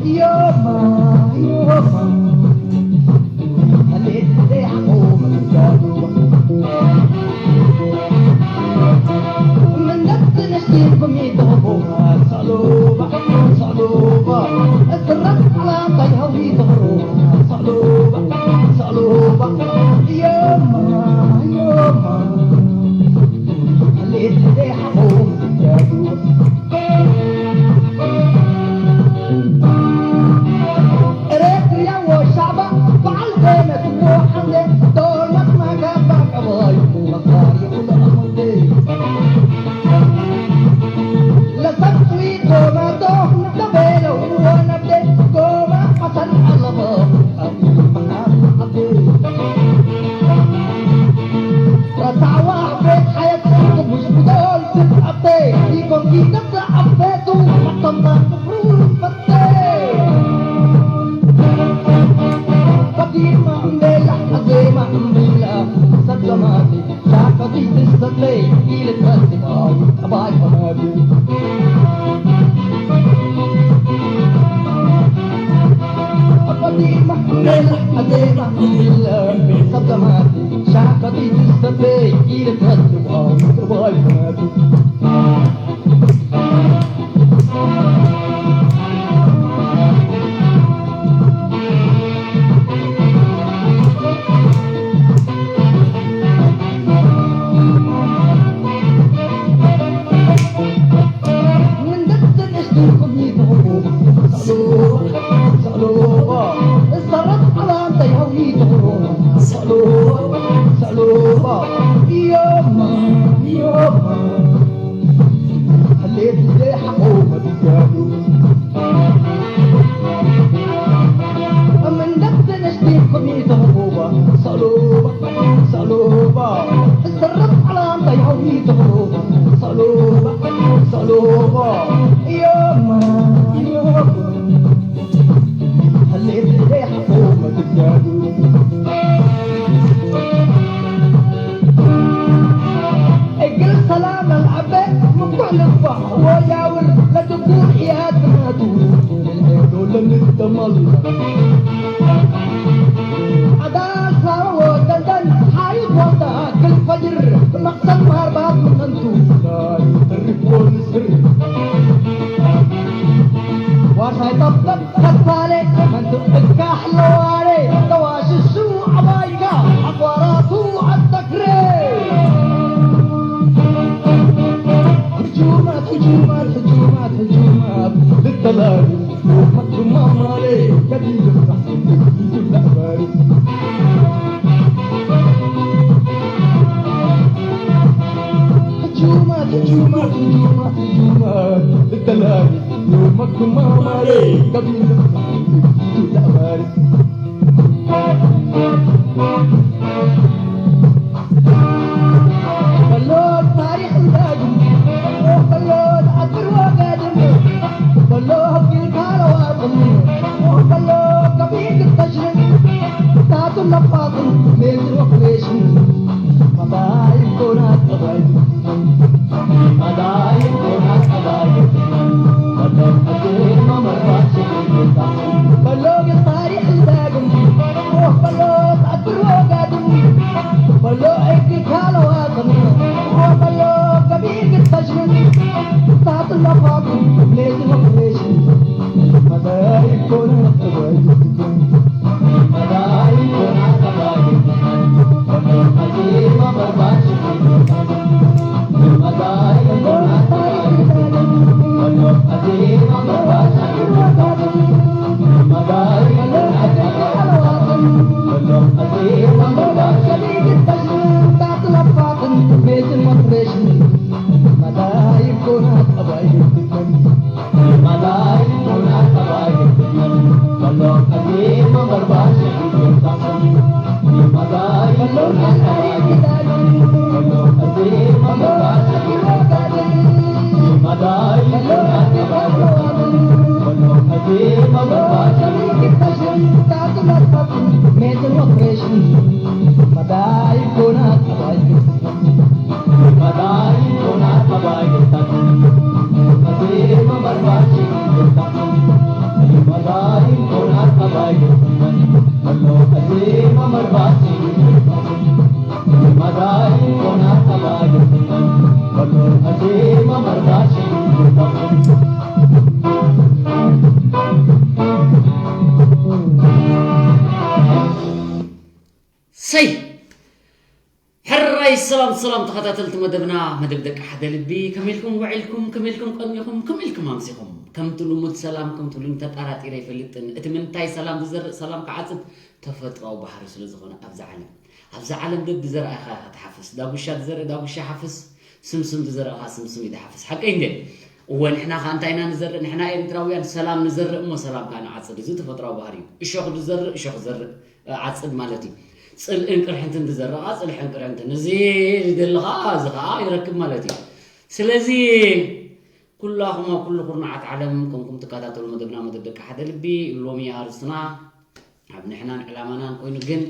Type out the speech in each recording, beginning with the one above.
يوما، يوما، خليت لي حقوق الجنوب. من نفس نشتي بميتهم صلوبة، صلوبة. السرد على طيها ويدوروا صلوبة، صلوبة. يوما، يوما، خليت لي حقوق الجنوب. ኤረትርያ ወሻዕባ በዓል ዘይነትዎ ሓምሌ ዶርመት ማጋባ ቀባይ መኻሪ ኩሉ ኣመልቲ ለሰብዊ ጎማቶ ንተቤለው ወነብዴ ጎማ ቀተል ኣለቦ ኣቢ መሓመድ ዓቢ ረታዋ ቤት ሓየት ቅዱስ ብዶል ትትኣቤ ይኮንኪ ደስ ኣቤቱ ኣቶምታ ክብሩ ፈቴ ቀዲማ እምቤላ ኣዜማ እምቢላ ሰብ ዘማቲ ሻቀቲ ትሰተይ ኢልካ ስባዊ ጠባይ ፈናዱ ቀዲማ እምቤላ ኣዜማ እምቢላ ሰብ ዘማቲ ሻቀቲ ትሰተይ ኢልካ ስባዊ ጠባይ ፈናዱ እግል ሰላም አልአበ ምኩሕ ልባ ወያውር ለትጉር ኢያድ ናቱ ልልሄዶ ለንተመላ አዳል ሳሮ ወደንደን ሓይል ወዳ ክል ፈጅር መቅሰድ ማርባት ምንቱ ላዩ ትርፍ ወንስር ዋሳይ ጠብጠብ ከፋሌ መንቱ እካ ሕለዋሌ ተዋሽሹ ኣባይካ ኣቋራቱ ኣተክሬ ህጁማት ህጁማት ህጁማት ህጁማት ልተላሉ ዮመቱማ ማሌ ከዲልካ ይብላ ባሪ ህጁማት ህጁማት ህጁማት ህጁማት ልተላሉ ዮመቱማ ማሌ ከዲልካ ይብላ ባሪ በሎ ታሪኽ እንዳግም በሎ ተኣክር ወጋድም በሎ ህጊልካ ለዋጥም በሎ ከቢድ ተሽን ታቱ ለፋጥም ሜትር ኦፕሬሽን መባይ ኮና ጠባይ መባይ ኮና ጠባይ በሎ ሕዜ መመርባት ሽታ በሎ ግን ታሪኽ እንዳግም በሎ ተኣክር ወጋድም በሎ እግልካ ለዋጥም በሎ ከቢድ ተሽን ታቱ ለፋጥም ሜትር ኦፕሬሽን ሰይ ሕራይ ሰላም ሰላም ተኸታተልቲ መደብና፣ መደብ ደቂ ሓደ ልቢ፣ ከመይ ኢልኩም ውዒልኩም፣ ከመይ ኢልኩም ቀኒኹም፣ ከመይ ኢልኩም ኣምሲኹም? ከምቲ ልሙድ ሰላም ከምቲ ልሙድ ተጣራጢረ ኣይፈልጥን። እቲ ምንታይ ሰላም ዝዘርእ ሰላም ክዓጽድ ተፈጥሮኣዊ ባህሪ ስለ ዝኾነ ኣብዛ ዓለም፣ ኣብዛ ዓለም በቢ ዘርኣኻ ኢኻ ትሓፍስ። ዳጉሻ ዝዘርእ ዳጉሻ ሓፍስ፣ ስምስም ዝዘርእ ኸዓ ስምስም እዩ ዝሓፍስ። ሓቀይ እንዴ? እወ፣ ንሕና ኸዓ እንታይ ኢና ንዘርእ? ንሕና ኤርትራውያን ሰላም ንዘርእ እሞ ሰላም ከዓ ንዓጽድ። እዚ ተፈጥሮኣዊ ባህሪ እዩ። እሾኽ ዝዘርእ እሾኽ ዘርእ፣ እ፣ ዓጽድ ማለት እዩ። ጽልእን ቅርሕንትን ዝዘርእ ኸዓ ጽልሕን ቅርሕንትን። እዚ ዝደሊ ኸዓ እዚ ኸዓ ይረክብ ማለት እዩ። ስለዚ ኩላኹም ኣብ ኩሉ ኩርናዓት ዓለም ከምኩም ትከታተሉ መደብና መደብ ደቂ ሓደ ልቢ፣ ሎሚ ኣርእስትና ኣብ ንሕናን ዕላማናን ኮይኑ ግን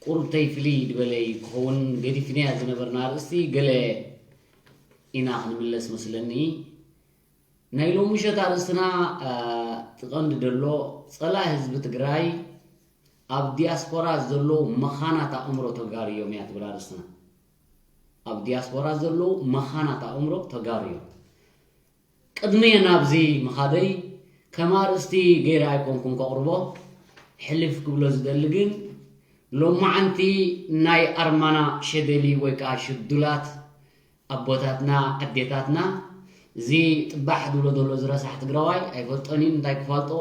ቁሩብ ተይፍልይ ዝበለ ክኸውን ገዲፍናያ ዝነበርና ኣርእስቲ ገለ ኢና ክንምለስ መስለኒ። ናይ ሎሚ ምሸት ኣርእስትና፣ እ፣ ትቐንዲ ደሎ ጸላኢ ህዝቢ ትግራይ ኣብ ዲያስፖራ ዘለዉ መኻናት ኣእምሮ ተጋሩ እዮም እያ ትብል ኣርእስትና። ኣብ ዲያስፖራ ዘለዉ መኻናት ኣእምሮ ተጋሩ እዮም። ቅድሚ ናብዚ ምኻደይ ከም ኣርእስቲ ገይረ ኣይኮንኩን ከቕርቦ፣ ሕልፍ ክብሎ ዝደሊ ግን ሎማዓንቲ ናይ ኣርማና ሸደሊ ወይ ከዓ ሽዱላት ኣቦታትና ኣዴታትና እዚ ጥባሕ ዝብሎ ዘሎ ዝረሳሕ ትግራዋይ ኣይፈልጦን እዩ። እንታይ ክፋልጦ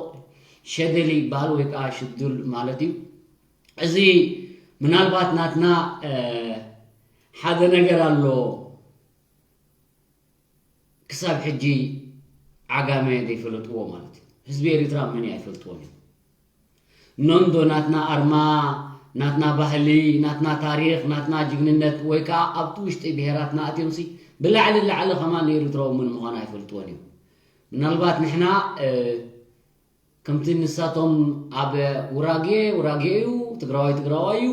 ሸደሊ ይበሃል ወይ ከዓ ሽዱል ማለት እዩ። እዚ ምናልባት ናትና፣ እ፣ ሓደ ነገር ኣሎ። ክሳብ ሕጂ ዓጋመ ዘይፈለጥዎ ማለት እዩ። ህዝቢ ኤሪትራ መን እዩ ኣይፈልጥዎን እዩ። ነንዶ ናትና ኣርማ፣ ናትና ባህሊ፣ ናትና ታሪኽ፣ ናትና ጅግንነት ወይ ከዓ ኣብቲ ውሽጢ ብሄራትና ኣትዮምሲ ብላዕሊ ላዕሊ ከማን ኤሪትራዊ መን ምዃኑ ኣይፈልጥዎን እዩ። ምናልባት ንሕና፣ እ፣ ከምቲ ንሳቶም ኣብ ውራጌ ውራጌ እዩ፣ ትግራዋይ ትግራዋይ እዩ፣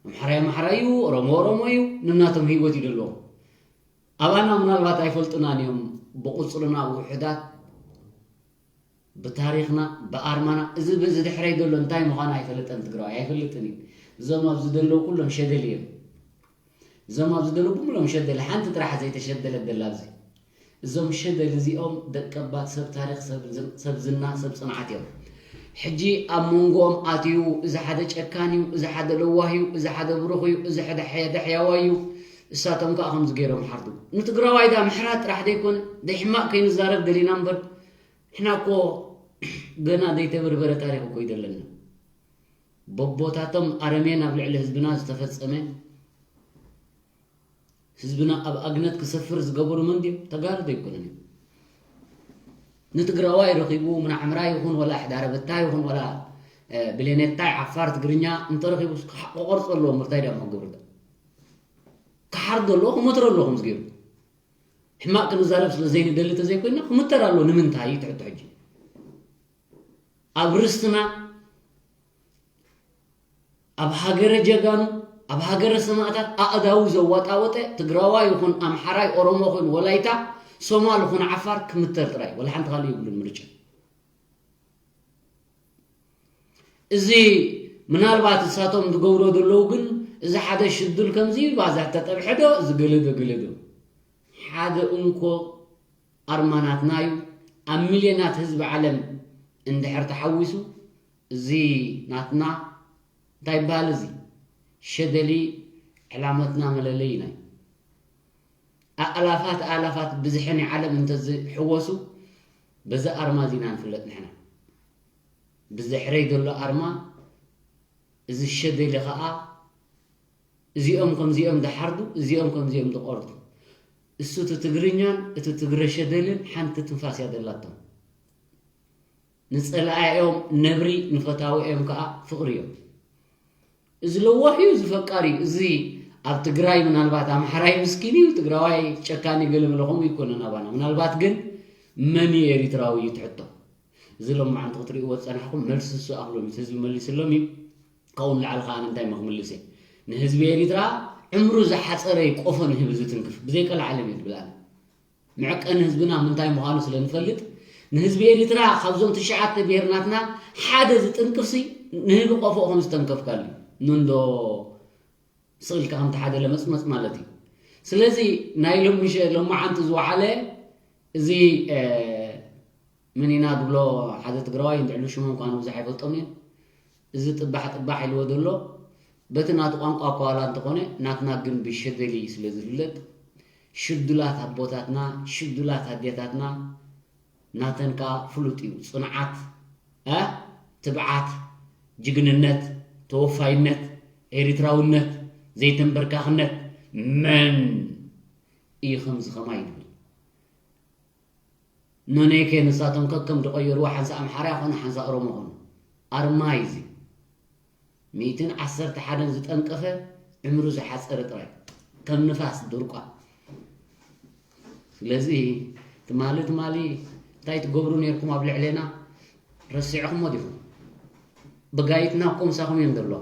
ኣምሓራይ ኣምሓራይ እዩ፣ ኦሮሞ ኦሮሞ እዩ፣ ንናቶም ህይወት እዩ ዘለዎም። ኣባና ምናልባት ኣይፈልጡናን እዮም፣ ብቁፅርና ውሑዳት፣ ብታሪኽና፣ ብኣርማና። እዚ በዚ ድሕረይ ዘሎ እንታይ ምዃኑ ኣይፈለጠን ትግራዋይ፣ ኣይፈልጥን እዩ። እዞም ኣብዚ ዘለዉ ኩሎም ሸደል እዮም። እዞም ኣብዚ ዘለዉ ብምሎም ሸደል፣ ሓንቲ ጥራሕ ዘይተሸደለት ደላ ኣብዚ። እዞም ሸደል እዚኦም ደቀባት ሰብ ታሪኽ፣ ሰብ ዝን-፣ ሰብ ዝና፣ ሰብ ጽንዓት እዮም። ሕጂ ኣብ መንጎኦም ኣትዩ፣ እዚ ሓደ ጨካን እዩ፣ እዚ ሓደ ለዋህ እዩ፣ እዚ ሓደ ብሩኽ እዩ፣ እዚ ሓደ ሕያ-፣ ደሕያዋይ እዩ፣ እሳቶም ከኣ ከምዚ ገይሮም ሓርዱ። ንትግራዋይ ዳ ምሕራት ጥራሕ ዘይኮነ፣ ደይ ሕማቕ ከይንዛረብ ደሊና እምበር፣ ንሕና እኮ ገና ዘይተበርበረ ታሪኽ እኮ እዩ ዘለና። በቦታቶም ኣረሜን ኣብ ልዕሊ ህዝብና ዝተፈጸመ፣ ህዝብና ኣብ ኣግነት ክሰፍር ዝገበሩ መን ድዮም? ተጋሩ ዶ ኣይኮኑን እዮም? ንትግራዋይ ረኺቡ፣ ምናዕምራ ይኹን ወላ ሕዳረበታ ይኹን ወላ፣ እ፣ ብሌኔታይ ዓፋር ትግርኛ እንተረኺቡ ክሓ-፣ ክቆርጾ ኣለዎ እምበር እንታይ ድዮም ክገብሩ? ክሓርዶ ኣለዎ፣ ክመትሮ ኣለዎ ከምዚ ገይሩ። ሕማቕ ክንዛረብ ስለ ዘይንደሊ ተዘይኮይና ክምተር ኣለዎ። ንምንታይ? ትሕቶ ሕጂ ኣብ ርስትና፣ ኣብ ሃገረ ጀጋኑ፣ ኣብ ሃገረ ሰማእታት ኣእዳዉ ዘዋጣወጠ ትግራዋይ ይኹን ኣምሓራይ፣ ኦሮሞ ይኹን ወላይታ፣ ሶማል ይኹን ዓፋር ክምተር ጥራይ፣ ወላ ሓንቲ ካልእ የብሉን ምርጫ። እዚ ምናልባት እሳቶም ዝገብሮ ዘለዉ ግን፣ እዚ ሓደ ሽዱል ከምዚ ባዛ ተጠብሐ ዶ፣ እዚ ገለ ዶ፣ ገለ ዶ። ሓደ እንኮ ኣርማ ናትና እዩ። ኣብ ሚልዮናት ህዝቢ ዓለም እንድሕር ተሓዊሱ፣ እዚ ናትና እንታይ ይበሃል? እዚ ሸደሊ ዕላመትና መለለይና እዩ። ኣእላፋት ኣእላፋት ብዝሒ ናይ ዓለም እንተዝሕወሱ፣ በዚ ኣርማ እዚ ኢና ንፍለጥ ንሕና። ብድሕረይ ዘሎ ኣርማ፣ እዚ ሸደሊ ኸኣ፣ እዚኦም ከምዚኦም ዝሓርዱ፣ እዚኦም ከምዚኦም ዝቖርዱ። እሱ እቲ ትግርኛን እቲ ትግረ ሸደልን ሓንቲ ትንፋስ እያ ዘላቶም። ንጸላኢኦም ነብሪ፣ ንፈታዊኦም ከኣ ፍቕሪ እዮም። እዚ ለዋህ እዩ፣ እዚ ፈቃር እዩ። እዚ ኣብ ትግራይ ምናልባት ኣምሓራይ ምስኪን እዩ፣ ትግራዋይ ጨካን እዩ፣ ገለ መለ ከምኡ ይኮነን ኣባና። ምናልባት ግን መን እዩ ኤሪትራዊ እዩ ትሕቶ። እዚ ሎማዓንቲ ክትርእይዎ ዝጸናሕኩም መልሲ እሱ ኣኽሎም እዩ፣ ህዝቢ መሊስሎም እዩ። ካብኡ ንላዕሊ ከኣ እንታይ እሞ ክምልስ እየ? ንህዝቢ ኤሪትራ ዕምሩ ዝሓጸረ እዩ ቆፎ ንህቢ ዝትንክፍ፣ ብዘይ ቀልዓለም እየ ዝብል ኣነ። መዕቀኒ ህዝብና ምንታይ ምዃኑ ስለ ንፈልጥ፣ ንህዝቢ ኤሪትራ ካብዞም ትሽዓተ ብሄር ናትና ሓደ ዝጥንቅፍሲ ንህቢ ቆፎ ከም ዝተንከፍካሉ ኑንዶ ስቕ ኢልካ ከምቲ ሓደ ለመጽመጽ ማለት እዩ። ስለዚ ናይ ሎሚ ሸ- ሎማዓንቲ ዝወዓለ እዚ እ፣ ምን ኢና ድብሎ ሓደ ትግራዋይ እንድዕሉ ሽሞም ከኣ ብዙሕ ኣይፈልጦም እየ። እዚ ጥባሕ ጥባሕ ኢልዎ ዘሎ በቲ ናቱ ቋንቋ እኳ ዋላ እንተኾነ ናትና ግን ብሸደሊ ስለ ዝፍለጥ ሽዱላት ኣቦታትና ሽዱላት ኣዴታትና ናተን ከኣ ፍሉጥ እዩ። ጽንዓት እ፣ ትብዓት፣ ጅግንነት፣ ተወፋይነት፣ ኤሪትራውነት፣ ዘይተንበርካኽነት መን እዩ ከምዚ ከማይ ይብል። ኖኔከ ንሳቶም ከከም ዝቐየርዎ ሓንሳ ኣምሓራ ይኾኑ ሓንሳ ኦሮሞ ኾኑ ኣርማ እዩ እዚ። ሚእትን ዓሰርተ ሓደን ዝጠንቀፈ ዕምሩ ዝሓፀረ ጥራይ ከም ንፋስ ድርቋ። ስለዚ ትማሊ ትማሊ እንታይ ትገብሩ ነርኩም ኣብ ልዕሌና ረሲዕኹሞ ዲኹም? በጋይትና እኮ ምሳኹም እዮም ዘለዋ፣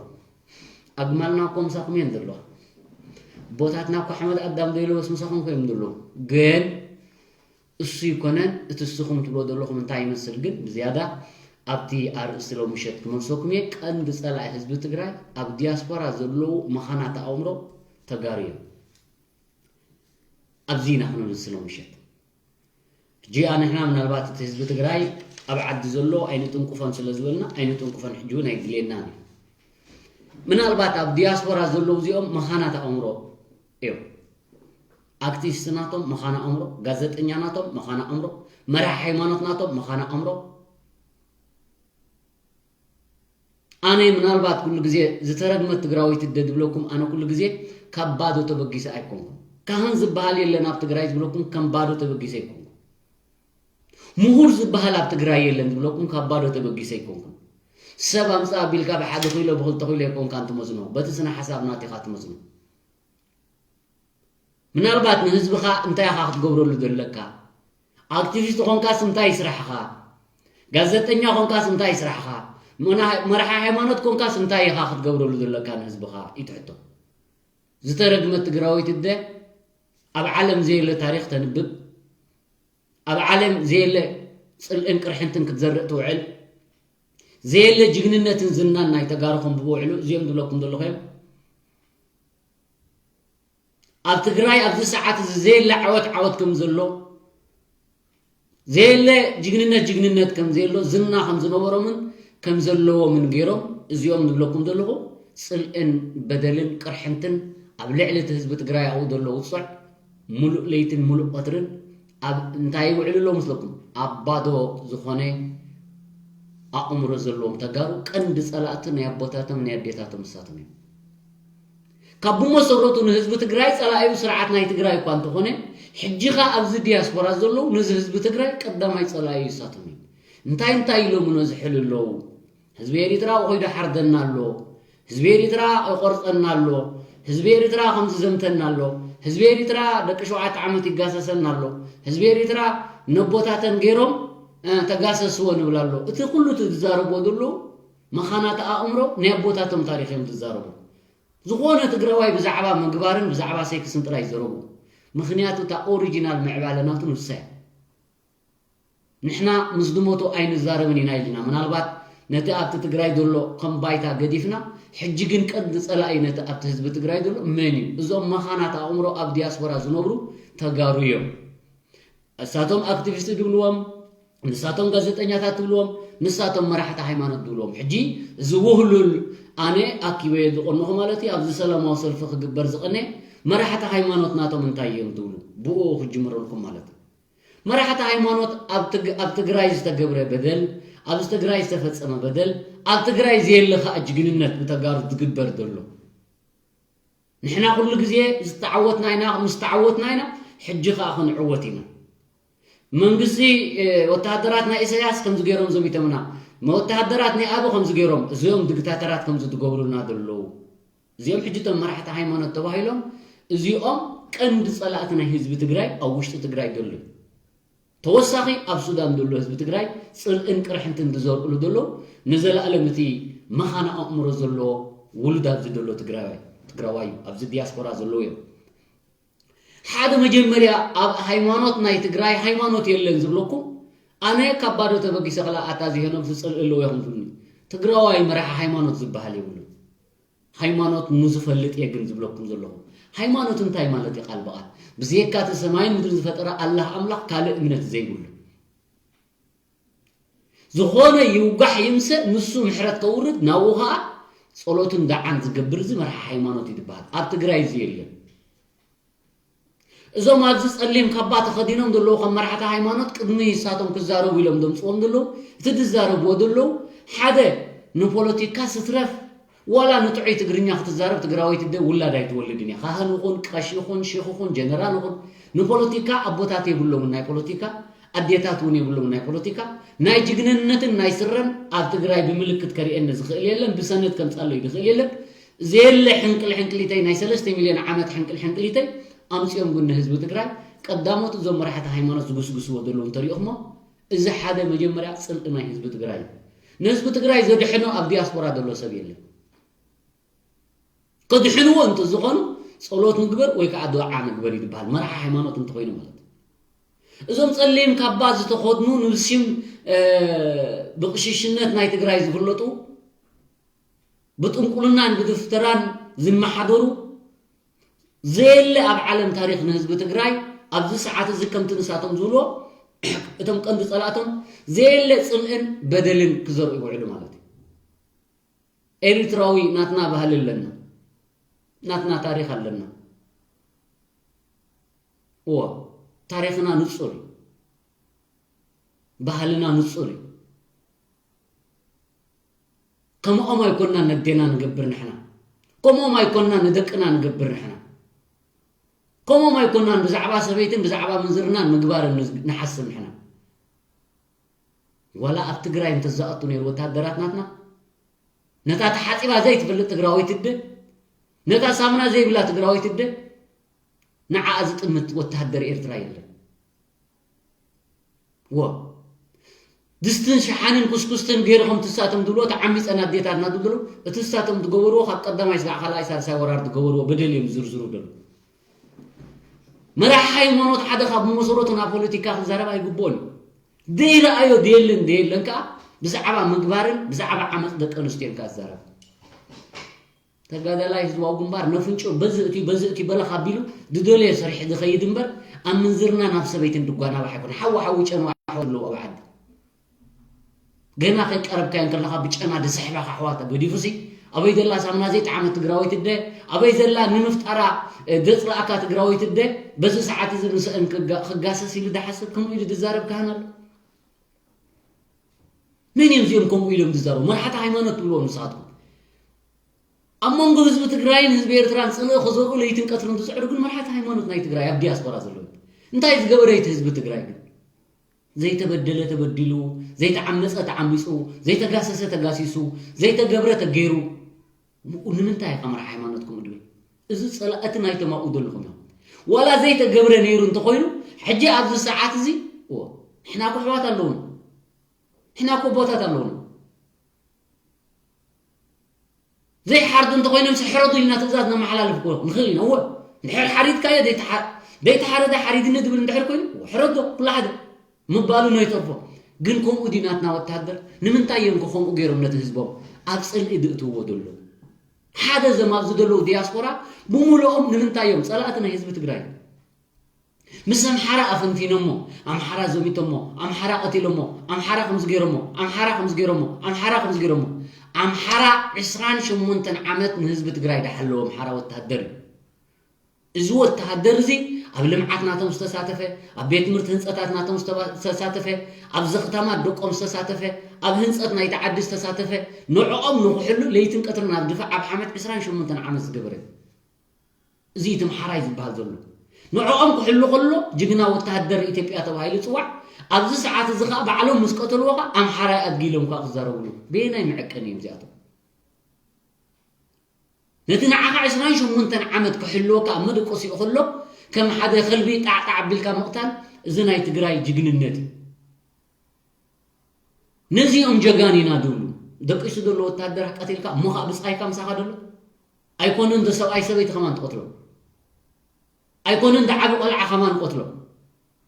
ኣግማልና እኮ ምሳኹም እዮም ዘለዋ፣ ቦታትና እኮ ሓመድ ኣዳም ዘይለበስ ምሳኹም እኮ እዮም ዘለዉ። ግን እሱ ይኮነን እቲ እስኹም ትብሎ ዘለኹም እንታይ ይመስል ግን ብዝያዳ ኣብቲ ኣርእስቲ ሎምሸት ክመልሰኩም እየ። ቀንዲ ፀላኢ ህዝቢ ትግራይ ኣብ ዲያስፖራ ዘለዉ መኻናት ኣእምሮ ተጋሩ እዮም። ኣብዚ ኢና ክነምልስ ሎምሸት። ሕጂ ንሕና ምናልባት እቲ ህዝቢ ትግራይ ኣብ ዓዲ ዘሎ ኣይንጥንቁፈን ስለ ዝበልና ኣይንጥንቁፈን ሕጂ እውን ኣይድልየናን እዩ። ምናልባት ኣብ ዲያስፖራ ዘለዉ እዚኦም መኻናት ኣእምሮ እዮም። ኣክቲቪስት ናቶም መኻና ኣእምሮ፣ ጋዜጠኛ ናቶም መኻና ኣእምሮ፣ መራሒ ሃይማኖት ናቶም መኻና ኣእምሮ። ኣነ ምናልባት ኩሉ ግዜ ዝተረግመት ትግራወይቲ እደ ዝብለኩም ኣነ ኩሉ ግዜ ካብ ባዶ ተበጊሰ ኣይኮንኩም። ካህን ዝበሃል የለን ኣብ ትግራይ ዝብለኩም ከም ባዶ ተበጊሰ ኣይኮንኩም። ምሁር ዝበሃል ኣብ ትግራይ የለን ዝብለኩም ካብ ባዶ ተበጊሰ ኣይኮንኩም። ሰብ ኣምፃ ኣቢልካ ብሓደ ኪሎ ብክልተ ኪሎ ኣይኮንካን ትመዝኖ፣ በቲ ስነ ሓሳብ ናቲኻ ትመዝኖ። ምናልባት ንህዝብኻ እንታይ ኢኻ ክትገብረሉ ዘለካ? ኣክቲቪስት ኾንካስ እንታይ ስራሕኻ? ጋዜጠኛ ኾንካስ እንታይ ስራሕኻ? መና- መራሒ ሃይማኖት ኮንካስ እንታይ ኢኻ ክትገብረሉ ዘለካ ንህዝብኻ? ይትሕቶ። ዝተረግመት ትግራወይቲ እደ ኣብ ዓለም ዘየለ ታሪኽ ተንብብ፣ ኣብ ዓለም ዘየለ ፅልእን ቅርሕንትን ክትዘርእ ትውዕል፣ ዘየለ ጅግንነትን ዝናን ናይ ተጋሩ ከንብቡ ውዕሉ እዚኦም ዝብለኩም ዘለኹ እዮም። ኣብ ትግራይ ኣብዚ ሰዓት እዚ ዘየለ ዓወት ዓወት ከም ዘሎ፣ ዘየለ ጅግንነት ጅግንነት ከም ዘየሎ፣ ዝና ከም ዝነበሮምን ከም ዘለዎምን ገይሮም እዚኦም ዝብለኩም ዘለኹ ፅልእን በደልን ቅርሕንትን ኣብ ልዕሊ እቲ ህዝቢ ትግራይ ኣብኡ ዘሎ ውፅዕ ሙሉእ ለይትን ሙሉእ ቀትርን ኣብ እንታይ ይውዕሉ ኣለዉ መስለኩም? ኣብ ባዶ ዝኾነ ኣእምሮ ዘለዎም ተጋሩ ቀንዲ ፀላእቲ ናይ ኣቦታቶም ናይ ኣዴታቶም ንሳቶም እዮም። ካብ ብመሰረቱ ንህዝቢ ትግራይ ፀላኢኡ ስርዓት ናይ ትግራይ እኳ እንተኾነ፣ ሕጂ ኸ ኣብዚ ዲያስፖራ ዘለዉ ነዚ ህዝቢ ትግራይ ቀዳማይ ፀላኢኡ ንሳቶም እዮም። እንታይ እንታይ ኢሎም ነዚ ሕል ኣለዉ? ህዝቢ ኤሪትራ ከይዱ ሓርደና ኣሎ፣ ህዝቢ ኤሪትራ ይቆርፀና ኣሎ፣ ህዝቢ ኤሪትራ ከምዚ ዘምተና ኣሎ፣ ህዝቢ ኤሪትራ ደቂ ሸውዓተ ዓመት ይጋሰሰና ኣሎ፣ ህዝቢ ኤሪትራ ነቦታተን ገይሮም እ፣ ተጋሰስዎ ንብል ኣሎ። እቲ ኩሉ እቲ ዝዛረብዎ ዘሎ መኻናት ኣእምሮ ናይ ኣቦታቶም ታሪኽ እዮም ዝዛረቡ። ዝኾነ ትግራዋይ ብዛዕባ ምግባርን ብዛዕባ ሴክስን ጥራይ ይዘረቡ። ምኽንያቱ እታ ኦሪጂናል ምዕባለ ናቱ ንሳ እያ። ንሕና ምስ ዝሞቱ ኣይንዛረብን ኢና ኢልና ምናልባት ነቲ ኣብቲ ትግራይ ዘሎ ከም ባይታ ገዲፍና፣ ሕጂ ግን ቀንዲ ፀላኢ ነቲ ኣብቲ ህዝቢ ትግራይ ዘሎ መን እዩ? እዞም መኻናት ኣእምሮ ኣብ ዲያስፖራ ዝነብሩ ተጋሩ እዮም። እሳቶም ኣክቲቪስት ድብልዎም፣ ንሳቶም ጋዜጠኛታት ትብልዎም፣ ንሳቶም መራሕቲ ሃይማኖት ድብልዎም። ሕጂ እዚ ውህሉል ኣነ ኣኪበዮ ዝቐነኹ ማለት እዩ ኣብዚ ሰላማዊ ሰልፊ ክግበር ዝቐነ መራሕቲ ሃይማኖት ናቶም እንታይ እዮም ትብሉ? ብኡ ክጅምረልኩም ማለት እዩ። መራሕቲ ሃይማኖት ኣብ ትግ- ኣብ ትግራይ ዝተገብረ በደል፣ ኣብዚ ትግራይ ዝተፈፀመ በደል፣ ኣብ ትግራይ ዘየለ ከዓ ጅግንነት ብተጋሩ ዝግበር ዘሎ ንሕና ኩሉ ግዜ ዝተዓወትና ኢና፣ ምስ ተዓወትና ኢና፣ ሕጂ ከዓ ክንዕወት ኢና። መንግስቲ እ፣ ወተሃደራት ናይ ኢሳያስ ከምዚ ገይሮም ዘሚቶምና፣ ወተሃደራት ናይ ኣቢ ከምዚ ገይሮም እዚኦም ዲክታተራት ከምዚ ትገብሩልና ዘለዉ እዚኦም ሕጂ እቶም መራሕቲ ሃይማኖት ተባሂሎም እዚኦም ቀንዲ ፀላእቲ ናይ ህዝቢ ትግራይ ኣብ ውሽጢ ትግራይ ዘሎ እዩ። ተወሳኺ ኣብ ሱዳን ዘሎ ህዝቢ ትግራይ ፅልእን ቅርሕንትን ዝዘርእሉ ዘለዉ ንዘላእለም እቲ መኻና ኣእምሮ ዘለዎ ውሉድ ኣብዚ ዘሎ ትግራዋይ ትግራዋይ እዩ ኣብዚ ዲያስፖራ ዘለዉ እዮም። ሓደ መጀመርያ ኣብ ሃይማኖት ናይ ትግራይ ሃይማኖት የለን ዝብለኩም ኣነ ካብ ባዶ ተበጊሰ ክላ ኣታ ዚሄኖም ትጽልእ ኣለዎ ኢኹም ትብሉኒ። ትግራዋይ መራሒ ሃይማኖት ዝበሃል የብሉን። ሃይማኖት ንዝፈልጥ እየ ግን ዝብለኩም ዘለኹ። ሃይማኖት እንታይ ማለት እዩ? ቃል ብቓል ብዘየካ እቲ ሰማይን ምድሪ ዝፈጠረ ኣላህ ኣምላኽ ካልእ እምነት ዘይብሉ። ዝኾነ ይውጋሕ ይምሰ ንሱ ምሕረት ከውርድ ናብኡ ኸዓ ጸሎትን ደዓን ዝገብር እዚ መርሓ ሃይማኖት እዩ ዝበሃል። ኣብ ትግራይ እዚ የለን። እዞም ኣብዚ ጸሊም ካባ ተኸዲኖም ዘለዉ ከም መራሕቲ ሃይማኖት ቅድሚ ንሳቶም ክዛረቡ ኢሎም ዘምጽዎም ዘለዉ እቲ ዝዛረብዎ ዘለዉ ሓደ ንፖለቲካ ስትረፍ ዋላ ንጥዑይ ትግርኛ ክትዛረብ ትግራወይቲ ደ ውላድ ኣይትወልድን እያ። ካህን ይኹን ቀሺ ይኹን ሼኽ ይኹን ጀነራል ይኹን ንፖለቲካ ኣቦታት የብሎምን ናይ ፖለቲካ ኣዴታት እውን የብሎም ናይ ፖለቲካ ናይ ጅግንነትን ናይ ስረን ኣብ ትግራይ ብምልክት ከርእየኒ ዝኽእል የለን ብሰነድ ከምፃለይ ዝኽእል የለን ዘየለ ሕንቅል ሕንቅሊተይ ናይ ሰለስተ ሚልዮን ዓመት ሕንቅል ሕንቅሊተይ ኣምፅኦም ግን ንህዝቢ ትግራይ ቀዳሞት እዞም መራሕቲ ሃይማኖት ዝጉስጉስዎ ዘለዉ እንተሪኦኹሞ እዚ ሓደ መጀመርያ ፅልኢ ናይ ህዝቢ ትግራይ እዩ ንህዝቢ ትግራይ ዘድሕኖ ኣብ ዲያስፖራ ዘሎ ሰብ የለን ከድሕንዎ እንተዝኾኑ ጸሎት ንግበር ወይ ከዓ ዱዓ ንግበር እዩ ዝበሃል መርሓ ሃይማኖት እንተኾይኑ ማለት እዩ። እዞም ጸሊም ካባ ዝተኸድኑ ንብስም ብቕሽሽነት ናይ ትግራይ ዝፍለጡ ብጥንቁልናን ብድፍተራን ዝመሓደሩ ዘየለ ኣብ ዓለም ታሪክ ንህዝቢ ትግራይ ኣብዚ ሰዓት እዚ ከምቲ ንሳቶም ዝብልዎ እቶም ቀንዲ ጸላእቶም ዘየለ ጽምእን በደልን ክዘርኡ ይውዕሉ ማለት እዩ። ኤሪትራዊ ናትና ባህሊ ኣለና ናትና ታሪክ ኣለና እዎ ታሪክና ንጹር እዩ ባህልና ንጹር እዩ ከምኦም ኣይኮና ነዴና ንገብር ንሕና ከምኦም ኣይኮና ንደቅና ንገብር ንሕና ከምኦም ኣይኮናን ብዛዕባ ሰበይትን ብዛዕባ ምንዝርናን ምግባርን ንሓስብ ንሕና ዋላ ኣብ ትግራይ እንተዝኣቱ ነይሩ ወታደራት ናትና ነታ ተሓፂባ ዘይትፈልጥ ትግራወይቲ እደ ነታ ሳሙና ዘይብላ ትግራወይቲ እደ ንዓኣ ዝጥምት ወታደር ኤርትራ የለን ወ ድስትን ሸሓንን ኩስኩስትን ገይርኹም ትሳቶም ዝብሎ ተዓሚፀን ኣዴታትና ዝብሎ እቲ ሳቶም ዝገበርዎ ካብ ቀዳማይ ስጋዕ ካልኣይ ሳልሳይ ወራር ዝገበርዎ በደል እዮም ዝዝርዝሩ ደሉ መራሕ ሃይማኖት ሓደ ካብ መሰረቱ ናብ ፖለቲካ ክዛረብ ኣይግብኦን እዩ ደይረኣዮ ደየልን ደየለን ከዓ ብዛዕባ ምግባርን ብዛዕባ ዓመፅ ደቂ ኣንስትዮን ከዓ ዝዛረብ ተጋዳላይ ህዝባዊ ግንባር ነፍንጮ በዚ እቲ በዚ እቲ በለኽ ኣቢሉ ድደልዮ ሰሪሑ ዝኸይድ እምበር ኣብ ምንዝርና ናብ ሰበይትን ድጓናባሕ ኣይኮነ ሓዊ ሓዊ ጨኑ ኣሕዋት ኣለዎ ኣብ ዓዲ ገና ከይቀረብካዮ እንከለኻ ብጨና ድስሕባኻ ኣሕዋት ገዲፉሲ ኣበይ ዘላ ሳምና ዘይጠዓመት ትግራወይቲ እደ ኣበይ ዘላ ንምፍጣራ ዘፅላእካ ትግራወይቲ እደ በዚ ሰዓት እዚ ምስአን ክጋሰስ ኢሉ ዝሓስብ ከምኡ ኢሉ ዝዛረብ ካህን ኣሎ መን እዮም እዚኦም ከምኡ ኢሎም ዝዛረቡ መርሓቲ ሃይማኖት ትብልዎም ንስኻትኩም ኣብ መንጎ ህዝቢ ትግራይን ህዝቢ ኤርትራን ፅልኢ ክዘርኡ ለይትን ቀትርን ዝፅዕሩ ግን መርሓቲ ሃይማኖት ናይ ትግራይ ኣብ ዲያስፖራ ዘለዉ እንታይ ዝገበረ እቲ ህዝቢ ትግራይ ግን ዘይተበደለ ተበዲሉ ዘይተዓመፀ ተዓሚፁ ዘይተጋሰሰ ተጋሲሱ ዘይተገብረ ተገይሩ ንምንታይ ኢኻ መርሓ ሃይማኖት ከምኡ ድብል እዚ ፀላእቲ ናይቶም ኣብኡ ዘለኹም እዮም ዋላ ዘይተገብረ ነይሩ እንተኾይኑ ሕጂ ኣብዚ ሰዓት እዚ ንሕና ኩሕዋት ኣለውና ንሕና ኮቦታት ኣለውና ዘይሓርዱ እንተኾይኖም ሕረዱ ኢልና ትእዛዝ ነመሓላልፍ ንኽእል ኢና እወ እንድሕር ሓሪድካዮ ዘይተሓረደ ሓሪድኒ ዝብል እንድሕር ኮይኑ ሕረዶ ኩሉ ሓደ ምባሉ ነይተርፎ ግን ከምኡ ድዩ ናትና ወታሃደር ንምንታይ እዮም ከምኡ ገይሮም ነቲ ህዝቦም ኣብ ፅልኢ ዝእትውዎ ዘለዉ ሓደ ዘም ኣብዚ ዘለዉ ዲያስፖራ ብምሉኦም ንምንታይ እዮም ፀላእቲ ናይ ህዝቢ ትግራይ ምስ ኣምሓራ ኣፈንፊኖሞ ኣምሓራ ዘሚቶሞ ኣምሓራ ቀቲሎሞ ኣምሓራ ከምዚ ገይሮሞ ኣምሓራ ከምዚ ገይሮሞ ኣምሓራ ከምዚ ገይሮሞ ኣምሓራ ዕስራን ሸሞንተን ዓመት ንህዝቢ ትግራይ ዳሓለዎ ኣምሓራ ወታሃደር እዩ እዚ ወታሃደር እዚ ኣብ ልምዓት ናቶም ዝተሳተፈ ኣብ ቤት ትምህርቲ ህንፀታት ናቶም ዝተሳተፈ ኣብ ዘኽታማት ደቆም ዝተሳተፈ ኣብ ህንፀት ናይቲ ዓዲ ዝተሳተፈ ንዕኦም ንኽሕሉ ለይትን ቀትርን ኣብ ድፋዕ ኣብ ሓመድ ዕስራን ሸሞንተን ዓመት ዝገበረ እዩ እዚ እቲ ኣምሓራይ ዝበሃል ዘሎ ንዕኦም ክሕሉ ከሎ ጅግና ወተሃደር ኢትዮጵያ ተባሂሉ ይፅዋዕ ኣብዚ ሰዓት እዚ ከዓ ባዕሎም ምስ ቀተልዎ ከዓ ኣምሓራይ ኣድጊ ኢሎም ከዓ ክዛረብሉ በየናይ መዐቀኒ እዮም እዚኣቶም ነቲ ንዓኻ ዕስራን ሸሞንተን ዓመት ክሕልወካ ኣብ መደቆሲኡ ከሎ ከም ሓደ ከልቢ ጣዕጣዕ ኣቢልካ ምቕታል እዚ ናይ ትግራይ ጅግንነት እዩ ነዚኦም ጀጋን ኢና ዝብሉ ደቂሱ ዘሎ ወታደር ቀቲልካ እሞ ከዓ ብፃይካ ምሳኻ ደሎ ኣይኮነን ዶ ሰብኣይ ሰበይቲ ከማን ትቐትሎ ኣይኮነን ዶ ዓቢ ቆልዓ ከማን ትቐትሎ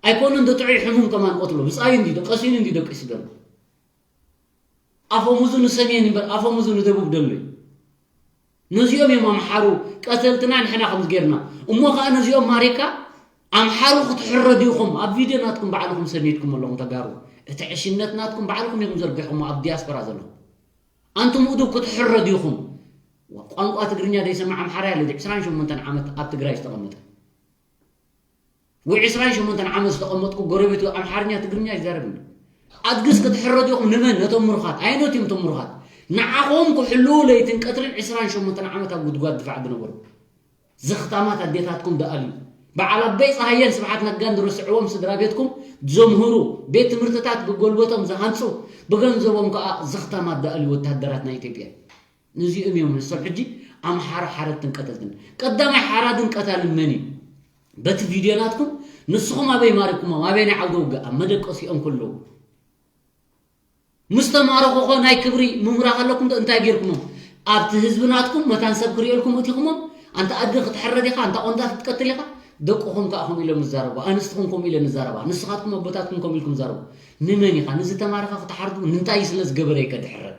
ኣይኮኑን፣ ጥዑይ ሕሙም ከማን ቆትሎ ብጻዩ እንዲ ደቀሲኑ እንዲ ደቂሱ ዘሎ። ኣፈሙዙ ንሰሜን እምበር ኣፈሙዙ ንደቡብ ደሎ እዩ። ነዚኦም እዮም ኣምሓሩ ቀተልትና ንሕና ከም ዝጌርና። እሞ ኸዓ ነዚኦም ማሪካ ኣምሓሩ ክትሕረዱ ኢኹም። ኣብ ቪድዮ ናትኩም ባዕልኹም ሰኒድኩም ኣለኹም ተጋሩ። እቲ ዕሽነት ናትኩም ባዕልኹም ኢኹም ዘርጊሕኩሞ ኣብ ዲያስፖራ ዘለኹም። ኣንቱም እዱ ክትሕረዱ ኢኹም። ቋንቋ ትግርኛ ዘይሰምዕ ኣምሓራ ያለ ዕስራን ሸሞንተን ዓመት ኣብ ትግራይ ዝተቐመጠ። ወይ ዕስራን ሸሞንተን ዓመት ዝተቐመጥኩ ጎረቤቱ ኣምሓርኛ ትግርኛ ይዛረብ እንዶ። ኣድግስ ክትሕረዱ ኢኹም ንመን? ነቶም ምሩኻት። ኣየኖት እዮም እቶም ምሩኻት? ንዓኹም ክሕልዉ ለይትን ቀትርን ዕስራን ሸሞንተን ዓመት ኣብ ጉድጓድ ድፋዕ ዝነበሩ። ዘኽታማት ኣዴታትኩም ደኣልዩ። በዓል ኣበይ ጸሃየን ስብሓት ነጋን ዝርስዕዎም ስድራ ቤትኩም ዘምህሩ፣ ቤት ትምህርትታት ብጎልበቶም ዝሃንጹ፣ ብገንዘቦም ከኣ ዘኽታማት ደኣልዩ ወተሃደራት ናይ ኢትዮጵያ። ነዚኦም እዮም ንሶም ሕጂ ኣምሓራ ሓረድትን ቀተልትን። ቀዳማይ ሓራድን ቀታልን መን እዩ? በቲ ቪድዮ ናትኩም ንስኹም ኣበይ ማሪኩሞም? ኣበይ ናይ ዓውደ ውግእ? ኣብ መደቀሲኦም ከለዉ። ምስ ተማረኹ ኸ ናይ ክብሪ ምምራኽ ኣለኩም ዶ? እንታይ ጌርኩሞም? ኣብቲ ህዝቢ ናትኩም መታን ሰብ ክርእየልኩም እቲኹሞም? ኣንታ ኣድጊ ክትሕረድ ኢኻ፣ ኣንታ ቆንዳፍ ክትቀትል ኢኻ። ደቅኹም ከኣ ከምኡ ኢሎም ይዛረቡ፣ ኣንስትኹም ከምኡ ኢለን ይዛረባ። ንስኻትኩም ኣቦታትኩም ከምኡ ኢልኩም ዛረቡ። ንመን ኢኻ? ንዝተማረኸ ክትሓርዱ? ንንታይ ስለ ዝገበረ እዩ ከድሕረድ?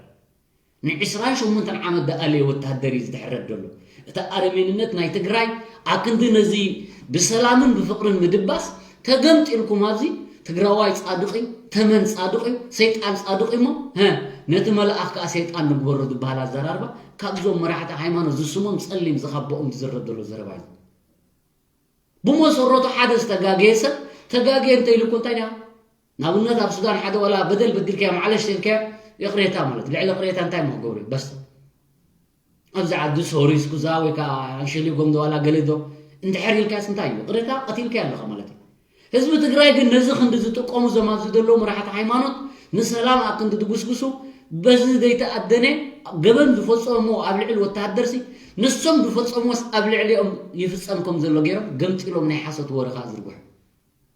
ንዕስራን ሸሞንተን ዓመት ደኣለየ ወተሃደር እዩ ዝድሕረድ ዘሎ። እቲ ኣረሜንነት ናይ ትግራይ ኣክንዲ ነዚ ብሰላምን ብፍቕርን ምድባስ ተገምጢልኩም ኣብዚ ትግራዋይ ጻድቕ እዩ፣ ተመን ጻድቕ እዩ፣ ሰይጣን ጻድቕ እዩ እሞ፣ ሀ፣ ነቲ መልኣኽ ከኣ ሰይጣን ንግበሮ ዝበሃል ኣዘራርባ ካብዞም መራሕቲ ሃይማኖት ዝስሞም ጸሊም ዝኻበኦም ዝዝረብ ዘሎ ዘረባ እዩ። ብመሰረቱ ሓደ ዝተጋገየ ሰብ ተጋገየ እንተ ኢሉ እኮ እንታይ ድኣ? ንኣብነት ኣብ ሱዳን ሓደ ዋላ በደል በዲልካዮ ማዕለሽ ተልካዮ ይቕሬታ ማለት ልዕሊ ቅሬታ እንታይ ሞ ክገብሩ እዩ? በስተ ኣብዚ ዓዲ ሶሪ ስኩዛ ወይ ከዓ ኣንሸሊጎም ዶ ዋላ ገለ ዶ እንድሕር ኢልካስ እንታይ እዩ? ቅሬታ ቀቲልካዮ ኣለኻ ማለት እዩ። ህዝቢ ትግራይ ግን ነዚ ክንዲ ዝጥቀሙ እዞም ኣብዚ ዘለዉ መራሕቲ ሃይማኖት ንሰላም ኣብ ክንዲ ድጉስጉሱ በዚ ዘይተኣደነ ገበን ዝፈጸሙ ኣብ ልዕሊ ወተሃደርሲ ንሶም ዝፈጸምዎስ ኣብ ልዕሊኦም ይፍጸም ከም ዘሎ ገይሮም ገምጢሎም ናይ ሓሶት ወረ ከዓ ዝርግሑ።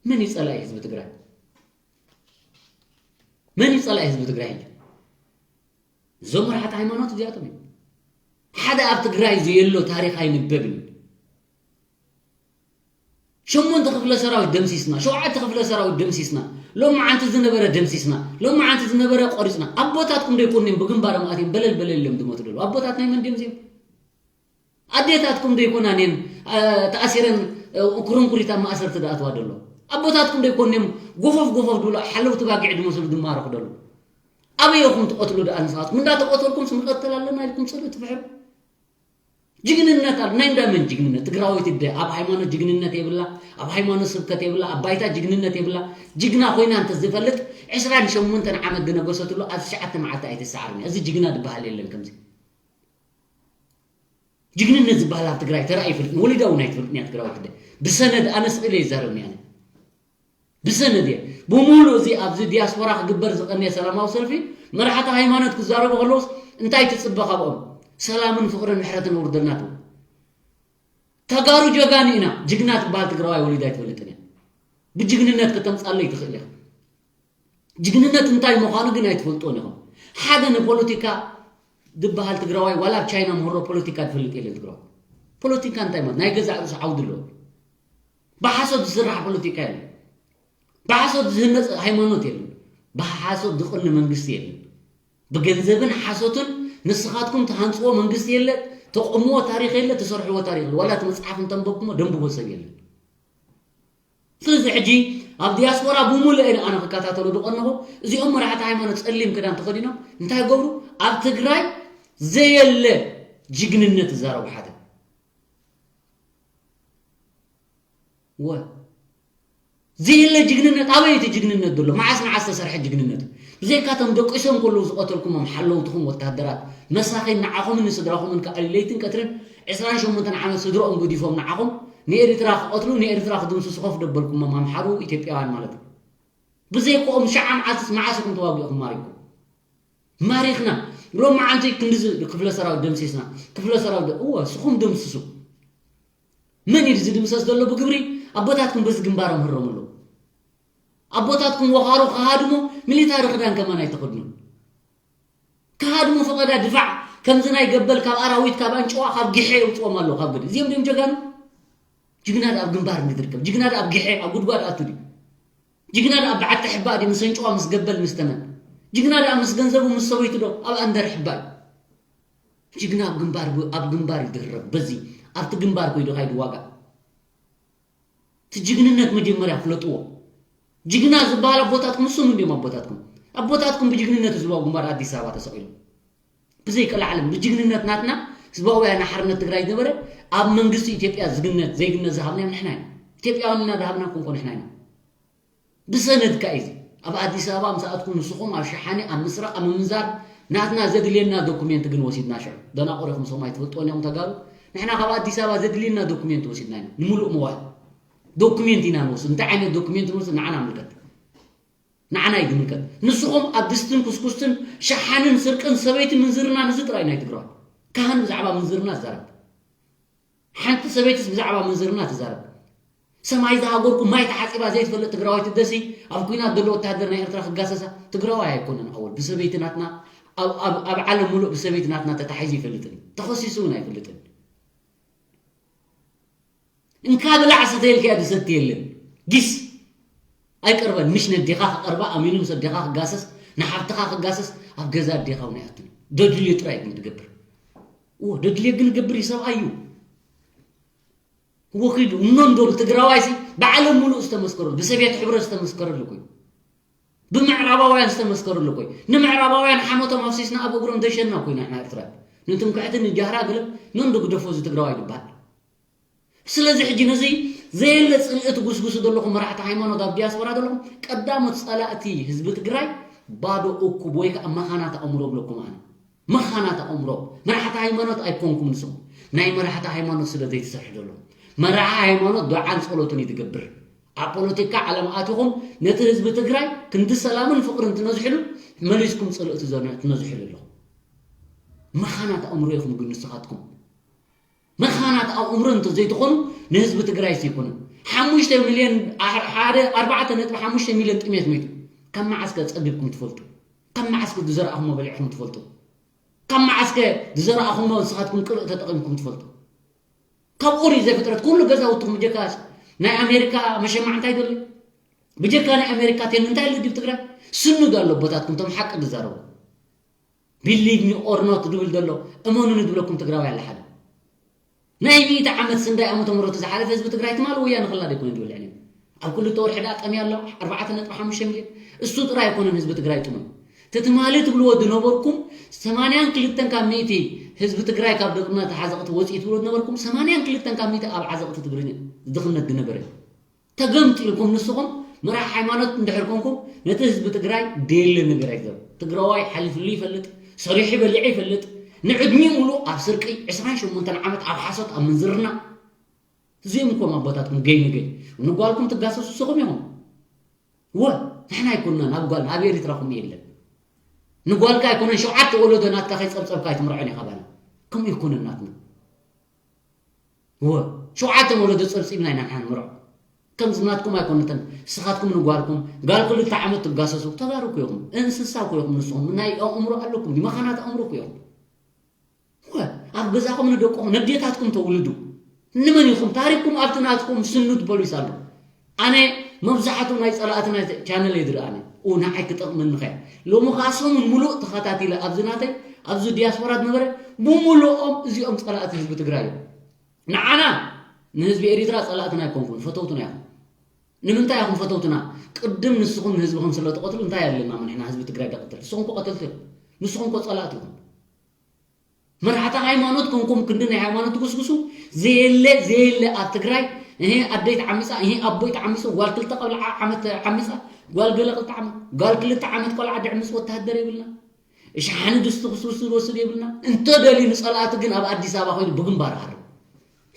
መን እዩ ጸላኢ ህዝቢ ትግራይ? መን እዩ ጸላኢ ህዝቢ ትግራይ? እዞም መራሕቲ ሃይማኖት እዚኣቶም እዮም። ሓደ ኣብ ትግራይ ዘየሎ ታሪኽ ኣይንበብን እዩ። ሸሞንተ ክፍለ ሰራዊት ደምሲስና፣ ሸውዓተ ክፍለ ሰራዊት ደምሲስና፣ ሎም መዓንቲ ዝነበረ ደምሲስና፣ ሎም መዓንቲ ዝነበረ ቆሪፅና። ኣቦታትኩም ዶ ይኮኑን ብግንባሮም ኣትዮም በለል በለል ኢሎም ዝሞቱ ደለዉ? ኣቦታት ናይ መን ድዮም እዚኦም? ኣዴታትኩም ዶ ይኮናን እየን፣ እ፣ ተኣሲረን፣ እ፣ ኩርንኩሪት ኣብ ማእሰርቲ ዝኣትዋ ደሎ? ኣቦታትኩም ዶ ይኮኑን እዮም ጎፈፍ ጎፈፍ ድብሉ ሓለውቲ ባጊዕ ዝመስሉ ዝማረኹ ደሎ? ኣበይ ኢኹም ትቐትሉ ደኣ ንስኻትኩም? እንዳተቐተልኩም ንቐትል ኣለና ኢልኩም ጽልኢ ትፍሕሩ። ጅግንነት ኣብ ናይ እንዳመን ጅግንነት? ትግራወይቲ እደ ኣብ ሃይማኖት ጅግንነት የብላ፣ ኣብ ሃይማኖት ስብከት የብላ፣ ኣብ ባይታ ጅግንነት የብላ። ጅግና ኮይና እንተ ዝፈልጥ ዕስራን ሸሞንተን ዓመት ዝነገሰትሉ ኣብ ትሽዓተ መዓልቲ ኣይትሰዓርን እያ። እዚ ጅግና ዝበሃል የለን ከምዚ። ጅግንነት ዝበሃል ኣብ ትግራይ ተራእዩ ይፈልጥን ወሊዳ እውን ኣይትፈልጥን እያ ትግራወይቲ እደ። ብሰነድ ኣነ ስቕ ኢለ ይዛረብን እየ ኣነ። ብሰነድ እየ። ብምሉእ እዚ ኣብዚ ዲያስፖራ ክግበር ዝቐነየ ሰላማዊ ሰልፊ መራሕቲ ሃይማኖት ክዛረቡ ከለውስ እንታይ ትጽበ ካብኦም? ሰላምን ፍቕርን ምሕረትን ኣውርደልና ትብል። ተጋሩ ጀጋኑ ኢና። ጅግና ትበሃል ትግራዋይ ወሊዳ ኣይትፈልጥን እያ። ብጅግንነት ከተምጻለይ ትኽእል ኢኻ። ጅግንነት እንታይ ምዃኑ ግን ኣይትፈልጥዎን ኢኹም። ሓደ ንፖለቲካ ዝበሃል ትግራዋይ ዋላ ኣብ ቻይና ምህሮ ፖለቲካ ዝፈልጥ የለን ትግራዋይ። ፖለቲካ እንታይ ማለት? ናይ ገዛእ ርእሱ ዓውዲ ኣለዎ። ብሓሶት ዝስራሕ ፖለቲካ የለን። ብሓሶት ዝህነፅ ሃይማኖት የለን። ብሓሶት ዝቕኒ መንግስቲ የለን። ብገንዘብን ሓሶትን ንስኻትኩም ትሃንፅዎ መንግስቲ የለ፣ ተቆምዎ ታሪኽ የለ፣ ትሰርሕዎ ታሪኽ የለ። ዋላ እቲ መፅሓፍ እንተንበብኩሞ ደንብቦ ሰብ የለን። ስለዚ ሕጂ ኣብ ዲያስፖራ ብምሉእ እየ ኣነ ክከታተሎ ዝቐነኹ። እዚኦም መራሕቲ ሃይማኖት ጸሊም ክዳን ተኸዲኖም እንታይ ይገብሩ? ኣብ ትግራይ ዘየለ ጅግንነት ይዛረቡ። ሓደ ወ ዘየለ ጅግንነት፣ ኣበይ እቲ ጅግንነት ዘሎ? መዓስ መዓስ ዝተሰርሐ ጅግንነት? ብዘይካቶም ደቂሶም ከለዉ ዝቐተልኩሞም ሓለውትኹም ወታደራት መሳኺን ንዓኹምን ንስድራኹምን ከኣ ለይትን ቀትርን ዕስራን ሸሞንተን ዓመት ስድርኦም ገዲፎም ንዓኹም ንኤርትራ ክቐትሉ ንኤርትራ ክድምስሱ ኮፍ ደበልኩሞም ኣምሓሩ ኢትዮጵያውያን ማለት እዩ። ብዘይክኦም ሽዓ መዓልትስ መዓስ ኢኹም ተዋጊእኹም ማሪኹም? ማሪኽና። ሎም መዓንቲ ክንድዚ ክፍለ ሰራዊት ደምሲስና። ክፍለ ሰራዊት ደ-፣ እወ፣ ስኹም ደምስሱ። መን እዩ ዝድምሰስ ዘሎ ብግብሪ? ኣቦታትኩም በዚ ግንባሮም ህረሙ ኣለዉ። ኣቦታትኩም ወኻሩ ክሃድሙ ሚሊታሪ ክዳን ከማን ኣይተኸድኑን። ክሃድሙ ፈቐዳ ድፋዕ ከምዚ ናይ ገበል ካብ ኣራዊት ካብ ኣንጭዋ ካብ ጊሐ የውፅኦም ኣለዉ ካብ ግዲ። እዚኦም ድዮም ጀጋኑ? ጅግና ደኣ ኣብ ግንባር እንዲ ዝርከብ። ጅግና ደኣ ኣብ ጊሐ ኣብ ጉድጓድ ኣቱ ድዩ? ጅግና ደኣ በዓቲ ሕባእ ድዩ? ምስ ኣንጭዋ፣ ምስ ገበል፣ ምስ ተመን። ጅግና ደኣ ምስ ገንዘቡ፣ ምስ ሰበይቱ ዶ? ኣብ ኣንደር ሕባእ እዩ። ጅግና ኣብ ግንባር፣ ኣብ ግንባር ይድረብ። በዚ ኣብቲ ግንባር ኮይዱ ካይዱ ዋጋ። እቲ ጅግንነት መጀመርያ ፍለጥዎ። ጅግና ዝበሃል ኣቦታትኩም ንሶም እንዲዮም ኣቦታትኩም። ኣቦታትኩም ብጅግንነት ህዝባዊ ግንባር ኣዲስ ኣበባ ተሰቒሎም። ብዘይቀላዕለም ብጅግንነት ናትና ህዝባዊ ወያነ ሓርነት ትግራይ ዝነበረ ኣብ መንግስቲ ኢትዮጵያ ዝግነት፣ ዘይግነት ዝሃብናዮም ንሕና ኢና። ኢትዮጵያውያን ኢና ዝሃብናኩም እኮ ንሕና ኢና። ብሰነድ ከ እዩ እዚ። ኣብ ኣዲስ ኣበባ ምስ ኣትኩም ንስኹም ኣብ ሸሓኒ፣ ኣብ ምስራቕ፣ ኣብ ምምንዛር ናትና ዘድልየና ዶኩሜንት ግን ወሲድና ሽዑ። ደናቑር ኢኹም፣ ንስኹም ኣይትፈልጥዎን ኢኹም ተጋሩ። ንሕና ካብ ኣዲስ ኣበባ ዘድልየና ዶኩሜንት ወሲድና ኢና። ንምሉእ መዋእል ዶኩሜንት ኢና ንወስድ። እንታይ ዓይነት ዶኩሜንት ንወስድ ንዓና ምልከት። ንዓና እዩ ዝምልከት። ንስኹም ኣብ ድስትን ኩስኩስትን ሸሓንን ስርቅን ሰበይቲ ምንዝርና ንዚ ጥራይ ናይ ትግራዋይ። ካህን ብዛዕባ ምንዝርና ዝዛረብ። ሓንቲ ሰበይትስ ብዛዕባ ምንዝርና ትዛረብ። ሰማይ ዝሃገርኩ ማይ ተሓጺባ ዘይትፈልጥ ትግራዋይቲ ደሲ ኣብ ኲናት ዘሎ ወታሃደር ናይ ኤርትራ ክጋሰሳ ትግራዋይ ኣይኮነን። ኣወል ብሰበይቲ ናትና ኣብ፣ ኣብ፣ ኣብ ዓለም ሙሉእ ብሰበይቲ ናትና ተታሒዙ ይፈልጥን ተኸሲሱ እውን ኣይፈልጥን። እንካ ብላዕ ስተይልካያ ዝሰቲ የለን። ጊስ ኣይቀርበን። ምሽ ነዴኻ ክቐርባ ኣሚኑ ምስ ኣዴኻ ክጋሰስ፣ ንሓብትኻ ክጋሰስ ኣብ ገዛ ኣዴኻ እውን ኣይኣቱን። ደድልዮ ጥራይ ግን ትገብር። እዎ ደድልዮ ግን ገብር እዩ፣ ሰብኣይ እዩ። እዎ ኪዱ እኖ እንዶ ትግራዋይሲ ብዓለም ሙሉእ ዝተመስከረሉ፣ ብሰብየት ሕብረት ዝተመስከረሉ እኮ እዩ። ብምዕራባውያን ዝተመስከረሉ እኮ እዩ። ንምዕራባውያን ሓሞቶም ኣፍሲስና ኣብ እግሮም ዘሸና እኮ ኢና ንሕና ኤርትራውያን። ንትምክሕትን ንጃህራ ገለ ነንዶ ግደፎ እዚ ትግራዋይ ዝበሃል። ስለዚ ሕጂ ነዚ ዘየለ ጽልኢ ትጉስጉሱ ዘለኹም መራሕቲ ሃይማኖት ኣብ ዲያስፖራ ዘለኹም ቀዳሞት ጸላእቲ ህዝቢ ትግራይ ባዶ እኩብ ወይ ከዓ መኻናት ኣእምሮ እብለኩም ኣነ። መኻናት ኣእምሮ። መራሕቲ ሃይማኖት ኣይኮንኩም ንስኹም። ናይ መራሕቲ ሃይማኖት ስለ ዘይትሰርሑ ዘለኹም። መራሒ ሃይማኖት ዱዓን ጸሎትን እዩ ዝገብር። ኣብ ፖለቲካ ዓለም ኣቲኹም ነቲ ህዝቢ ትግራይ ክንዲ ሰላምን ፍቕርን ትነዝሕሉ መሊስኩም ጽልኢ ትዘን-፣ ትነዝሕሉ ኣለኹም። መኻናት ኣእምሮ ኢኹም ግን ንስኻትኩም። መኻናት ኣእምሮ እንተዘይትኾኑ ንህዝቢ ትግራይስ ኣይኮነን። ሓሙሽተ ሚልዮን፣ ሓደ ኣርባዕተ ነጥቢ ሓሙሽተ ሚልዮን ጥሜት ሞይቱ። ካብ መዓስከ ጸጊብኩም ትፈልጡ? ካብ መዓስከ ዝዘራእኹሞ በሊዕኹም ትፈልጡ? ካብ መዓስከ ዝዘራእኹሞ ንስኻትኩም ቅብእ ተጠቒምኩም ትፈልጡ? ካብ ኦሪት ዘፍጥረት ኩሉ ገዛውትኹም ብጀካ ናይ ኣሜሪካ መሸማዕ እንታይ ዘሎ? ብጀካ ናይ ኣሜሪካ ቴን እንታይ ኣሎ ድዩ ትግራይ? ስኑ ዶ ኣሎ ኣቦታትኩም ቶም ሓቂ ዝዛረቡ? Believe me or not ዝብል ዘሎ እመኑኒ ዝብለኩም ትግራዋይ ኣለ ሓደ። ናይ ሚእቲ ዓመት ስንዳይ ዓመተ ምህረቱ ዝሓለፈ ህዝቢ ትግራይ ትማሊ ወያነ ክላ ዘይኮነ ዝብል ዕንዮም። ኣብ ክልተ ወርሒ ደኣ ጠምያ ኣሎ ኣርባዕተ ነጥቢ ሓሙሽተ ሚልዮን። እሱ ጥራይ ኣይኮነን ህዝቢ ትግራይ ጥሙይ። እቲ ትማሊ ትብልዎ ዝነበርኩም ሰማንያን ክልተን ካብ ሚእቲ ህዝቢ ትግራይ ካብ ድኽነት ዓዘቕቲ ወፂኡ ትብልዎ ዝነበርኩም ሰማንያን ክልተን ካብ ሚእቲ ኣብ ዓዘቕቲ ትግርኛ ድኽነት ዝነበረ እዩ። ተገምጢልኩም ንስኹም መራሕ ሃይማኖት እንድሕር ኮንኩም ነቲ ህዝቢ ትግራይ ደየለ ነገር ኣይትዘሩ። ትግራዋይ ሓሊፍሉ ይፈልጥ፣ ሰሪሑ በሊዑ ይፈልጥ። ንዕድሚኡ ሙሉእ ኣብ ስርቂ፣ ዕስራን ሸሞንተን ዓመት ኣብ ሓሶት፣ ኣብ ምንዝርና። እዚኦም እኮም ኣቦታትኩም ገይ ንገይ ንጓልኩም ትጋሰሱ ንስኹም ኢኹም። ወ ንሕና ኣይኮንናን ኣብ ጓል ኣብ ኤሪትራኹም የለን። ንጓልካ ኣይኮነን ሸውዓተ ወለዶ ናትካ ከይጸብጸብካ ኣይትምርዖን ኢኻ ባና። ከምኡ ኣይኮነን ናትና። እወ ሸውዓተ ወለዶ ጸብጺብና ኢና ንሓን ምርዖ። ከምዚ ናትኩም ኣይኮነትን። ንስኻትኩም ንጓልኩም ጋል ክልተ ዓመት ትጋሰሱ። ተጋሩ እኮ ኢኹም። እንስሳ እኮ ኢኹም ንስኹም። ናይ ኣእምሮ ኣለኩም። መኻናት ኣእምሮ እኮ ኢኹም። እወ ኣብ ገዛኹም ንደቅኹም ነዴታትኩም ተውልዱ። ንመን ኢኹም? ታሪክኩም ኣብቲ ናትኩም ስኑድ ፖሊስ ኣሎ። ኣነ መብዛሕቱ ናይ ጸላእቲ ናይ ቻነል እየ ዝርኢ ኣነ። ኡ ንዓይ ክጠቕመኒ ኸያ። ሎሚ ኸኣ ሰሙን ሙሉእ ተኸታቲለ ኣብዚ ናተይ፣ ኣብዚ ዲያስፖራ ዝነበረ ብምሉኦም እዚኦም ጸላእቲ ህዝቢ ትግራይ እዮም። ንዓና ንህዝቢ ኤሪትራ ጸላእትና ኣይኮንኩን፣ ፈተውትና ኢኹም። ንምንታይ ኢኹም ፈተውትና? ቅድም ንስኹም ንህዝብኹም ስለ ትቐትሉ እንታይ ኣለና ንሕና ህዝቢ ትግራይ ደቐትል? ንስኹም እኮ ቀተልቲ ኢኹም። ንስኹም እኮ ጸላእቲ ኢኹም። መራሕቲ ሃይማኖት ኮንኩም ክንዲ ናይ ሃይማኖት ትጉስጉሱ ዘየለ ዘየለ ኣብ ትግራይ እህ ኣደይ ተዓሚፃ እህ ኣቦይ ተዓሚፁ ጓል ክልተ ቆልዓ ዓመት ዓሚፃ ጓል ገለ ክልተ ዓመት ጓል ክልተ ዓመት ቆልዓ ድዕምፅ ወታሃደር የብልና። እሽሓኒ ድስቲ ክስብስብ ዝወስድ የብልና። እንተደልዩ ንፀላእቲ ግን ኣብ ኣዲስ ኣበባ ኮይኑ ብግንባር ሃርም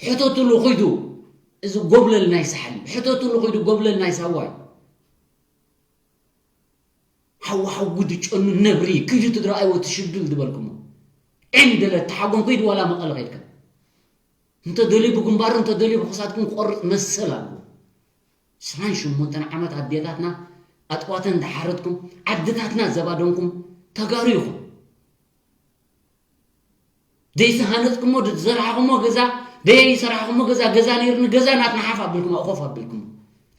ሕተትሉ ኹይዱ። እዚ ጎብለል ናይ ሳሕል ሕተትሉ ኹይዱ ጎብለል ናይ ሳዋይ ሓዊ ሓዊ ድጨኑ ነብሪ ክዩ ትግራይ ወቲ ሽዱል ዝበልኩሞ ዒንደለ ተሓጎም ከይድ ዋላ መቐለ ከይድካ እንተደልዩ ብግንባሩ እንተደልዩ ብክሳድኩም ክቆርፅ መሰል ኣለዎ። ዕስራን ሸሞንተን ዓመት ኣዴታትና ኣጥዋተን ዝሓረድኩም ዓድታትና ዘባደንኩም ተጋሩ ኢኹም። ዘይዝሃነፅኩሞ ዝዘራሕኹሞ ገዛ ዘይሰራሕኹሞ ገዛ ገዛ ነይርኒ ገዛ ናትና ሓፍ ኣቢልኩም ኣኾፍ ኣቢልኩም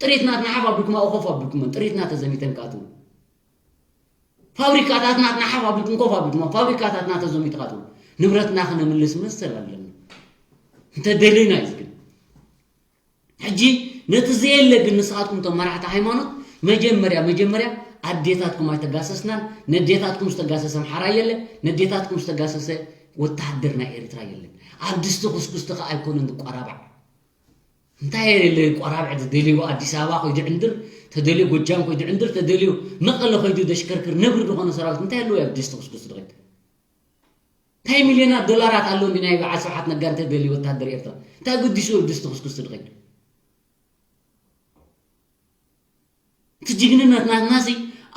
ጥሪት ናትና ሓፍ ኣቢልኩም ኣብኡ ኮፍ ኣቢልኩም ጥሪትና ተዘሚተን ክኣትዉ። ፋብሪካታት ናትና ሓፍ ኣቢልኩም ኮፍ ኣቢልኩም ፋብሪካታትና ተዘሚቱ ክኣትዉ። ንብረትና ክነምልስ መሰል ኣለና። እንተደሊና እዩ ግን። ሕጂ ነቲ ዘየለ ግን ንስኻትኩም እቶም መራሕቲ ሃይማኖት መጀመርያ መጀመርያ ኣዴታትኩም ኣይተጋሰስናን፣ ነዴታትኩም ዝተጋሰሰ ኣምሓራ የለ፣ ነዴታትኩም ዝተጋሰሰ ወተሃደር ናይ ኤርትራ የለን። ኣብ ድስቲ ኩስኩስቲ ከኣ ኣይኮነን ዝቆራባዕ። እንታይ የለ ቆራብዕ ዝደልዩ ኣዲስ ኣበባ ኮይዱ ዕንድር፣ ተደልዩ ጎጃም ኮይዱ ዕንድር፣ ተደልዩ መቐለ ኮይዱ ዘሽከርክር ነብሪ ዝኾነ ሰራዊት እንታይ ኣለዎ ኣብ ድስቲ ኩስኩስቲ ድኸይድ? እንታይ ሚልዮናት ዶላራት ኣሎ እንዲ ናይ በዓል ስብሓት ነጋ እንተደልዩ ወታደር ኤርትራ እንታይ ገዲሱ ኣብ ድስቲ ኩስኩስቲ ድኸይድ? እቲ ጅግንነት ናትናሲ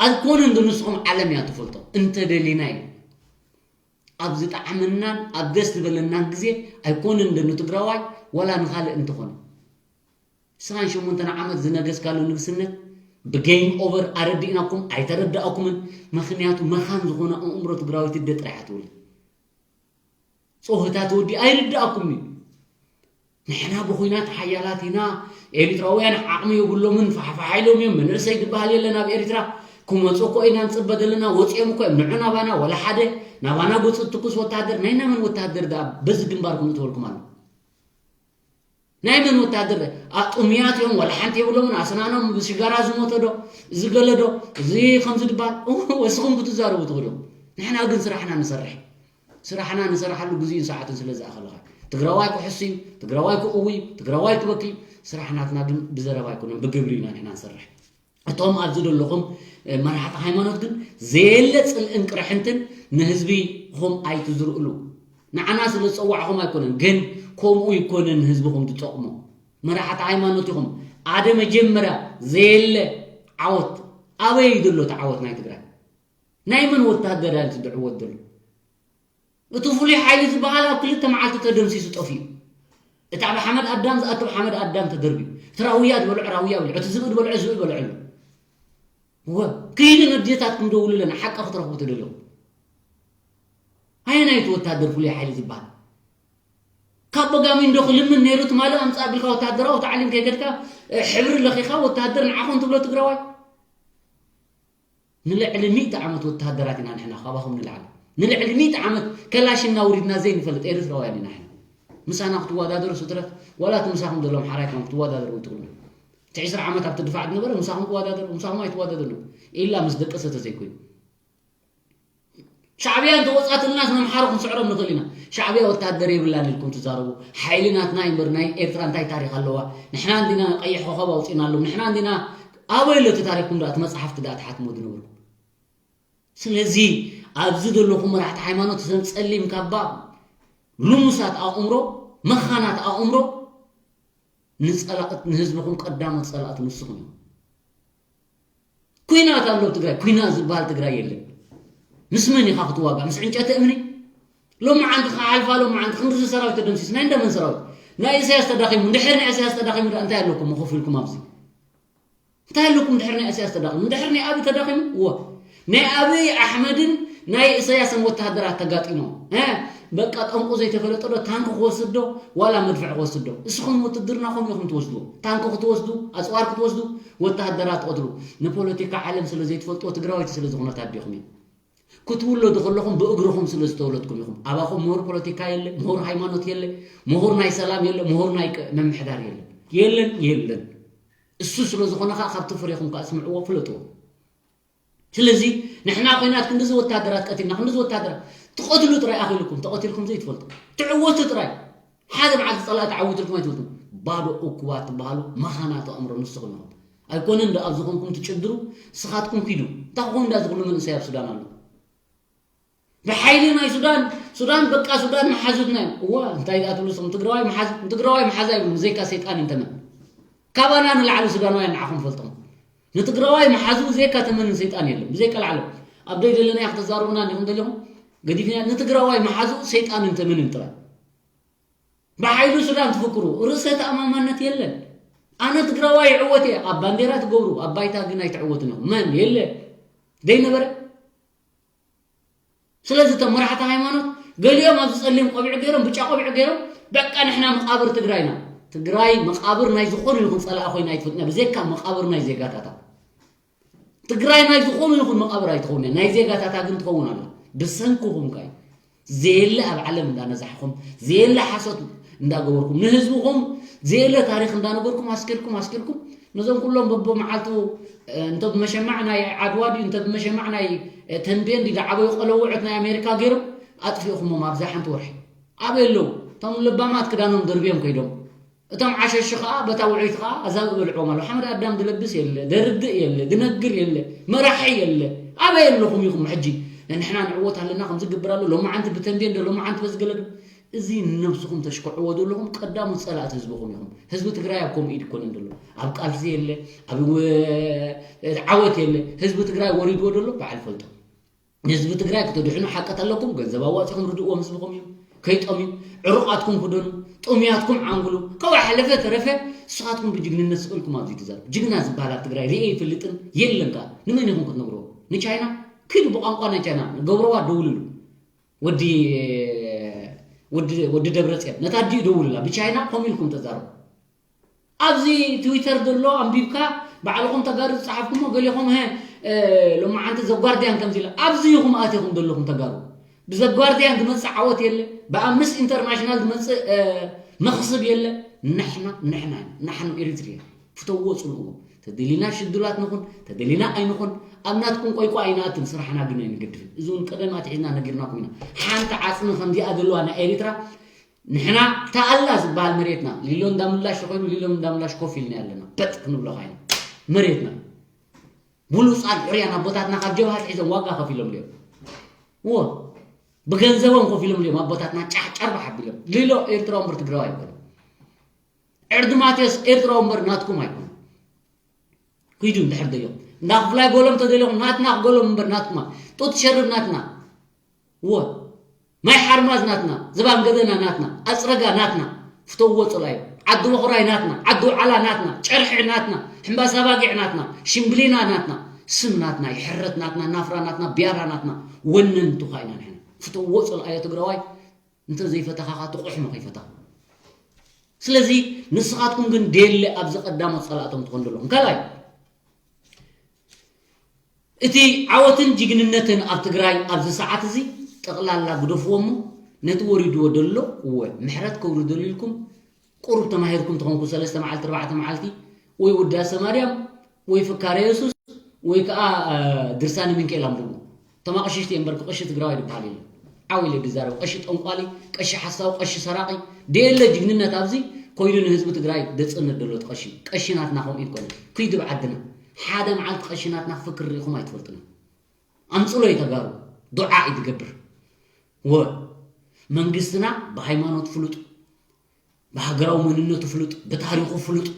ኣይኮነን ዶ ንስኹም ዓለም እያ ትፈልጦ እንተደሊና እዩ። ኣብ ዝጠዓመናን ኣብ ደስ ዝበለናን ግዜ ኣይኮነን ዶ ንትግራዋይ ዋላ ንኻልእ እንተኾነ። ዕስራን ሸሞንተን ዓመት ዝነገስካሉ ንግስነት ብጌም ኦቨር ኣረዲእናኩም ኣይተረዳእኩምን። ምኽንያቱ መኻን ዝኾነ ኣእምሮ ትግራዊት እደ ጥራሕ ትውልድ። ጾህታ ተወዲ ኣይርዳእኩም እዩ። ንሕና ብኹናት ሓያላት ኢና፣ ኤሪትራውያን ዓቕሚ የብሎምን፣ ፋሕፋሕ ኢሎም እዮም፣ መንእሰይ ዝበሃል የለን ኣብ ኤሪትራ። ክመፁ እኮ ኢና ንፅበ ዘለና፣ ወፂኦም እኮ እዮም፣ ንዑ ናባና፣ ወላ ሓደ ናባና ጎፅእ ትኩስ ወታሃደር፣ ናይ ናመን ወታሃደር ደኣ በዚ ግንባርኩም እትበልኩም ኣሎ? ናይ መን ወታሃደር? አ፣ ጥሙያት እዮም፣ ወላ ሓንቲ የብሎምን፣ ኣስናኖም ብሽጋራ ዝሞተ ዶ፣ እዚ ገለ ዶ፣ እዚ ከምዚ ድበሃል፣ ወስኹም ክትዛረቡ ትኽእሉ። ንሕና ግን ስራሕና ንሰርሕ። ስራሕና ንሰርሓሉ ግዜኡን ሰዓቱን ስለ ዝኣኸለኻ። ትግራዋይ ክሕሱ እዩ፣ ትግራዋይ ክእዊ እዩ፣ ትግራዋይ ክበኪ እዩ። ስራሕ ናትና ግን ብዘረባ ኣይኮነን፣ ብግብሪ ኢና ንሕና ንሰርሕ። እቶም ኣብዚ ዘለኹም፣ እ፣ መራሕቲ ሃይማኖት ግን ዘየለ ጽልእን ቅርሕንትን ንህዝቢኹም ኣይትዝርእሉ። ንዓና ስለ ዝጸዋዕኹም ኣይኮነን፣ ግን ከምኡ ኣይኮነን ንህዝብኹም ትጠቕሙ። መራሕቲ ሃይማኖት ኢኹም። ኣደ መጀመርያ ዘየለ ዓወት፣ ኣበይ እዩ ዘሎ እቲ ዓወት ናይ ትግራይ? ናይ መን ወታደር እዩ ዝዕወት ዘሎ? እቲ ፍሉይ ሓይሊ ዝበሃል ኣብ ክልተ መዓልቲ ተደምሲሱ ጠፊኡ። እቲ ኣብ ሓመድ ኣዳም ዝኣቱ ኣብ ሓመድ ኣዳም ተደርብዩ። እቲ ራውያ ዝበልዖ ራውያ በልዖ፣ እቲ ዝብኢ ዝበልዖ ዝብኢ በልዖ ኣሎ። እወ፣ ክይዱ ነዴታትኩም ደውሉ ኣለና፣ ሓቂ ክትረኽቡ ትደለኹም። ኣየናይ እቲ ወታደር ፍሉይ ሓይሊ ዝበሃል? ካብ በጋሚ እንዶ ክልምን ነይሩ ትማሊ ኣምጻእ ኣቢልካ ወታደራዊ ታዕሊም ከይከድካ፣ እ፣ ሕብሪ ለኺኻ ወታደር ንዓኹም ትብሎ ትግራዋይ? ንልዕሊ ሚእቲ ዓመት ወተሃደራት ኢና ንሕና ካባኹም ንላዕሊ። ንልዕሊ ሚእቲ ዓመት ከላሽን ኣውሪድና ዘይንፈልጥ ኤርትራውያን ኢና ንሕና። ምሳና ክትወዳደሩ ስትረት፣ ዋላ እቲ ምሳኹም ዘሎ ኣምሓራይ ከም ክትወዳደሩ ኣይትኽእሉን። እቲ ዕስራ ዓመት ኣብቲ ድፋዕ ዝነበረ ምሳኹም ክወዳደሩ፣ ምሳኹም ኣይትወዳደሩን። ኢላ ምስ ደቀሰ ተዘይኮይኑ። ሻዕብያ እንተወጻትልናስ ነምሓሩ ክንስዕሮም ንኽእል ኢና። ሻዕብያ ወተሃደር የብላን ኢልኩም ትዛረቡ። ሓይሊ ናትና እዩ እምበር ናይ ኤርትራ እንታይ ታሪኽ ኣለዋ? ንሕና እንዲና ቀይሕ ኮኸብ ኣውጺእናሎም። ንሕና እንዲና ኣበይ ኣሎ እቲ ታሪኽኩም ደኣ? እቲ መጽሓፍቲ ደኣ ትሓትሞ ዝነበርኩም። ስለዚ ኣብዚ ዘለኹም መራሕቲ ሃይማኖት እተን ጸሊም ካባ ልሙሳት ኣእምሮ፣ መኻናት ኣእምሮ ንጸላእት-፣ ንህዝብኹም ቀዳሞት ጸላእቲ ንስኹም እዮም። ኩናት ኣሎ ኣብ ትግራይ፣ ኩናት ዝበሃል ትግራይ የለን። ምስ መን ኢኻ ክትዋጋእ? ምስ ዕንጨቲ እምኒ? ሎሚ ዓንቲ ክሓልፋ፣ ሎሚ ዓንቲ ክንድዚ ሰራዊት ተደምሲስ፣ ናይ እንደመን ሰራዊት? ናይ ኢሳያስ ተዳኺሙ፣ እንድሕር ናይ ኢሳያስ ተዳኺሙ ደኣ እንታይ ኣለኩም ኮፍ ኢልኩም ኣብዚ? እንታይ ኣለኩም ድሕሪ ናይ ኢሳያስ ተዳኺሙ? ድሕሪ ናይ ኣብይ ተዳኺሙ? እወ። ናይ ኣብይ ኣሕመድን ናይ ኢሳያስን ወተሃደራት ተጋጢሞም። እ፣ በቃ ጠንቁ ዘይተፈለጠ ዶ ታንክ ክወስድ ዶ ዋላ መድፍዕ ክወስድ ዶ? እስኹም ውትድርናኹም ኢኹም ትወስድዎ። ታንክ ክትወስዱ፣ ኣጽዋር ክትወስዱ፣ ወተሃደራት ትቐትሉ። ንፖለቲካ ዓለም ስለ ዘይትፈልጥዎ ትግራወይቲ ስለ ዝኾነት ኣዴኹም እዩ። ክትውለዱ ከለኹም ብእግርኹም ስለ ዝተወለድኩም ኢኹም። ኣባኹም ምሁር ፖለቲካ የለ፣ ምሁር ሃይማኖት የለ፣ ምሁር ናይ ሰላም የለ፣ ምሁር ናይ ቅ-፣ ምምሕዳር የለ። የለን፣ የለን። እሱ ስለ ዝኾነ ኸኣ ካብቲ ፍሬኹም ከኣ ስምዕዎ፣ ፍለጥዎ። ስለዚ ንሕና ኮይናት ክንድዚ ወታደራት ቀቲልና፣ ክንድዚ ወታደራት ትቐትሉ ጥራይ ኣኺልኩም፣ ተቐቲልኩም ዘይትፈልጡ። ትዕወቱ ጥራይ። ሓደ መዓልቲ ጸላኢ ተዓዊትልኩም ኣይትፈልጡን። ባዶ እኩባት ትበሃሉ፣ መኻናት ኣእምሮ ንስኹም ኢኹም። ኣይኮነን ዶ ኣብዚ ኮንኩም ትጭድሩ፣ ንስኻትኩም ኪዱ። እንታይ ክኾን እንዳ እዚ ኩሉ መንእሰይ ኣብ ሱዳን ኣሎ? ብሓይሊ ናይ ሱዳን፣ ሱዳን በቃ ሱዳን መሓዙትና እዮም። እዋ፣ እንታይ ደኣ ትብሉ ንስኹም? ትግራዋይ መሓዙ፣ ንትግራዋይ መሓዛ ይብሉ፣ ብዘይካ ሰይጣን እንተመን። ካባና ንላዕሊ ሱዳናውያን ንዓኹም ፈልጦም። ንትግራዋይ መሓዙ ብዘይካ ተመንን ሰይጣን የለን፣ ብዘይካ ላዕሎም። ኣብ ደይ ደለናዮ ክትዛረቡና እንዲኹም ደሊኹም? ገዲፍና፣ ንትግራዋይ መሓዙ ሰይጣንን ተመንን ጥራይ። ብሓይሉ ሱዳን ትፍክሩ፣ ርእሰ ተኣማማነት የለን። ኣነ ትግራዋይ ይዕወት እየ፣ ኣብ ባንዴራ ትገብሩ፣ ኣብ ባይታ ግን ኣይትዕወቱን ኢኹም። መን? የለ። ደይነበረ? ስለዚ እቶም መራሕቲ ሃይማኖት ገሊኦም ኣብዚ ጸሊም ቆቢዕ ገይሮም፣ ብጫ ቆቢዕ ገይሮም፣ በቃ ንሕና መቓብር ትግራይና። ትግራይ መቓብር ናይ ዝኾነ ይኹን ጸላኢ ኮይና ኣይትፈልጥን እያ፣ ብዘይካ መቓብር ናይ ዜጋታታ። ትግራይ ናይ ዝኾነ ይኹን መቓብር ኣይትኸውን እያ፣ ናይ ዜጋታታ ግን ትኸውን ኣላ። ብሰንክኹም ከ ዘየለ ኣብ ዓለም እንዳነዛሕኹም፣ ዘየለ ሓሶት እንዳገበርኩም፣ ንህዝብኹም ዘየለ ታሪኽ እንዳነገርኩም፣ ኣስኪርኩም ኣስኪርኩም፣ ነዞም ኩሎም በቦ መዓልቱ እንተ ብመሸማዕ ናይ ዓድዋ ድዩ እንተ ብመሸማዕ ናይ ተንቤን ድዩ ዝዓበዩ ቆለውዕት ናይ ኣሜሪካ ገይሮም ኣጥፊእኹሞም ኣብዛ ሓንቲ ወርሒ። ኣበይ ኣለዉ? እቶም ለባማት ክዳኖም ደርብዮም ከይዶም፣ እቶም ዓሸሽ ከኣ በታ ውዕይቲ ከኣ ኣዛብእ በልዕዎም ኣሎ። ሓመድ ኣዳም ድለብስ የለ፣ ደርድእ የለ፣ ድነግር የለ፣ መራሒ የለ። ኣበይ ኣለኹም ኢኹም ሕጂ? ንሕና ንዕወት ኣለና፣ ከምዚ ግብር ኣሎ፣ ሎማዓንቲ ብተንቤን ዶ፣ ሎማዓንቲ በዚ ገለ ዶ? እዚ ንነብስኹም ተሽክዕዎ ዘለኹም ቀዳሞት ጸላእቲ ህዝብኹም ኢኹም። ህዝቢ ትግራይ ኣብ ከምኡ ኢድ ይኮነን ዘሎ። ኣብ ቃልሲ የለ፣ ኣብ ወ-፣ ዓወት የለ። ህዝቢ ትግራይ ወሪድዎ ዘሎ በዓል ፈልጦ። ንህዝቢ ትግራይ ክተድሕኑ ሓቂ ተለኩም ገንዘብ ኣዋፂኹም ርድእዎም ህዝብኹም እዩ። ከይጠምዩ ዕሩቓትኩም ክደኑ፣ ጥሙያትኩም ዓንግሉ። ካብ ሓለፈ ተረፈ ንስኻትኩም ብጅግንነት ስቕ ኢልኩም ኣብዚ ትዛረቡ። ጅግና ዝበሃል ኣብ ትግራይ ርእየ ይፈልጥን የለን ከዓ። ንመን ኢኹም ክትነግርዎ? ንቻይና? ኪዱ ብቋንቋ ናይ ቻይና ገብረዋ ደውልሉ። ወዲ ወዲ ወዲ ደብረፅዮን ነታ ኣዲኡ ደውልላ ብቻይና ከምኡ ኢልኩም ተዛረቡ። ኣብዚ ትዊተር ዘሎ ኣንቢብካ ባዕልኹም ተጋሩ ዝፀሓፍኩሞ ገሊኹም ሀ ሎማዓንቲ ዘጓርድያን ከምዚ ኢለ ኣብዚ ኢኹም ኣቲኹም ዘለኹም ተጋሩ። ብዘጓርድያን ዝመፅእ ዓወት የለ፣ ብኣምነስቲ ኢንተርናሽናል ዝመፅእ መኽስብ የለ። ንሕና ንሕና ኢና፣ ንሕና ኤሪትሪያ ፍተዎ ፅልእዎ። ተደሊና ሽዱላት ንኹን ተደሊና ኣይንኹን ኣብ ናትኩም ቆይቋ ኣይንኣትን፣ ስራሕና ግን ኣይንገድፍን። እዚ እውን ቀደም ኣትሒዝና ነጊርናኩም ኢና። ሓንቲ ዓፅሚ ከምዚኣ ዘለዋ ናይ ኤሪትራ ንሕና ተኣላ ዝበሃል መሬትና ሊሎ እንዳምላሽ ኮይኑ ሊሎ እንዳምላሽ ኮፍ ኢልና ኣለና። በጥ ክንብሎ ካይና መሬትና ብሉፃት ሕርያን ኣቦታትና ካብ ጀብሃ ኣትሒዞም ዋጋ ከፊሎም ድዮም? እዎ ብገንዘቦም ከፊሎም ድዮም ኣቦታትና ጫሕ ጨርባሕ ኣቢሎም? ሊሎ ኤርትራ እምበር ትግራዋይ ኣይኮነ። ዕርዲ ማቴዎስ ኤርትራዊ እምበር ናትኩም ኣይኮነ። ኩይዱ እንድሕር ደሊኹም እንዳ ክፍላይ ጎሎም ተደሊኹም ናትና ክጎሎም እምበር ናትኩማ። ጡጥ ሸርብ ናትና። እወ ማይ ሓርማዝ ናትና፣ ዝባን ገደና ናትና፣ ኣፅረጋ ናትና፣ ፍተዎ ፅላዩ፣ ዓዲ በኹራይ ናትና፣ ዓዲ ውዓላ ናትና፣ ጨርሒ ናትና፣ ሕምባሳ ባጊዕ ናትና፣ ሽምብሊና ናትና፣ ስም ናትና፣ ይሕረት ናትና፣ ናፍራ ናትና፣ ቢያራ ናትና፣ ወነንቱ ኻይና ንሕና። ፍተዎ ፅልኣዮ ትግራዋይ እንተ ዘይፈተኻኻ ትቑሕ መኸይፈተኻ። ስለዚ ንስኻትኩም ግን ዴለ ኣብዚ ቀዳሞት ፀላእቶም ትኾኑ ዘለኹም። ካልኣይ እቲ ዓወትን ጅግንነትን ኣብ ትግራይ ኣብዚ ሰዓት እዚ ጠቕላላ ግደፍዎ እሞ ነቲ ወሪድዎ ደሎ እወ ምሕረት ከውርደሉ ኢልኩም ቁሩብ ተማሂርኩም ተኾንኩ ሰለስተ መዓልቲ ኣርባዕተ መዓልቲ ወይ ውዳሰ ማርያም ወይ ፍካረ የሱስ ወይ ከዓ ድርሳነ ሚንክኤል ኣንብቡ። ተማቕሽሽቲ እምበር ቀሺ ትግራዋይ ዝበሃል የለን። ዓው ኢለ ድዛረብ ቀሺ ጠንቋሊ፣ ቀሺ ሓሳዊ፣ ቀሺ ሰራቒ ደየለ ጅግንነት ኣብዚ ኮይኑ ንህዝቢ ትግራይ ደፅንት ደሎ እቲ ቀሺ። ቀሺ ናትና ከምኡ ይኮነ። ኩይዱ ብዓድና ሓደ መዓልቲ ቀሺ ናትና ክፍክር ርኢኹም ኣይትፈልጡና። ኣምፅሎ እዩ ተጋሩ ዱዓ እዩ ዝገብር። ወ መንግስትና ብሃይማኖት ፍሉጥ፣ ብሃገራዊ መንነቱ ፍሉጥ፣ ብታሪኹ ፍሉጥ።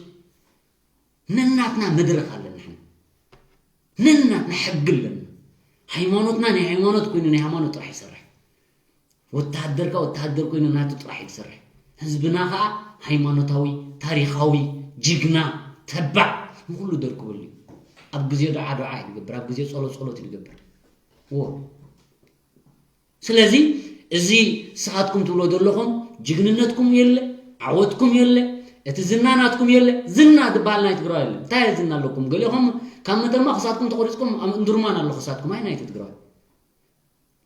ነናትና መድረኽ ኣለና። ነናትና ሕጊ ኣለና። ሃይማኖትና ናይ ሃይማኖት ኮይኑ ናይ ሃይማኖት ጥራሕ ይሰርሕ። ወተሃደርካ ወተሃደር ኮይኑ ናቱ ጥራሕ ይሰርሕ። ህዝብና ከዓ ሃይማኖታዊ፣ ታሪኻዊ፣ ጅግና፣ ተባዕ ንኩሉ ደርክበሉ እዩ። ኣብ ግዜ ዱዓ ዱዓ እዩ ዝገብር፣ ኣብ ግዜ ጸሎት ጸሎት እዩ ዝገብር። ዎ ስለዚ እዚ ስኻትኩም ትብሎ ዘለኹም ጅግንነትኩም የለ፣ ዓወትኩም የለ፣ እቲ ዝና ናትኩም የለ። ዝና ዝበሃል ናይ ትግራይ የለ። እንታይ ዝና ኣለኩም? ገሊኹም ካብ መተማ ክሳትኩም ተቆሪፅኩም ኣብ እንድርማን ኣሎ ክሳትኩም። ኣይ ናይቲ ትግራይ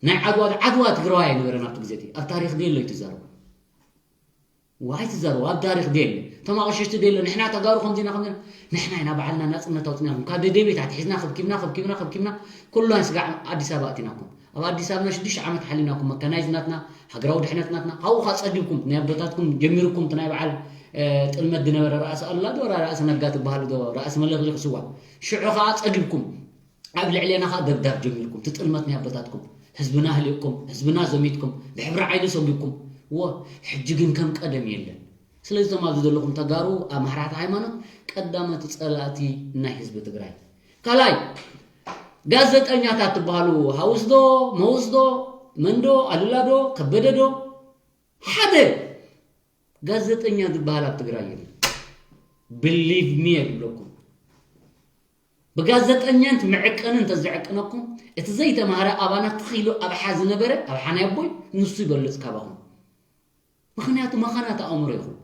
ናይ ዓድዋ ዓድዋ ትግራዋይ ኣይነበረን ኣብቲ ግዜ እቲ ኣብ ታሪኽ ደሎ እዩ ትዛረቡ። ዋይ ትዛረቡ ኣብ ታሪኽ ደሎ ተማቐሽሽቲ ደሎ ንሕና ተጋሩ ከምዚና ከምዚና ንሕና ኢና ባዕልና ናፅነት ኣውፅናኩም ካብ ደደቤት ኣትሒዝና ከብኪብና ከብኪብና ከብኪብና ኩሉ ስጋዕ ኣዲስ ኣበባ ኣቲናኩም። ኣብ ኣዲስ ኣበባ ሽዱሽተ ዓመት ሓሊናኩም መካናይዝ ናትና ሃገራዊ ድሕነት ናትና ካብኡ ከዓ ፀጊብኩም ናይ ኣቦታትኩም ጀሚርኩም እቲ ናይ በዓል ጥልመት ዝነበረ ራእሲ ኣሉላ ዶ ራእሲ ነጋ ትበሃሉ ዶ ራእሲ መለኽሊኽ ስዋ ሽዑ ከዓ ፀጊብኩም ኣብ ልዕሌና ከዓ ደብዳብ ጀሚርኩም እቲ ጥልመት ናይ ኣቦታትኩም ህዝብና ህሊቕኩም ህዝብና ዘሚትኩም ብሕብሪ ዓይኒ ሰጒግኩም እዎ ሕጂ ግን ከም ቀደም የለን። ስለዚ እዞም ኣብዚ ዘለኹም ተጋሩ ኣምሓራት ሃይማኖት ቀዳመቲ ፀላእቲ ናይ ህዝቢ ትግራይ ካልኣይ ጋዜጠኛታት ትበሃሉ ሃውስ ዶ መውስ ዶ መን ዶ ኣሉላ ዶ ከበደ ዶ ሓደ ጋዜጠኛ ዝበሃል ኣብ ትግራይ የለን። ብሊቭ ሚ እየ ዝብለኩም ብጋዜጠኛን ምዕቀንን እንተዘዕቅነኩም እቲ ዘይተማሃረ ኣባና ትኺሉ ኣብሓ ዝነበረ ኣብሓ ናይ ኣቦይ ንሱ ይበልፅ ካባኹም። ምኽንያቱ መኻናት ኣእምሮ ኢኹም።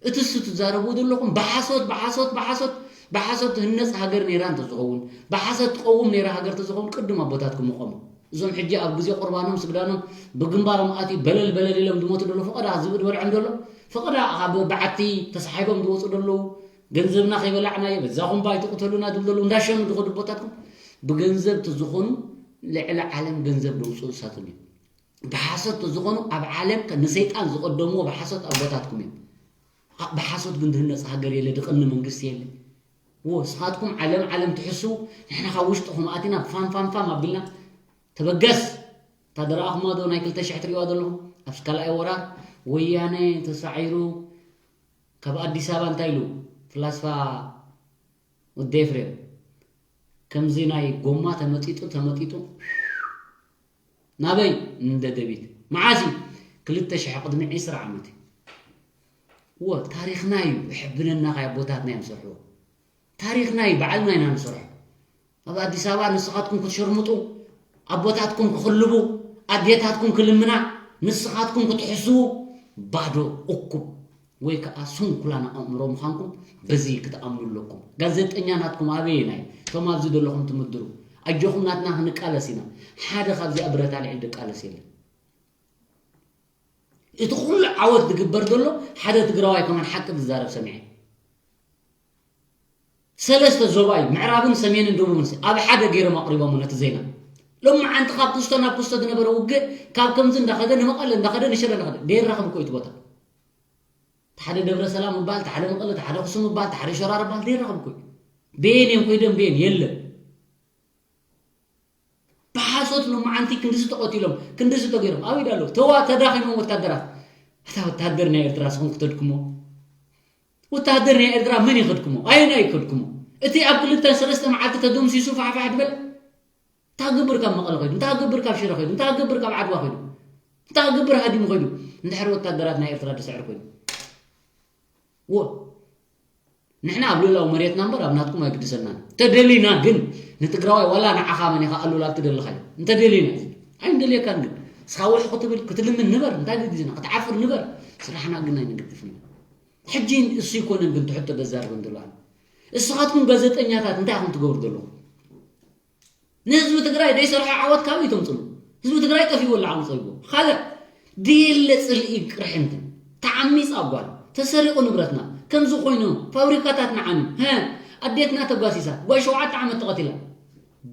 እቲ እሱ ትዛረቡ ዘለኹም ብሓሶት ብሓሶት ብሓሶት ብሓሶት ትህነፅ ሃገር ነይራ እንተዝኸውን፣ ብሓሰት ትቐውም ነይራ ሃገር ተዝኸውን ቅድም ኣቦታትኩም ምቐሙ። እዞም ሕጂ ኣብ ግዜ ቁርባኖም ስግዳኖም ብግንባሮም ኣትዩ በለል በለል ኢሎም ዝሞቱ ደሎ፣ ፈቐዳ ዝብኢ ዝበልዖም ደሎ፣ ፈቐዳ ካብ በዓቲ ተሳሒቦም ዝወፁ ደለዉ፣ ገንዘብና ከይበላዕናዮ በዛኹም ባይ ትቕተሉና ዝብሉ ደለዉ፣ እንዳሸኑ ዝኸዱ ኣቦታትኩም ብገንዘብ ተዝኾኑ ልዕሊ ዓለም ገንዘብ ደውፅኡ እሳቶም እዮም። ብሓሰት ተዝኾኑ ኣብ ዓለም ከ ንሰይጣን ዝቐደምዎ ብሓሰት ኣቦታትኩም እዮም። ብሓሶት ግን ዝህነፅ ሃገር የለ፣ ድቕኒ መንግስቲ የለ። ዎ ስኻትኩም ዓለም ዓለም ትሕስው፣ ንሕና ካብ ውሽጥኹም ኣቲና ፋም ፋም ፋም ኣቢልና ተበገስ። ታደረኣኹማ ዶ ናይ ክልተ ሽሕ ትሪእዋ ዘለኹም ኣብዚ ካልኣይ ወራር ወያነ ተሳዒሩ ካብ ኣዲስ ኣበባ እንታይ ኢሉ ፍላስፋ ወዲ ኤፍሬም? ከምዚ ናይ ጎማ ተመጢጡ ተመጢጡ ናበይ? ንደደቢት። መዓስ እዩ? ክልተ ሽሕ ቅድሚ ዕስራ ዓመት እዩ። እወ ታሪኽና እዩ። የሕብነና ካይ ኣቦታትና እዮም ዝሰርሕዎ። ታሪኽና እዩ፣ ባዕልና ኢና ንሰርሖ። ኣብ ኣዲስ ኣበባ ንስኻትኩም ክትሽርምጡ፣ ኣቦታትኩም ክኽልቡ፣ ኣዴታትኩም ክልምና፣ ንስኻትኩም ክትሕስዉ፣ ባዶ እኩብ ወይ ከዓ ስንኩላን ኣእምሮ ምዃንኩም በዚ ክትኣምኑ ኣለኩም። ጋዜጠኛ ናትኩም ኣበየናይ? እቶም ኣብዚ ዘለኹም ትምድሩ። ኣጆኹም ናትና ክንቃለስ ኢና። ሓደ ካብዚኣ ብረት ኣልዒል ድቃለስ የለን። እቲ ኩሉ ዓወት ዝግበር ዘሎ ሓደ ትግራዋይ ከማን ሓቂ ዝዛረብ ሰሚዐ። ሰለስተ ዞባ እዩ፣ ምዕራብን ሰሜንን ደቡብን ሲ-፣ ኣብ ሓደ ገይሮም ኣቕሪቦም ነቲ ዜና። ሎሚ ዓንቲ ካብ ክስቶ ናብ ክስቶ ዝነበረ ውግእ ካብ ከምዚ እንዳኸደ ንመቐለ እንዳኸደ ንሽረ እንዳኸደ ደይራኸብ እኮ እዩ እቲ ቦታ። እቲ ሓደ ደብረ ሰላም ምባል፣ እቲ ሓደ መቐለ፣ እቲ ሓደ ኣኽሱም ምባል፣ እቲ ሓደ ሸራሮ ምባል ደይራኸብ እኮ እዩ። በየን እዮም ኮይዶም በየን የለን። ብሓሶት ሎማዓንቲ ክንድዚ ተቐቲሎም ክንድዚ ተገይሮም ኣበይ ዳ ኣለዉ? ተዋ ተዳኺሞም ወታደራት። እታ ወታደር ናይ ኤርትራ ስኹም ክተድክሞ፣ ወታደር ናይ ኤርትራ መን ይኸድክሞ? ኣየናይ ይከድክሞ? እቲ ኣብ ክልተ ሰለስተ መዓልቲ ተደምሲሱ ፋሕፋሕ ዝበለ እንታይ ክገብር ካብ መቐለ ኸይዱ? እንታይ ክገብር ካብ ሽረ ኸይዱ? እንታይ ክገብር ካብ ዓድዋ ኸይዱ? እንታይ ክገብር ሃዲሙ ኸይዱ? እንድሕር ወታደራት ናይ ኤርትራ ዝስዕር ኮይኑ። ዎ ንሕና ኣብ ልኡላዊ መሬትና እምበር ኣብ ናትኩም ኣይግድሰናን። እንተደሊና ግን ንትግራዋይ ዋላ ንዓኻ መን ኢኻ ኣሉላ ኣብ ትደልኻዮ እንተደሊና ኣይንደልየካን። ግን እስኻ ውሕ ክትብል ክትልምን ንበር፣ እንታይ ግዲዝና ክትዓፍር ንበር። ስራሕና ግን ኣይንግድፍን ኢና። ሕጂ እሱ ይኮነን ግን ትሕቶ ዘዛርበን ዘሎ ኣነ። እስኻትኩም ጋዜጠኛታት እንታይ ኢኹም ትገብሩ ዘለኹም? ንህዝቢ ትግራይ ዘይሰርሖ ዓወት ካበይ ተምፅሉ? ህዝቢ ትግራይ ጠፊኡ ኣሎ ዓቕሚ ፀቢቡ። ካልእ ድየለ ፅልኢ ቅርሕንትን ተዓሚፃ ጓል ተሰሪቑ ንብረትና ከምዚ ኮይኑ ፋብሪካታት ንዓኒ ሀ ኣዴትና ተጓሲሳ ጓል ሸውዓተ ዓመት ተቐቲላ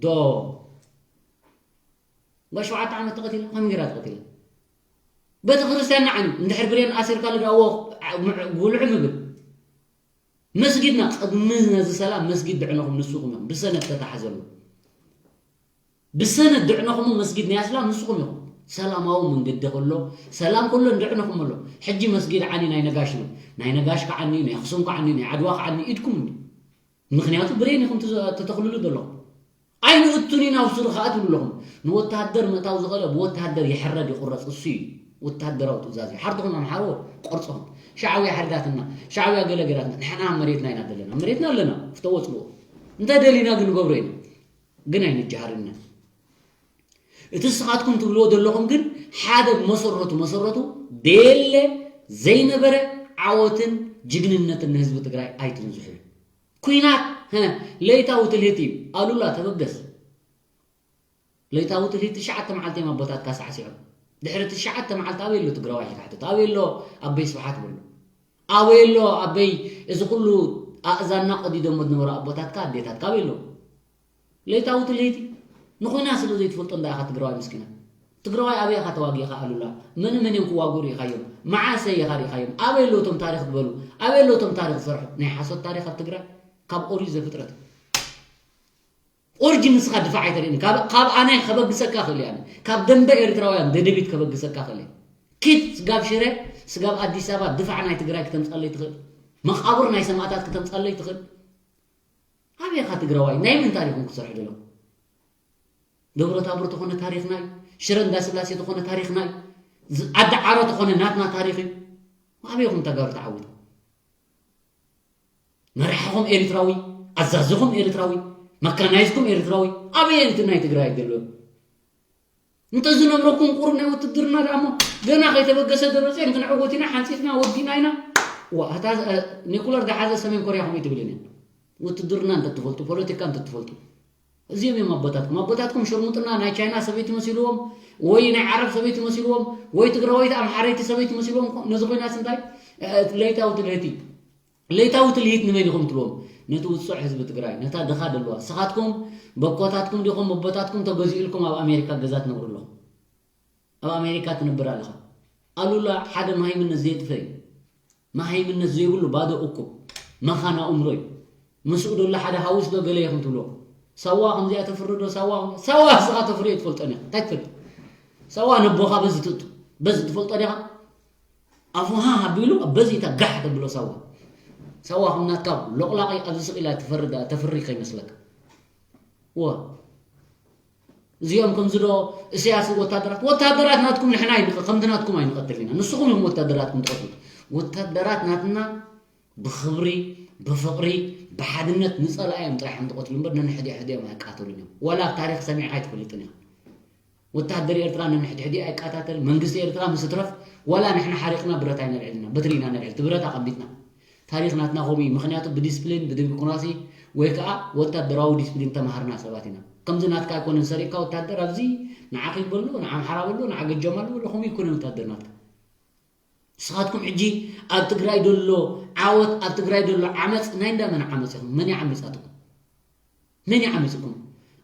ዶ ጓል ሸውዓተ ዓመት ተቐቲላ ከመይ ገይራ ተቐቲላ? ቤተ ክርስቲያን ንዓኒ እንድሕር ብሬን ኣሲርካ ልዳዎ ጉልዑ ምብል መስጊድና ቅድሚ ነዚ ሰላም መስጊድ ድዕነኹም ንስኹም ኢኹም ብሰነድ ተታሓዘሉ። ብሰነድ ድዕነኹም መስጊድ ናይ ኣስላም ንስኹም ኢኹም። ሰላማዊ መንገዲ ከሎ ሰላም ከሎ ድዕነኹም ኣሎ። ሕጂ መስጊድ ዓኒ ናይ ነጋሽ ነው። ናይ ነጋሽ ከዓኒ ናይ ኣኽሱም ከዓኒ ናይ ዓድዋ ከዓኒ ኢድኩም እንዲ ምክንያቱ ብሬን ኢኹም ትዘ- ተተኽልሉ ዘለኹም። ኣይንእቱን ኢና ኣብ ሱሩ ከዓ ትብሉ ኣለኹም። ንወታሃደር ምእታው ዝኽእለ ብወታሃደር ይሕረድ ይቑረፅ እሱ እዩ። ወታሃደራዊ ትእዛዝ እዩ። ሓርድኹም ኣምሓርዎ ቆርፅኹም። ሻዕብያ ሓሪዳትና፣ ሻዕብያ ገለ ገይራትና። ንሕና ኣብ መሬትና ኢና ዘለና። ኣብ መሬትና ኣለና። ፍተዎ ፅልዎ። እንተ ደሊና ግን ንገብሮ ኢና። ግን ኣይንጀሃርና። እቲ ንስኻትኩም ትብልዎ ዘለኹም ግን ሓደ መሰረቱ መሰረቱ ደየለ ዘይነበረ ዓወትን ጅግንነትን ንህዝቢ ትግራይ ኣይትንዝሕሉ። ኩናት ለይታዊ ትልሂት እዩ። ኣሉላ ተበገስ። ለይታዊ ትልሂት ትሽዓተ መዓልቲ እዮም ኣቦታትካ ሳዕሲዖም። ድሕሪ ትሽዓተ መዓልቲ ኣበይ ኣሎ ትግራዋይ ሕታሕተት? ኣበይ ኣሎ ኣበይ ስብሓት በሎ? ኣበይ ኣሎ ኣበይ እዚ ኩሉ ኣእዛንና ቀዲዶሞ ዝነበሩ ኣቦታትካ ኣዴታትካ ኣበይ ኣለዉ? ለይታዊ ትልሂት ንኹና ስለ ዘይትፈልጦ እንዳ ኢኻ ትግራዋይ ምስኪና። ትግራዋይ ኣበይ ኢኻ ተዋጊእኻ ኣሉላ? መን መን እዮም ክዋግኡ ርኢኻዮም? መዓሰ ኢኻ ርኢኻዮም? ኣበይ ኣለዉ እቶም ታሪኽ ዝበሉ? ኣበይ ኣለዉ እቶም ታሪኽ ዝሰርሑ? ናይ ሓሶት ታሪኽ ኣብ ትግራይ ካብ ኦሪት ዘፍጥረት። ኦሪጅን ንስኻ ድፋዕ ኣይተርእን። ካብ ካብ ኣነ ከበግሰካ ክእል ኣነ። ካብ ደንበ ኤርትራውያን ደደቢት ከበግሰካ ክእል። ኪድ ስጋብ ሽረ ስጋብ ኣዲስ ኣበባ ድፋዕ ናይ ትግራይ ክተምፃለይ ትኽእል። መቃብር ናይ ሰማእታት ክተምፃለይ ትኽእል። ኣበይ ኢኻ ትግራዋይ? ናይ መን ታሪኽ እዮም ክሰርሑ ዘለዉ? ደብረ ታቦር ተኾነ ታሪኽና እዩ። ሽረ እንዳስላሴ ተኾነ ታሪኽና እዩ። ዝ- ዓዲ ዓሮ ተኾነ ናትና ታሪኽ እዩ። ኣበይኹም ተጋሩ ተዓዊቱ? መራሕኹም ኤርትራዊ፣ ኣዛዝኹም ኤርትራዊ፣ መካናይዝኩም ኤርትራዊ። ኣበይ እቲ ናይ ትግራይ ዘሎ? እንተዝነብረኩም ቁሩብ ናይ ውትድርና ደኣ እሞ ገና ከይተበገሰ ደብረፅዮን ክንዕወት ኢና፣ ሓንፂፅና ወዲና ኢና። ዋ፣ እታ፣ እ፣ ኒኩለር ዝሓዘ ሰሜን ኮርያ ከምኡ ትብል እያ። ውትድርና እንተትፈልጡ፣ ፖለቲካ እንተትፈልጡ። እዚኦም እዮም ኣቦታትኩም። ኣቦታትኩም ሽርሙጥና ናይ ቻይና ሰበይቲ መሲልዎም፣ ወይ ናይ ዓረብ ሰበይቲ መሲልዎም፣ ወይ ትግራወይቲ ኣምሓረይቲ ሰበይቲ መሲልዎም። ነዚ ኮይናስ እንታይ? እ፣ ለይታዊ ትልህቲ። ለይታዊ ትልሂት ንመን ኢኹም ትብልዎም? ነቲ ውጹዕ ህዝቢ ትግራይ፣ ነታ ድኻ ደለዋ። ንስኻትኩም በኮታትኩም ዲኹም ኣቦታትኩም ተገዚኡልኩም ኣብ ኣሜሪካ ገዛ ትነብሩ ኣለኹም? ኣብ ኣሜሪካ ትነብር ኣለኻ። ኣሉላ ሓደ መሃይምነት ዘየጥፍእ እዩ። መሃይምነት ዘይብሉ ባዶ እኩብ መኻን ኣእምሮ እዩ። ምስኡ ደሎ ሓደ ሃውስ ዶ ገለ ኢኹም ትብልዎ? ሳዋ ከምዚኣ ተፍሪ ዶ? ሳዋ ከም-፣ ሳዋ ንስኻ ተፍርዮ ትፈልጦን ኢኻ። እንታይ ትፈልጥ? ሳዋ ነቦኻ በዚ ትእቱ-፣ በዚ ትፈልጦ ዲኻ? ኣፉ ሃ ኣቢሉ በዚ ኢታ ጋሕ ተብሎ ሳዋ። ሳዋ ከም ናትካ ሎቕላቒ ኣብዚ ስቕ ኢላ ትፈርድ-፣ ተፍሪ ከይመስለካ። እወ። እዚኦም ከምዚ ዶ እሰያስ ወታደራት፣ ወታደራት ናትኩም ንሕና ኣይንቐ-፣ ከምቲ ናትኩም ኣይንቐትልን ኢና። ንስኹም እዮም ወታደራትኩም ትቐትሉ። ወታደራት ናትና ብኽብሪ፣ ብፍቕሪ፣ ብሓድነት ንጸላእዮም ጥራሕ እዮም ትቐትሉ እምበር ነንሕድሕድኦም ኣይቃተሉን እዮም። ዋላ ኣብ ታሪኽ ሰሚዕካ ኣይትፈልጥን ኢኻ። ወታደር ኤርትራ ነንሕድሕዲ ኣይቃታተል። መንግስቲ ኤርትራ ምስ ትረፍ ዋላ ንሕና ሓሪቕና ብረት ኣይነልዕል ኢና። በትሪ ኢና ነልዕል። እቲ ብረት ኣቐሚጥና። ታሪኽ ናትና ከምኡ እዩ። ምኽንያቱ ብዲስፕሊን፣ ብዲሞክራሲ ወይ ከዓ ወታደራዊ ዲስፕሊን ተማሃርና ሰባት ኢና። ከምዚ ናትካ ኣይኮነን ሰሪቕካ ወታደር ኣብዚ ንዓኺ በሎ፣ ንዓምሓራ በሎ፣ ንዓገጃማ በሎ፣ ከምኡ ኣይኮነን ወታደር ናትካ። ንስኻትኩም ሕጂ ኣብ ትግራይ ደሎ ዓወት፣ ኣብ ትግራይ ደሎ ዓመፅ ናይ እንዳ መን ዓመፅ ኢኹም? መን ይዓሚፃትኩም? መን ይዓሚፅኩም?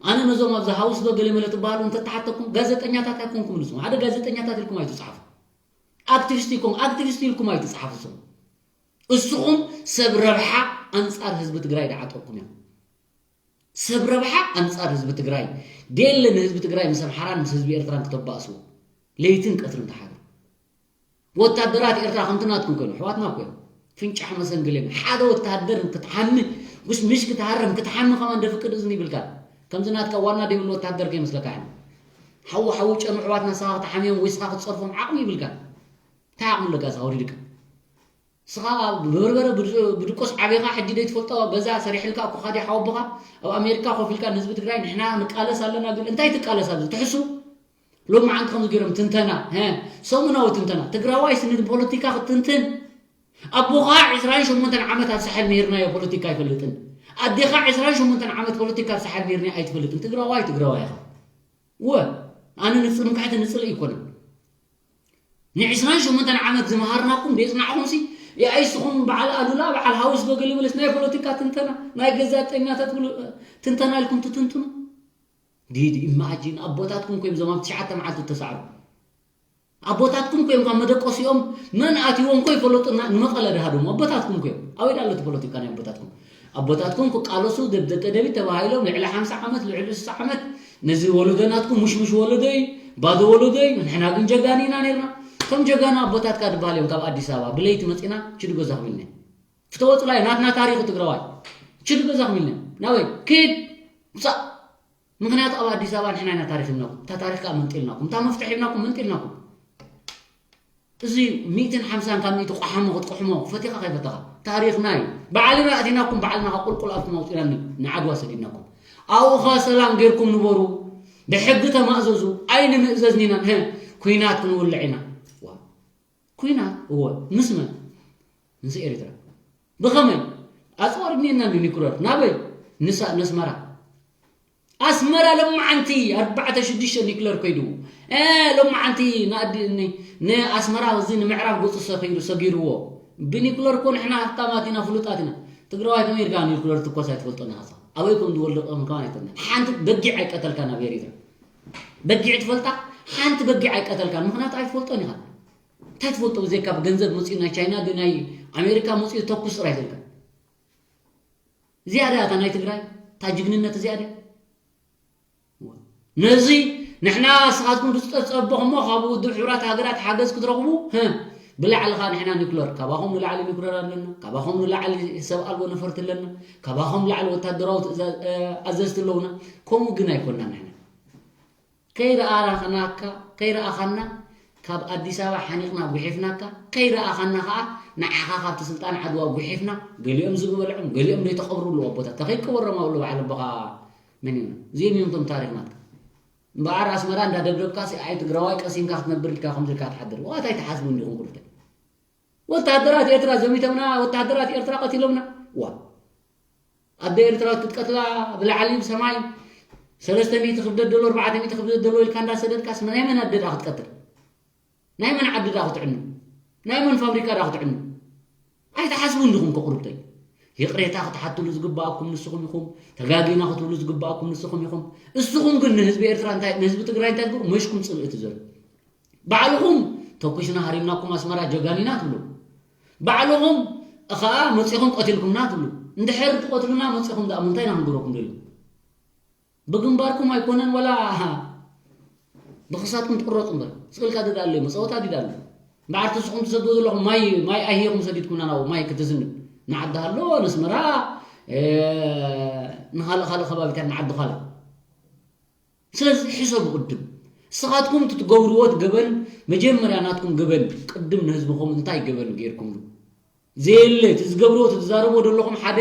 ኣነ ነዞም ኣብዚ ሃውስ ዶ ገለ መለ ትበሃሉ እንተተሓተኩም ጋዜጠኛታት ኣይኮንኩም። ንስኹም ሓደ ጋዜጠኛታት ኢልኩም ኣይትፅሓፉ። ኣክቲቪስት ኢልኩም፣ ኣክቲቪስት ኢልኩም ኣይትፅሓፉ። ንስኹም፣ እስኹም ሰብ ረብሓ ኣንፃር ህዝቢ ትግራይ ዝዓጠቕኩም እዮም። ሰብ ረብሓ ኣንፃር ህዝቢ ትግራይ ደለ ንህዝቢ ትግራይ ምስ ኣምሓራን ምስ ህዝቢ ኤርትራን ክተባእስዎ ለይትን ቀትርን ተሓድሩ። ወታደራት ኤርትራ ከምቲ ናትኩም ኮይኑ ኣሕዋትና እኮ እዮም። ፍንጫሕ መሰንግል እዮም። ሓደ ወታደር ክትሓሚ፣ ምስ፣ ምሽ ክትሃረም ክትሓሚ ከማን ደፍቅድ እዝኒ ይብልካ። ከምዚ ናትካ ዋና ደይብሉ ወታደር ከይመስለካ እዮም። ሓዊ ሓዊ ጨኑ ኣሕዋትና ንስኻ ክትሓምዮም ወይ ንስኻ ክትጸርፎም ዓቕሚ ይብልካ። እንታይ ዓቕሚ ኣለካ ንስኻ ወሪድካ? ንስኻ ብበርበረ ብድ-፣ ብድቆስ ዓቢኻ ሕጂ ደይትፈልጦ ገዛ ሰሪሕልካ እኮ ካዲ ሓወቦኻ ኣብ ኣሜሪካ ኮፍ ኢልካ ንህዝቢ ትግራይ ንሕና ንቃለስ ኣለና ዝብል እንታይ ትቃለስ ኣብዚ ትሕሱ? ሎማዓንቲ ከምዚ ገይሮም ትንተና፣ ሀ፣ ሰሙናዊ ትንተና። ትግራዋይስ ንፖለቲካ ክትንትን? ኣቦኻ ዕስራን ሸሞንተን ዓመት ኣብ ሳሕል ነይርናዮ ፖለቲካ ኣይፈልጥን። ኣዴኻ ዕስራን ሸሞንተን ዓመት ፖለቲካ ኣብ ሳሕል ነይርናዮ ኣይትፈልጥን። ትግራዋይ ትግራዋይ ኢኻ። እወ፣ ኣነ ንጽ-፣ ምክሕቲ ንጽል ኣይኮነን። ንዕስራን ሸሞንተን ዓመት ዝመሃርናኩም ደይጽናዕኹምሲ፣ የኣይ ንስኹም በዓል ኣሉላ፣ በዓል ሃውስ ዶ ገለ መለስ ናይ ፖለቲካ ትንተና፣ ናይ ገዛእተኛታት ብሉ-፣ ትንተና ኢልኩም ትትንትኑ? ዲድ ኢማጂን ኣቦታትኩም ኮይም ዞም ኣብ ትሽዓተ መዓልቲ እተሳዕሩ። ኣቦታትኩም ኮይም ካብ መደቆሲኦም መን ኣትይዎም ኮ ይፈለጡና ንመቐለ ድሃድሙ ኣቦታትኩም ኮይም። ኣበይ ዳሎ እቲ ፖለቲካ ናይ ኣቦታትኩም? ኣቦታትኩም ክቃለሱ ደብ ደቀደቢት ተባሂሎም ልዕሊ ሓምሳ ዓመት፣ ልዕሊ ስሳ ዓመት ነዚ ወለዶ ናትኩም ሙሽሙሽ ወለዶ እዩ፣ ባዶ ወለዶ እዩ። ንሕና ግን ጀጋኑ ኢና ነርና። እቶም ጀጋኑ ኣቦታትካ ዝበሃል እዮም ካብ ኣዲስ ኣበባ ብለይቲ መጺና ችዲ ገዛኹም ኢልና። ፍተወ ጽላኢ ናትና ታሪኽ ትግራዋይ። ችዲ ገዛኹም ኢልና። ናበይ? ኪድ። ምጻእ። ምኽንያቱ ኣብ ኣዲስ ኣበባ ንሕና ኢና ታሪኽ ሂብናኩም። እታ ታሪኽ ከኣ መንጢልናኩም። እታ መፍትሕ ሂብናኩም መንጢልናኩም። እዚ ሚእትን ሓምሳን ካብ ሚእቲ ቆሓሞ ክትቆሕሞ ፈቲኻ ከይፈተኻ። ታሪኽና እዩ። ባዕልና ኣቲናኩም፣ ባዕልና ካብ ቁልቁል ኣፍኩም ኣውፂና ን-፣ ንዓድዋ ሰዲድናኩም። ኣብኡ ኸኣ ሰላም ጌርኩም ንበሩ። ብሕጊ ተማእዘዙ። ኣይንምእዘዝን ኢና። ሀ፣ ኲናት ክንውልዕ ኢና። ዋ። ኲናት? እወ። ምስ መን? ምስ ኤርትራ። ብኸመይ? ኣጽዋር እኒኤና ኒኩለር። ናበይ? ንሳ-፣ ነስመራ። ኣስመራ ሎማዓንቲ ኣርባዕተ ሽዱሽተ ኒኩለር ከይዱ። እ፣ ሎማዓንቲ ንኣዲ-፣ ኒ-፣ ንኣስመራ እዚ ንምዕራብ ገጹ ሰ-፣ ከይዱ ሰጊርዎ። ብኒኩለር እኮ ንሕና ሃብታማት ኢና፣ ፍሉጣት ኢና። ትግራዋይ ከመይ ኢልካ ኒኩለር ትኮስ ኣይትፈልጦን ኢኻ። ኣበይ ከም ዝወልድ ከም ከማን ኣይትፈልጥን። ሓንቲ በጊዕ ኣይቀተልካን ኣብ ኤሪትራ። በጊዕ ትፈልጣ? ሓንቲ በጊዕ ኣይቀተልካን። ምኽንያቱ ኣይትፈልጦን ኢኻ። እንታይ ትፈልጦ ብዘይካ ብገንዘብ መጺኡ ናይ ቻይና ዶ ናይ ኣሜሪካ መጺኡ ተኩስ ጥራይ ትልካ። እዚኣ ድኣ እታ ናይ ትግራይ፣ እታ ጅግንነት እዚኣ ድያ? ነዚ ንሕና ንስኻትኩም ትጸብጸብኹሞ ካብ ውድብ ሕቡራት ሃገራት ሓገዝ ክትረኽቡ፣ ህ፣ ብላዕሊ ኸኣ ንሕና ኒኩለር፣ ካባኹም ንላዕሊ ኒኩለር ኣለና፣ ካባኹም ንላዕሊ ሰብ ኣልቦ ነፈርቲ ኣለና፣ ካባኹም ላዕሊ ወታደራዊ ትእዛ-፣ እ፣ ኣዘዝቲ ኣለውና። ከምኡ ግን ኣይኮንና ንሕና። ከይረኣኻናካ፣ ከይረኣኻና ካብ ኣዲስ ኣበባ ሓኒቕና ጉሒፍናካ፣ ከይረኣኻና ኸኣ ንዓኻ ካብቲ ስልጣን ዓድዋ ጉሒፍና፣ ገሊኦም ዝብበልዖም፣ ገሊኦም ዘይተቐብሩ ኣለዉ ኣቦታት። ከይቀበሮም ኣብሉ በዓል ኣቦኻ መን እዩ? እዚኦም እዮም እቶም ታሪኽ ናትካ። እምበኣር ኣስመራ እንዳደብደብካሲ፣ ኣይ ትግራዋይ ቀሲንካ ክትነብር ኢልካ ከምዚ ኢልካ ትሓድር። ዋት ኣይትሓስቡ እንዲኹም ኩልተ። ወታደራት ኤርትራ ዘሚቶምና፣ ወታደራት ኤርትራ ቀቲሎምና። ዋ ኣደ ኤርትራ ክትቀትላ ብላዕሊ ብሰማይ ሰለስተ ሚእቲ ክብደት ደሎ ኣርባዕተ ሚእቲ ክብደት ደሎ ኢልካ እንዳሰደድካስ ናይ መን ኣደ ዳ ክትቀትል? ናይ መን ዓዲ ዳ ክትዕኑ? ናይ መን ፋብሪካ ዳ ክትዕኑ? ኣይትሓስቡን ዲኹም ከቕሩብተይ? ይቕሬታ ክትሓትሉ ዝግባኣኩም ንስኹም ኢኹም። ተጋጊና ክትብሉ ዝግባኣኩም ንስኹም ኢኹም። እስኹም ግን ንህዝቢ ኤርትራ እንታይ፣ ንህዝቢ ትግራይ እንታይ ትገብሩ? መሽኩም ጽልኢ ትዘሩ። ባዕልኹም ተኩስና ሃሪምናኩም ኣስመራ ጀጋኒና ትብሉ። ባዕልኹም ኸኣ መጺኹም ቀቲልኩምና ትብሉ። እንድሕር ትቐትሉና መጺኹም ደኣ ምንታይ ኢና ክንገብረኩም ደሎ? ብግንባርኩም ኣይኮነን ወላ ብኽሳትኩም ትቕረጹ እምበር። ስቕ ኢልካ ድዳ ኣሎ፣ መጸወታ ድዳ ኣሎ። እምበኣር እቲ ንስኹም ትሰድዎ ዘለኹም ማይ፣ ማይ ኣይሂኹም ሰዲድኩምና ናብኡ፣ ማይ ክትዝንብ። ንዓዲ ሃሎ፣ ነስመራ፣ እ፣ ንኻልእ፣ ካልእ ከባቢታት ንዓዲ ዃላ። ስለዚ ሕሰቡ ቅድም። ንስኻትኩም እቲ ትገብርዎ እቲ ገበን፣ መጀመርያ ናትኩም ገበን፣ ቅድም ንህዝብኹም እንታይ ገበን ገይርኩምሉ? ዘየለ፣ እቲ ዝገብርዎ፣ እቲ ትዛረብዎ ዘለኹም ሓደ፣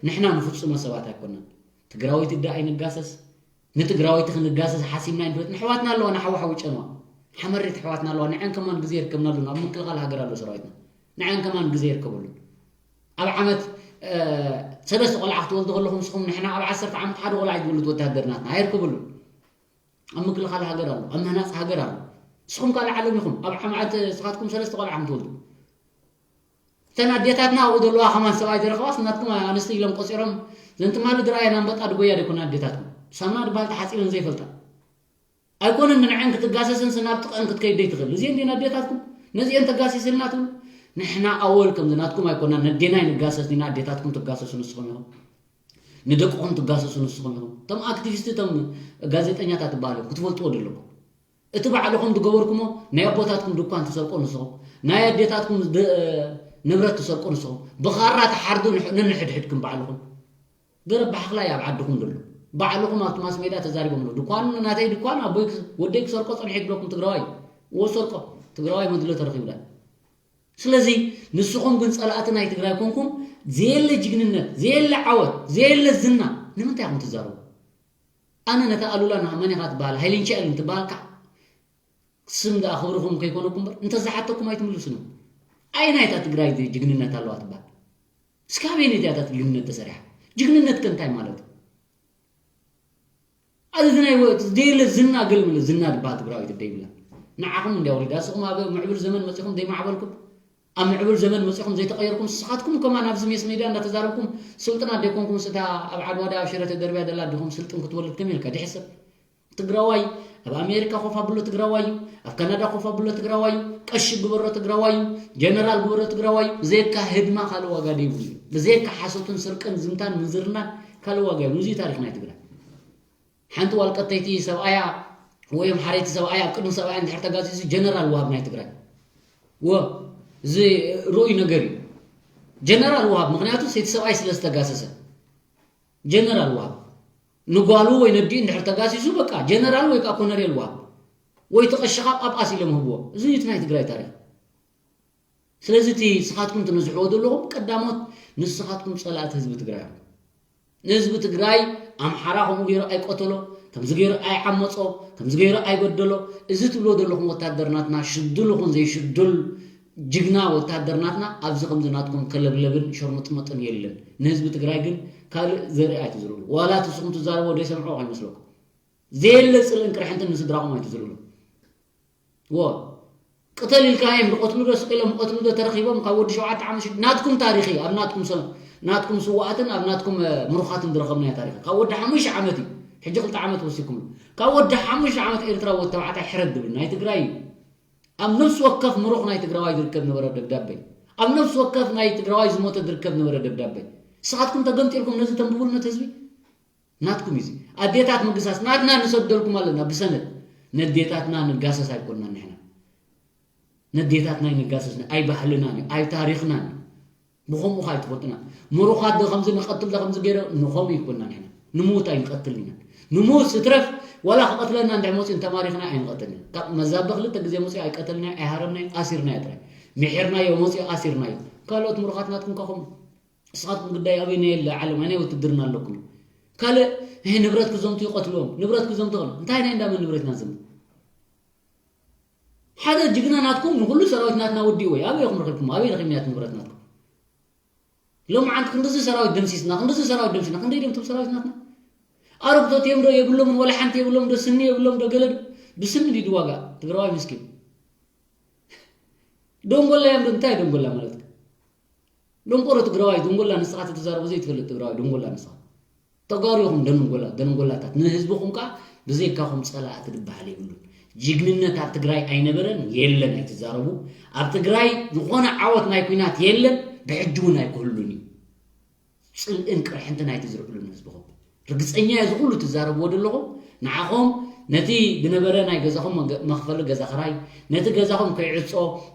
ንሕና ንፍጹመ ሰባት ኣይኮናን። ትግራወይቲ ዳ ኣይንጋሰስ፣ ንትግራወይቲ ክንጋሰስ ሓሲብና ኣይንፈልጥ። ንኣሕዋትና ኣለዋ፣ ንሓዊ ሓዊ ጨንዋ። ሓመሬት ኣሕዋትና ኣለዋ፣ ንዐን ከማን ግዜ ይርከብናሉ፣ ኣብ ምክልኻል ሃገር ኣሎ ሰራዊትና። ንዐን ከማን ግዜ ይርከበሉ። ኣብ ዓመት፣ እ፣ ሰለስተ ቆልዓ ክትወልዱ ከለኹም ንስኹም፣ ንሕና ኣብ ዓሰርተ ዓመት ሓደ ቆልዓ እዩ ዝወልድ ወታደር ናትና፣ ኣይርከበሉን። ኣብ ምክልኻል ሃገር ኣሎ፣ ኣብ ምህናጽ ሃገር ኣሎ። ንስኹም ካልእ ዓለም ኢኹም፣ ኣብ ዓመት ንስኻትኩም ሰለስተ ቆልዓ ከም ትወልዱ። እተን ኣዴታትና ኣብኡ ዘለዋ ከማን ሰብኣይ ዘይረኸባስ ናትኩም ኣንስቲ ኢሎም ቆጺሮም፣ ዘን ትማሊ ዝረኣየን ኣንበጣ ድጎያ ደይኮና ኣዴታትኩም። ሳሙና ድበሃል ተሓጺበን ዘይፈልጣ። ኣይኮነን ንዐን ክትጋሰስን ናብ ጥቕአን ክትከይድ ደይትኽእል። እዚአን ድየን ኣዴታትኩም? ነዚአን ተጋሲስልና ትብሉ? ንሕና ኣወል ከምዚ ናትኩም ኣይኮናን፣ ነዴና ይንጋሰስ ዲና ኣዴታትኩም ትጋሰሱ ንስኹም ኢኹም። ንደቅኹም ትጋሰሱ ንስኹም ኢኹም። እቶም ኣክቲቪስት፣ እቶም ጋዜጠኛታት ትበሃሉ ክትፈልጥዎ ደለኩም። እቲ ባዕልኹም ዝገበርኩሞ ናይ ኣቦታትኩም ድኳን ትሰርቆ ንስኹም፣ ናይ ኣዴታትኩም ድ-፣ ንብረት ትሰርቆ ንስኹም፣ ብኻራ ትሓርዱ ንሕ-፣ ነንሕድሕድኩም ባዕልኹም። ገረብ ባሕኽላይ ኣብ ዓድኹም ደሎ። ባዕልኹም ኣብቲ ማስ ሜድያ ተዛሪቦም ኣለዉ። ድኳን ናተይ ድኳን ኣቦይ ክስ-፣ ወደይ ክሰርቆ ጸኒሐ ይብለኩም ትግራዋይ። እዎ ሰርቆ። ትግራዋይ መድሎ ተረኺቡላ። ስለዚ ንስኹም ግን ጸላእቲ ናይ ትግራይ ኮንኩም ዘየለ ጅግንነት፣ ዘየለ ዓወት፣ ዘየለ ዝና ንምንታይ ኢኹም ትዛረቡ? ኣነ ነታ ኣሉላ ናመን ኢኻ ትበሃል፣ ሃይልንቻ ኢሉ እንትበሃል ካዕ ስም ደኣ ክብርኹም ከይኮነኩም እምበር፣ እንተዝሓተኩም ኣይትምልሱን። ኣየናይ እታ ትግራይ ጅግንነት ኣለዋ ትበሃል? እስካብ ኣየነይቲ እያ እታ ጅግንነት ተሰሪሓ? ጅግንነት ከ እንታይ ማለት እዩ? ኣዚ ናይ ወ-፣ ደየለ ዝና ገለ መለ ዝና ድበሃል ትግራዊት ደይብላ። ንዓኹም እንድያ ወሪዳ። ንስኹም ኣብ ምዕቡል ዘመን መጺኹም ዘይማዕበልኩም፣ ኣብ ምዕቡል ዘመን መጺኹም ዘይተቐየርኩም፣ ንስኻትኩም ከማን ኣብዚ ሜስ ሜድያ እንዳተዛረብኩም ስልጥናት ደይኮንኩም፣ ስታ ኣብ ዓድዋ ድያ ኣብ ሽረ ተደርብያ ደላ ዲኹም ስልጥን ክትወልድ ከመይ ኢልካ ድሕሰብ? ትግራዋይ ኣብ ኣሜሪካ ኮፍ ኣብሎ ትግራዋይ እዩ፣ ኣብ ካናዳ ኮፍ ኣብሎ ትግራዋይ እዩ፣ ቀሺ ግበሮ ትግራዋይ እዩ፣ ጀነራል ግበሮ ትግራዋይ እዩ። ብዘየካ ህድማ ካልእ ዋጋ ደይብሉ እዩ። ብዘየካ ሓሶትን ስርቅን ዝምታን ምንዝርናን ካልእ ዋጋ የብሉ። እዚ እዩ ታሪኽ ናይ ትግራይ። ሓንቲ ጓል ቀተይቲ ሰብኣያ ወይ ኣምሓረይቲ ሰብኣያ ኣብ ቅድሚ ሰብኣያ እንድሕር ተጋሲሱ ጀነራል ወሃብ ናይ ትግራይ። ወ-፣ እዚ ርኡይ ነገር እዩ። ጀነራል ወሃብ፣ ምኽንያቱ ሰይቲ ሰብኣይ ስለ ዝተጋሰሰ። ጀነራል ወሃብ ንጓሉ ወይ ነዲኡ እንድሕር ተጋሲሱ በቃ ጀነራል ወይ ከዓ ኮነሬል ወሃብ ወይ ተቐሽኻ ጳጳስ ኢሎም ህብዎ። እዚ እዩ እቲ ናይ ትግራይ ታሪኽ። ስለዚ እቲ ንስኻትኩም ትነዝሕዎ ዘለኹም ቀዳሞት ንስኻትኩም ጸላእቲ ህዝቢ ትግራይ እዮም። ንህዝቢ ትግራይ ኣምሓራ ከምኡ ገይሩ ኣይቀተሎ፣ ከምዚ ገይሩ ኣይዓመጾ፣ ከምዚ ገይሩ ኣይበደሎ፣ እዚ ትብሎ ዘለኹም ወታደር ናትና ሽዱል ይኹን ዘይሽዱል ጅግና ወታደር ናትና ኣብዚ ከምዚ ናትኩም ከለብለብን ሸርሙጥመጥን የለን። ንህዝቢ ትግራይ ግን ካልእ ዘርኢ ኣይትዝርኡ። ዋላ እቲ ንስኹም ትዛረብዎ ዘይሰምዕዎ ከይመስለኩም። ዘየለ ጽልእን ቅርሕንትን ንስድራኹም ኣይትዝርኡ። ዎ፣ ቅተል ኢልካዮም ዝቐትሉ ዶ ስቕ ኢሎም ዝቐትሉ ዶ ተረኺቦም ካብ ወዲ ሸውዓተ ዓመት ሽድ-፣ ናትኩም ታሪኽ እዩ። ኣብ ናትኩም ሰ-፣ ናትኩም ስዋኣትን ኣብ ናትኩም፣ እ፣ ምሩኻትን ዝረኸብናዮ ታሪኽ እዩ። ካብ ወዲ ሓሙሽተ ዓመት እዩ። ሕጂ ክልተ ዓመት ወሲኩምሉ። ካብ ወዲ ሓሙሽተ ዓመት ኤርትራ ወዲ ተባዕታይ ሕረድ ዝብል ናይ ትግራይ እዩ። ኣብ ነፍሲ ወከፍ ምሩኽ ናይ ትግራዋይ ዝርከብ ነበረ ደብዳቤ። ኣብ ነፍሲ ወከፍ ናይ ትግራዋይ ዝሞተ ዝርከብ ነበረ ደብዳቤ። ንስኻትኩም ተገምጢልኩም ነዚ ተንብቡሉ ነቲ ህዝቢ? ናትኩም እዩ እዚ። ኣዴታት ምግሳስ ናትና ንሰደልኩም ኣለና ብሰነድ። ነዴታትና ንጋሰስ ኣይኮንናን ንሕና። ነዴታትና ኣይንጋሰስን፣ ኣይ ባህልናን እዩ፣ ኣይ ታሪኽናን እዩ። ብኸምኡ ኸኣ ኣይትፈልጡና። ምሩኻት ዶ ከምዚ ንቐትል ዶ ከምዚ ገይረ ንኸምኡ ኣይኮንናን ንሕና። ንምዉት ኣይንቐትልን ኢና። ንምዉት ስትረፍ ዋላ ክቐትለና እንድሕር መፂኡ እንተማሪኽና ኣይንቐትልን ኢና። ካብ መዛበ ክልተ ግዜ መፂኡ ኣይቀተልናዮ፣ ኣይሃረምናዮ፣ ኣሲርናዮ ጥራይ። ምሒርናዮ መፂኡ ኣሲርናዮ። ካልኦት ምሩኻት ናትኩም ከ ከምኡ። ንስኻትኩም ግዳይ ኣበይ ናይ የለ ዓለም፣ ኣይ ናይ ውትድርና ኣለኩም። ካልእ፣ እህ፣ ንብረት ክዘምቱ ይቐትልዎም፣ ንብረት ክዘምቱ ይቐትሉ። እንታይ ናይ እንዳመን ንብረት ኢና ንዘምት? ሓደ ጅግና ናትኩም ንኹሉ ሰራዊት ናትና ወዲእዎ እዩ። ኣበይ ኢኹም ረኺብኩም? ኣበይ ረኺብናያ እቲ ንብረት ናትኩም? ሎማዓንቲ ክንድዚ ሰራዊት ደምሲስና፣ ክንድዚ ሰራዊት ደምሲስና፣ ክንደይ ድዮም እቶም ሰራዊት ናትና? ኣረግቶት እዮም ዶ የብሎምን? ወላ ሓንቲ የብሎም ዶ? ስኒ የብሎም ዶ? ገለ ዶ? ብስኒ ድዩ ዋጋ? ትግራዋይ ምስኪን። ደንጎላ እዮም ዶ? እንታይ ደንጎላ ማለት? ደንቆሮ ትግራዋይ፣ ደንጎላ ንስኻ ትዛረቦ ዘይትፈልጥ ትግራዋይ፣ ደንጎላ ንስኻ። ተጋሩ ኢኹም ደንጎላ፣ ደንጎላታት። ንህዝብኹም ከኣ ብዘይካኹም ጸላእቲ ዝበሃል የብሉን። ጅግንነት ኣብ ትግራይ ኣይነበረን፣ የለን፣ ኣይትዛረቡ። ኣብ ትግራይ ዝኾነ ዓወት ናይ ኲናት የለን፣ ብሕጂ እውን ኣይክህሉን እዩ። ጽልእን ቅርሕንትን ኣይትዝርዕሉ ንህዝብኹም። ርግጸኛ እየ፣ እዚ ኩሉ ትዛረብዎ ዘለኹም ንዓኹም ነቲ ዝነበረ ናይ ገዛኹም መገ-፣ መኽፈሊ ገዛ ኽራይ፣ ነቲ ገዛኹም ከይዕጾ፣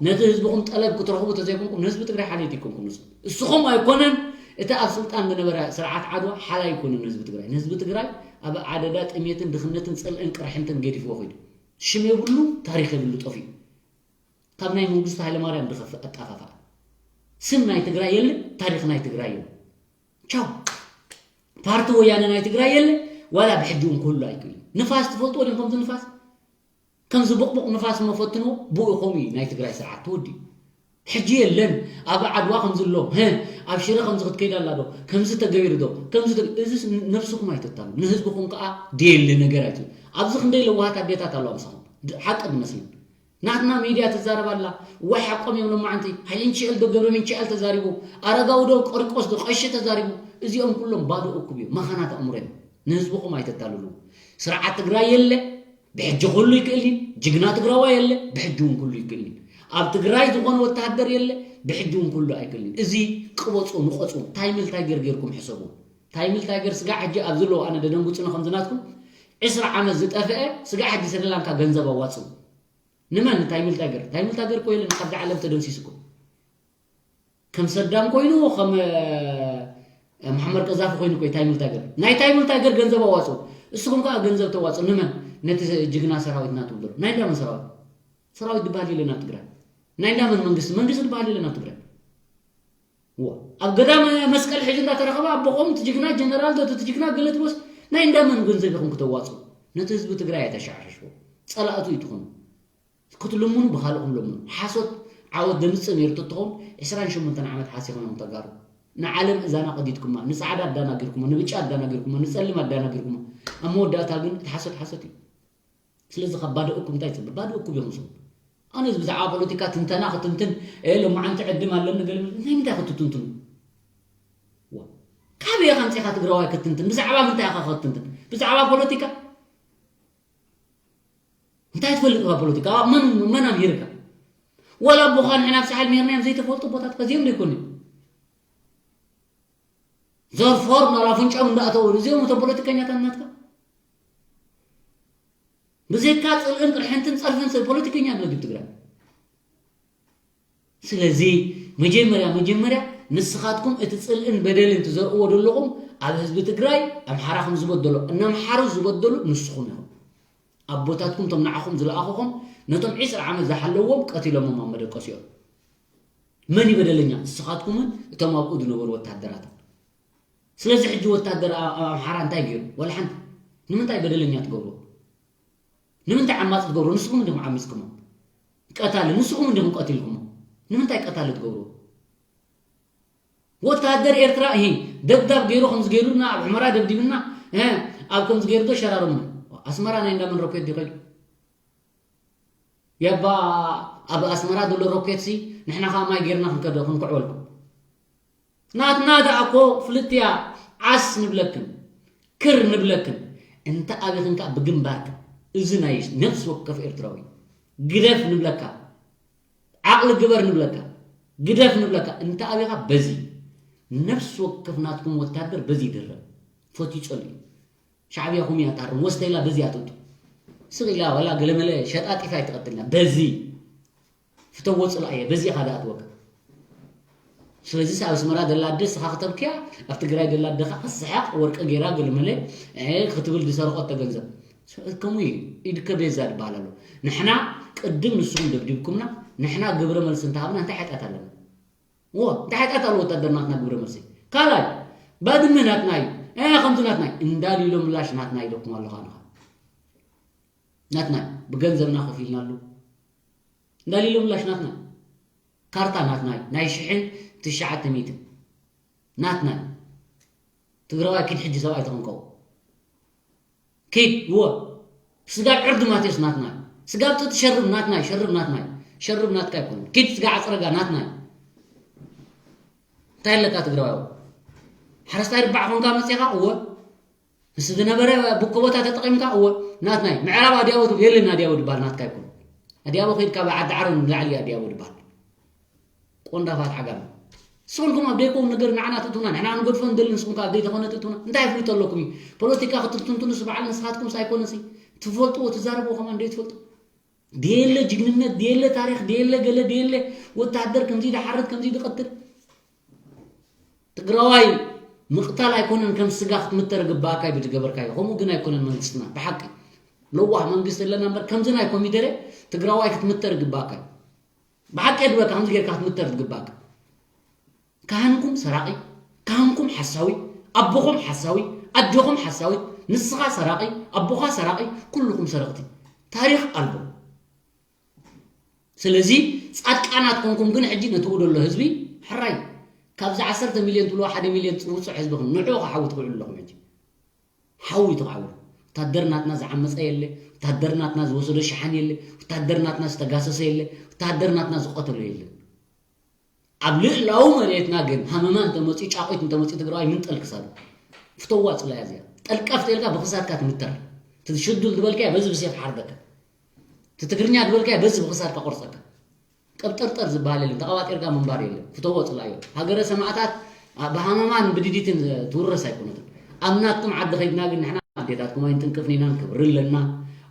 ነቲ ህዝብኹም ጠለብ ክትረኽቡ ተዘይኮንኩም ንህዝቢ ትግራይ ሓልየት ኣይኮንኩም። ንስ-፣ እስኹም ኣይኮነን፣ እቲ ኣብ ስልጣን ዝነበረ ስርዓት ዓድዋ ሓላይ ኣይኮነን ንህዝቢ ትግራይ። ንህዝቢ ትግራይ ኣብ ኣደዳ ጥሜትን ድኽነትን ጽልእን ቅርሕንትን ገዲፍዎ ኸይዱ። ሽም የብሉ፣ ታሪኽ የብሉ፣ ጠፊኡ። ካብ ናይ መንግስቱ ሃይለማርያም ዝኸፍእ ኣጣፋፍኣ። ስም ናይ ትግራይ የለ፣ ታሪኽ ናይ ትግራይ የለ። ቻው። ፓርቲ ወያነ ናይ ትግራይ የለ፣ ዋላ ብሕጂ እውን ክህሉ ኣይክእልን። ንፋስ ትፈልጥዎ ዲኹም? ከምዚ ንፋስ፣ ከምዚ ቡቕቡቕ ንፋስ እሞ ፈትንዎ፣ ብኡ ከምኡ እዩ ናይ ትግራይ ስርዓት ተወዲኡ። ሕጂ የለን። ኣብ ዓድዋ ከምዚ ኣሎ፣ ሀ፣ ኣብ ሽረ ከምዚ ክትከይድ ኣላ ዶ? ከምዚ ተገቢሩ ዶ? ከምዚ ተገ-፣ እዚ ነብስኹም ኣይተታሉ። ንህዝብኹም ከኣ ደየለ ነገር ኣይትበሉ። ኣብዚ ክንደይ ለዋሃት ኣዴታት ኣለዋ ምሳኹም። ድ-፣ ሓቂ ዝመስለን። ናትና ሚድያ ትዛረብ ኣላ። እዋይ ሓቆም እዮም ሎማዓንቲ። ሃይለ ሚካኤል ዶ ገብረ ሚካኤል ተዛሪቡ፣ ኣረጋዊ ዶ ቆሪቆስ ዶ ቀሺ ተዛሪቡ። እዚኦም ኩሎም ባዶ እኩብ እዮም፣ መኻናት ኣእምሮ እዮም። ንህዝብኹም ኣይተታልሉ። ስርዓት ትግራይ የለ፣ ብሕጂ ኩሉ ይክእል እዩ። ጅግና ትግራዋይ የለ፣ ብሕጂ እውን ኩሉ ይክእል እዩ። ኣብ ትግራይ ዝኾነ ወተሃደር የለ፣ ብሕጂ እውን ኩሉ ኣይክእል እዩ። እዚ ቅበጹ፣ ንቐጹ። ታይምል ታይገር ጌርኩም ሕሰቡ። ታይምል ታይገር ስጋዕ ሕጂ ኣብዚ ኣለዉ፣ ኣነ ደደንጉጽኒ ከምዚ ናትኩም ዕስራ ዓመት ዝጠፍአ ስጋዕ ሕጂ ስሪላንካ ገንዘብ ኣዋጽኡ። ንመን? ንታይምል ታይገር። ታይምል ታይገር እኮ የለን፣ ካብዛ ዓለም ተደምሲሱ እኮ። ከም ሰዳም ኮይኑ፣ ከም፣ እ፣ መሓመድ ቀዛፊ ኮይኑ እኮ እዩ ታይምል ታይገር። ናይ ታይምል ታይገር ገንዘብ ኣዋጽኡ። እስኹም ከኣ ገንዘብ ተዋጽኡ። ንመን? ነቲ ጅግና ሰራዊትና ትብሉ። ናይ እንዳመን ሰራዊት? ሰራዊት ዝበሃል የለን ኣብ ትግራይ። ናይ እንዳመን መንግስቲ? መንግስቲ ዝበሃል የለን ኣብ ትግራይ። ዋ፣ ኣብ ገዳም መስቀል ሒዙ እንዳተረኸበ ኣቦኹም እቲ ጅግና ጀነራል ዶ እቲ ጅግና ገለ ትብሎስ ናይ እንዳመን ገንዘብ ኢኹም ክተዋጽኡ? ነቲ ህዝቢ ትግራይ ኣይተሻዕሽሽዎ። ጸላእቱ እዩ ትኹኑ። ክትልምኑ ብኻልኦም ለምኑ። ሓሶት ዓወት ዘምጽእ ነይሩ ተትኸውን ዕስራን ሸሞንተን ዓመት ሓሲኾም እዮም ተጋሩ። ንዓለም እዛና ቀዲድኩማ፣ ንጻዕዳ ኣዳናጊርኩማ፣ ንብጫ ኣዳናጊርኩማ፣ ንጸሊም ኣዳናጊርኩማ። ኣብ መወዳእታ ግን እቲ ሓሶት ሓሶት እዩ። ስለዚ ካብ ባዶ እኩብ እንታይ ይጽበ? ባዶ እኩብ ኢኹም ንስኹም። ኣነስ ብዛዕባ ፖለቲካ ትንተና ክትንትን፣ እ፣ ሎማዓንቲ ዕድም ኣለኒ ገለ መለ፣ ናይ ምንታይ ክትትንትኑ? ዋ፣ ካበይ ኢኻ ኣምጺእካ ትግራዋይ ክትንትን? ብዛዕባ ምንታይ ኢኻ ክትንትን? ብዛዕባ ፖለቲካ? እንታይ ትፈልጥ ኢኻ ፖለቲካ? መን፣ መን ኣምሂርካ? ወላ ኣቦኻ ንሕና ኣብ ሳሕል ምሂርናዮም ዘይተፈልጡ ቦታትካ እዚኦም ዶ ይኮኑ? ዘርፎር ናብ ኣፍንጫም እንዳእተዉ እዚኦም እቶም ፖለቲከኛታት ናትካ። ብዘይካ ጽልእን ቅርሕንትን ጸርፍን ሰብ ፖለቲከኛ ኣሎ ድዩ ትግራይ? ስለዚ መጀመርያ፣ መጀመርያ ንስኻትኩም እቲ ጽልእን በደልን ትዘርእዎ ዘለኹም ኣብ ህዝቢ ትግራይ፣ ኣምሓራ ከም ዝበደሎ እናምሓሩ ዝበደሉ ንስኹም ኢኹም። ኣቦታትኩም እቶም ንዓኹም ዝለኣኹኹም ነቶም ዕስራ ዓመት ዝሓለዎም ቀቲሎሞም ኣብ መደቀሲኦም። መን እዩ በደለኛ? ንስኻትኩምን እቶም ኣብኡ ዝነበሩ ወታደራትን። ስለዚ ሕጂ ወታደር ኣ-፣ ኣብ ኣምሓራ እንታይ ገይሩ? ዋላ ሓንቲ። ንምንታይ በደለኛ ትገብርዎ? ንምንታይ ዓማጺ ትገብርዎ? ንስኹም እንዲኹም ዓሚጽኩሞ። ቀታሊ ንስኹም እንዲኹም ቀቲልኩሞ። ንምንታይ ቀታሊ ትገብርዎ? ወታደር ኤርትራ፣ እሂ፣ ደብዳብ ገይሩ ከምዚ ገይሩና፣ ኣብ ሑመራ ደብዲብና፣ እ፣ ኣብ ከምዚ ገይሩ ዶ ሸራርሙና? ኣስመራ ናይ እንዳመን ሮኬት ድዩ ከይዱ? የባ ኣብ ኣስመራ ዘሎ ሮኬትሲ ንሕና ኸኣ ማይ ጌርና ክንከዶ-፣ ክንክዕወልኩም። ናትና ደኣ እኮ ፍልጥያ ዓስ ንብለክን፣ ክር ንብለክን። እንተ ኣቢኽን ከኣ ብግንባርክን። እዚ ናይ ነፍሲ ወከፍ ኤርትራዊ ግደፍ ንብለካ። ዓቕሊ ግበር ንብለካ። ግደፍ ንብለካ። እንተ ኣቢኻ በዚ ነፍሲ ወከፍ ናትኩም ወታደር በዚ ይድረብ። ፈትዩ ጸልዩ። ሻዕብያ ኹም እያ ታርም። ወስተይላ በዚ ኣጥጡ። ስቕ ኢላ ዋላ ገለመለ ሸጣጢፋ ኣይትቐትልና። በዚ ፍተዎ ጽላእየ። በዚ ኢኻ ደኣ ትወቅዕ። ስለዚ ኣብ ኣስመራ ደላ ኣደ ስኻ ክተብክያ፣ ኣብ ትግራይ ደላ ኣደኻ ክስሓቕ፣ ወርቂ ገይራ ገለመለ፣ እ፣ ክትብል ዝሰርቆቶ ገንዘብ። ከምኡ እዩ። ኢድከ ቤዛ ዝበሃል ኣሎ። ንሕና ቅድም ንስኹም ደብዲብኩምና፣ ንሕና ግብረ መልሲ እንተሃብና እንታይ ሓጢኣት ኣለና? እዎ፣ እንታይ ሓጢኣት ኣለዎ ወታደር ናትና ግብረ መልሲ? ካልኣይ፣ ባድመ ናትና እዩ። እ፣ ከምዚ ናትና እዩ። እንዳሊሎ ምላሽ ናትና ኢለኩም ኣለኹ ኣነ ኸኣ። ናትና እዩ። ብገንዘብና ከፊልናሉ። እንዳሊሎ ምላሽ ናትና። ካርታ ናትና እዩ። ናይ ሽሕን ትሽዓተ ሚእትን ናትና እዩ። ትግራዋይ ኪድ ሕጂ ሰብኣይ ተኾንከው። ኪድ፣ እወ። ስጋብ ዕርዲ ማቴዎስ ናትና እዩ። ስጋብ ጥጥ ሸርብ ናትና እዩ። ሸርብ ናትና እዩ። ሸርብ ናትካ ኣይኮነን። ኪድ ስጋ ዓፅረጋ ናትና እዩ። እንታይ ኣለካ ትግራዋይ? ሓረስታይ ርባዕ ኾንካ መፂኻ? እወ። ምስ ዝነበረ ቡኮ ቦታ ተጠቒምካ? እወ። ናትና እዩ። ምዕራብ ኣድያቦ ትብል የለን። ኣድያቦ ድበሃል ናትካ ኣይኮነን። ኣድያቦ ከይድካ ኣብ ዓዲ ዓረብ ንላዕሊ እዩ ኣድያቦ ድበሃል። ቆንዳፋት ዓጋመ። ንስኹም ኣብ ዘይከውን ነገር ንዓና ትእትውና፣ ንሕና ንገድፎ ንደሊ፣ ንስኹም ከ ኣብ ዘይተኾነ ትእትውና። እንታይ ኣፍልጦ ኣለኩም እዩ? ፖለቲካ ክትንትኑ ንሱ በዓል ንስኻትኩምስ ኣይኮነሲ። ትፈልጥዎ ትዛረብዎ ከማን ደይ ትፈልጡ። ደየለ ጅግንነት፣ ደየለ ታሪኽ፣ ደየለ ገለ፣ ደየለ ወታደር ከምዚ ድሓርድ፣ ከምዚ ድቐትል። ትግራዋይ ምቕታል ኣይኮነን ከም ስጋ ክትምተር ግባእካ እዩ ብዝገበርካዮ። ከምኡ ግን ኣይኮነን መንግስትና። ብሓቂ ለዋህ መንግስቲ ኣለና እምበር ከምዚ ናይ ኮሚደረ ትግራዋይ ክትምተር ግባእካ እዩ። ብሓቂ የድበካ ከምዚ ጌርካ ክትምተር ዝግባእካ። ካህንኩም ሰራቒ፣ ካህንኩም ሓሳዊ፣ ኣቦኹም ሓሳዊ፣ ኣጆኹም ሓሳዊት፣ ንስኻ ሰራቒ፣ ኣቦኻ ሰራቒ፣ ኩልኹም ሰረቕቲ። ታሪኽ ኣልቦ። ስለዚ ጻድቃናት ኮንኩም ግን ሕጂ ነቲ ደሎ ህዝቢ ሕራይ ካብዚ ዓሰርተ ሚልዮን ትብልዎ ሓደ ሚልዮን ውጹዕ ህዝቢ ንዑ ክሓዊ ትኽእሉ ኣለኹም። ሕጂ ሓዊ ትኽዓቡ። ወታደር ናትና ዝዓመፀ የለ፣ ወታደር ናትና ዝወሰዶ ሸሓን የለ፣ ወታደር ናትና ዝተጋሰሰ የለ፣ ወታደር ናትና ዝቐተሎ የለ። ኣብ ልእላዊ መሬትና ግን ሃመማ እንተመፅኡ፣ ጫቑት እንተመፅኡ ትግራዋይ ምንጠል ክሳዱ። ፍተዋ ፅላያ እዚኣ። ጠልቀፍ ተልካ ብክሳድካ ትምተር። እቲ ሽዱል ዝበልካዮ በዚ ብሴፍ ሓርደካ። እቲ ትግርኛ ዝበልካዮ በዚ ብክሳድካ ቆርፀካ። ቀብጠርጠር ዝበሃል የለን። ተቐባጢርካ ምንባር የለን። ፍተዎ ፅላዮ። ሃገረ ሰማእታት ብሃመማን ብድዲትን ትውረስ ኣይኮነትን። ኣብ ናትኩም ዓዲ ከይድና ግን ንሕና ኣዴታትኩም ኣይንጥንቅፍን ኢና። ክብሪ ኣለና።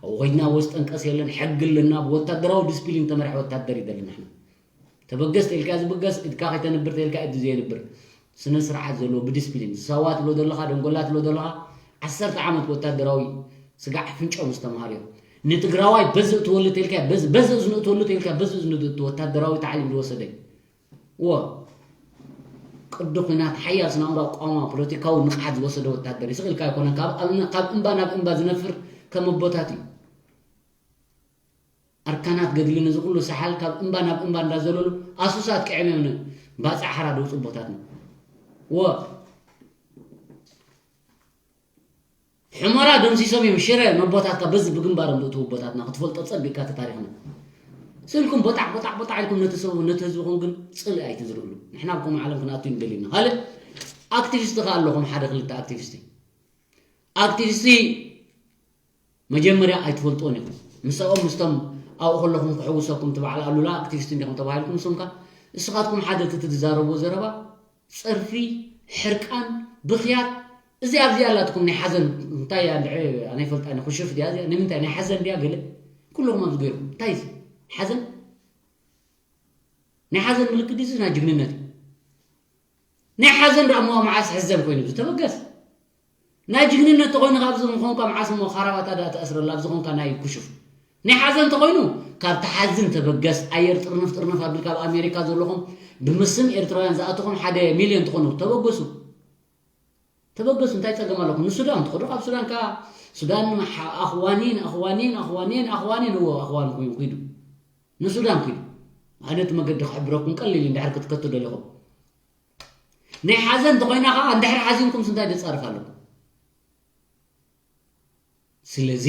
ኣብኡ ከይድና ወስ ጠንቀስ የለን። ሕጊ ኣለና። ብወታደራዊ ዲስፕሊን ተመርሐ ወታደር ይደሊ ንሕና። ተበገስ ተኢልካ ዝብገስ፣ ኢድካ ከይተንብር ተኢልካ ኢዱ ዘየንብር። ስነ ስርዓት ዘለዎ ብዲስፕሊን። ሳዋ ትብሎ ዘለኻ፣ ደንጎላ ትብሎ ዘለኻ፣ ዓሰርተ ዓመት ወታደራዊ ስጋዕ ኣፍንጫኡ ምስ ተምሃርዮ። ንትግራዋይ በዚ እትወሉ ተልካ፣ በዚ፣ በዚ እዝኑ እትወሉ ተልካ፣ በዚ እዝኑ እቲ ወታደራዊ ታዕሊም ዝወሰደ። እዎ። ቅዲ ኹናት ሓያል ስነ ኣእምሮ ኣቋውማ ፖለቲካዊ ንቕሓት ዝወሰደ ወታደር። ይስቕ ኢልካ ኣይኮነን። ካብ፣ ካብ እምባ ናብ እምባ ዝነፍር ከም ኣቦታት እዩ። ኣርካናት ገድሊ ነዚ ኩሉ ሰሓል ካብ እምባ ናብ እምባ እንዳዘለሉ ኣሱሳት ቅዕም እዮም ን-፣ ባጽዕ ሓራ ደውጽ ኣቦታትና። እዎ። ሑመራ ደምሲሶም እዮም ሽረ ነቦታትካ በዚ ብግንባሮም ዘእትዉ ኣቦታትና ክትፈልጦ ጸቢቅካ እቲ ታሪኽና። ስልኩም ቦጣዕ ቦጣዕ ቦጣዕ ኢልኩም ነቲ ሰብ ነቲ ህዝብኹም ግን ጽልኢ ኣይትዝርእሉ። ንሕና ኣብ ከምኡ ዓለም ክንኣቱ ይንደልዩና። ካልእ ኣክቲቪስት ከኣ ኣለኹም ሓደ ክልተ ኣክቲቪስቲ። ኣክቲቪስቲ መጀመርያ ኣይትፈልጥዎን ኢኹም። ምሳኦም ምስቶም ኣብኡ ከለኹም ክሕውሰኩም እቲ በዓል ኣሉላ ኣክቲቪስት እንዲኹም ተባሂልኩም ንሶም ከኣ እስኻትኩም ሓደ እቲ ትዛረብዎ ዘረባ ጸርፊ፣ ሕርቃን፣ ብኽያት፣ እዚኣ ኣብዚኣ ኣላትኩም ናይ ሓዘን እንታይ እያ እንድዒ ኣነ ይፈልጣ እነ ኩሽፍ ድያ እዚኣ ንምንታይ ናይ ሓዘን ድያ ገለ ኩልኹም ኣብዚ ገይርኩም እንታይ እዚ ሓዘን ናይ ሓዘን ምልክት ድዩ ናይ ጅግንነት እዩ። ናይ ሓዘን ደኣ እሞ መዓስ ሕዘን ኮይኑ ዝተበገስ ናይ ጅግንነት ተኾይኑ ኣብዚ ምኾንካ መዓስ እሞ ካራባታ ደኣ ተኣስረላ ኣብዚ ኾንካ ናይ ኩሽፍ ናይ ሓዘን ተኾይኑ ካብ ተሓዝን ተበገስ ኣየር ጥርንፍ ጥርንፍ ኣቢልካ ኣብ ኣሜሪካ ዘለኹም ብምስም ኤርትራውያን ዝኣተኹም ሓደ ሚልዮን ትኾኑ ተበገሱ ተበገሱ እንታይ ጸገም ኣለኩም ንሱዳን ትኸዱ ካብ ሱዳን ከኣ ሱዳን ኣኽዋኒን ኣኽዋኒን ኣኽዋኒን ኣኽዋኒን እዎ ኣኽዋን ኮይኑ ኪዱ ንሱዳን ኪዱ ኣነ እቲ መገዲ ክሕብረኩም ቀሊል እንድሕር ክትከቱ ደሊኹም ናይ ሓዘን እንተኾይና ከዓ እንድሕር ሓዚንኩም ስንታይ ደፃርፍ ኣለኩም ስለዚ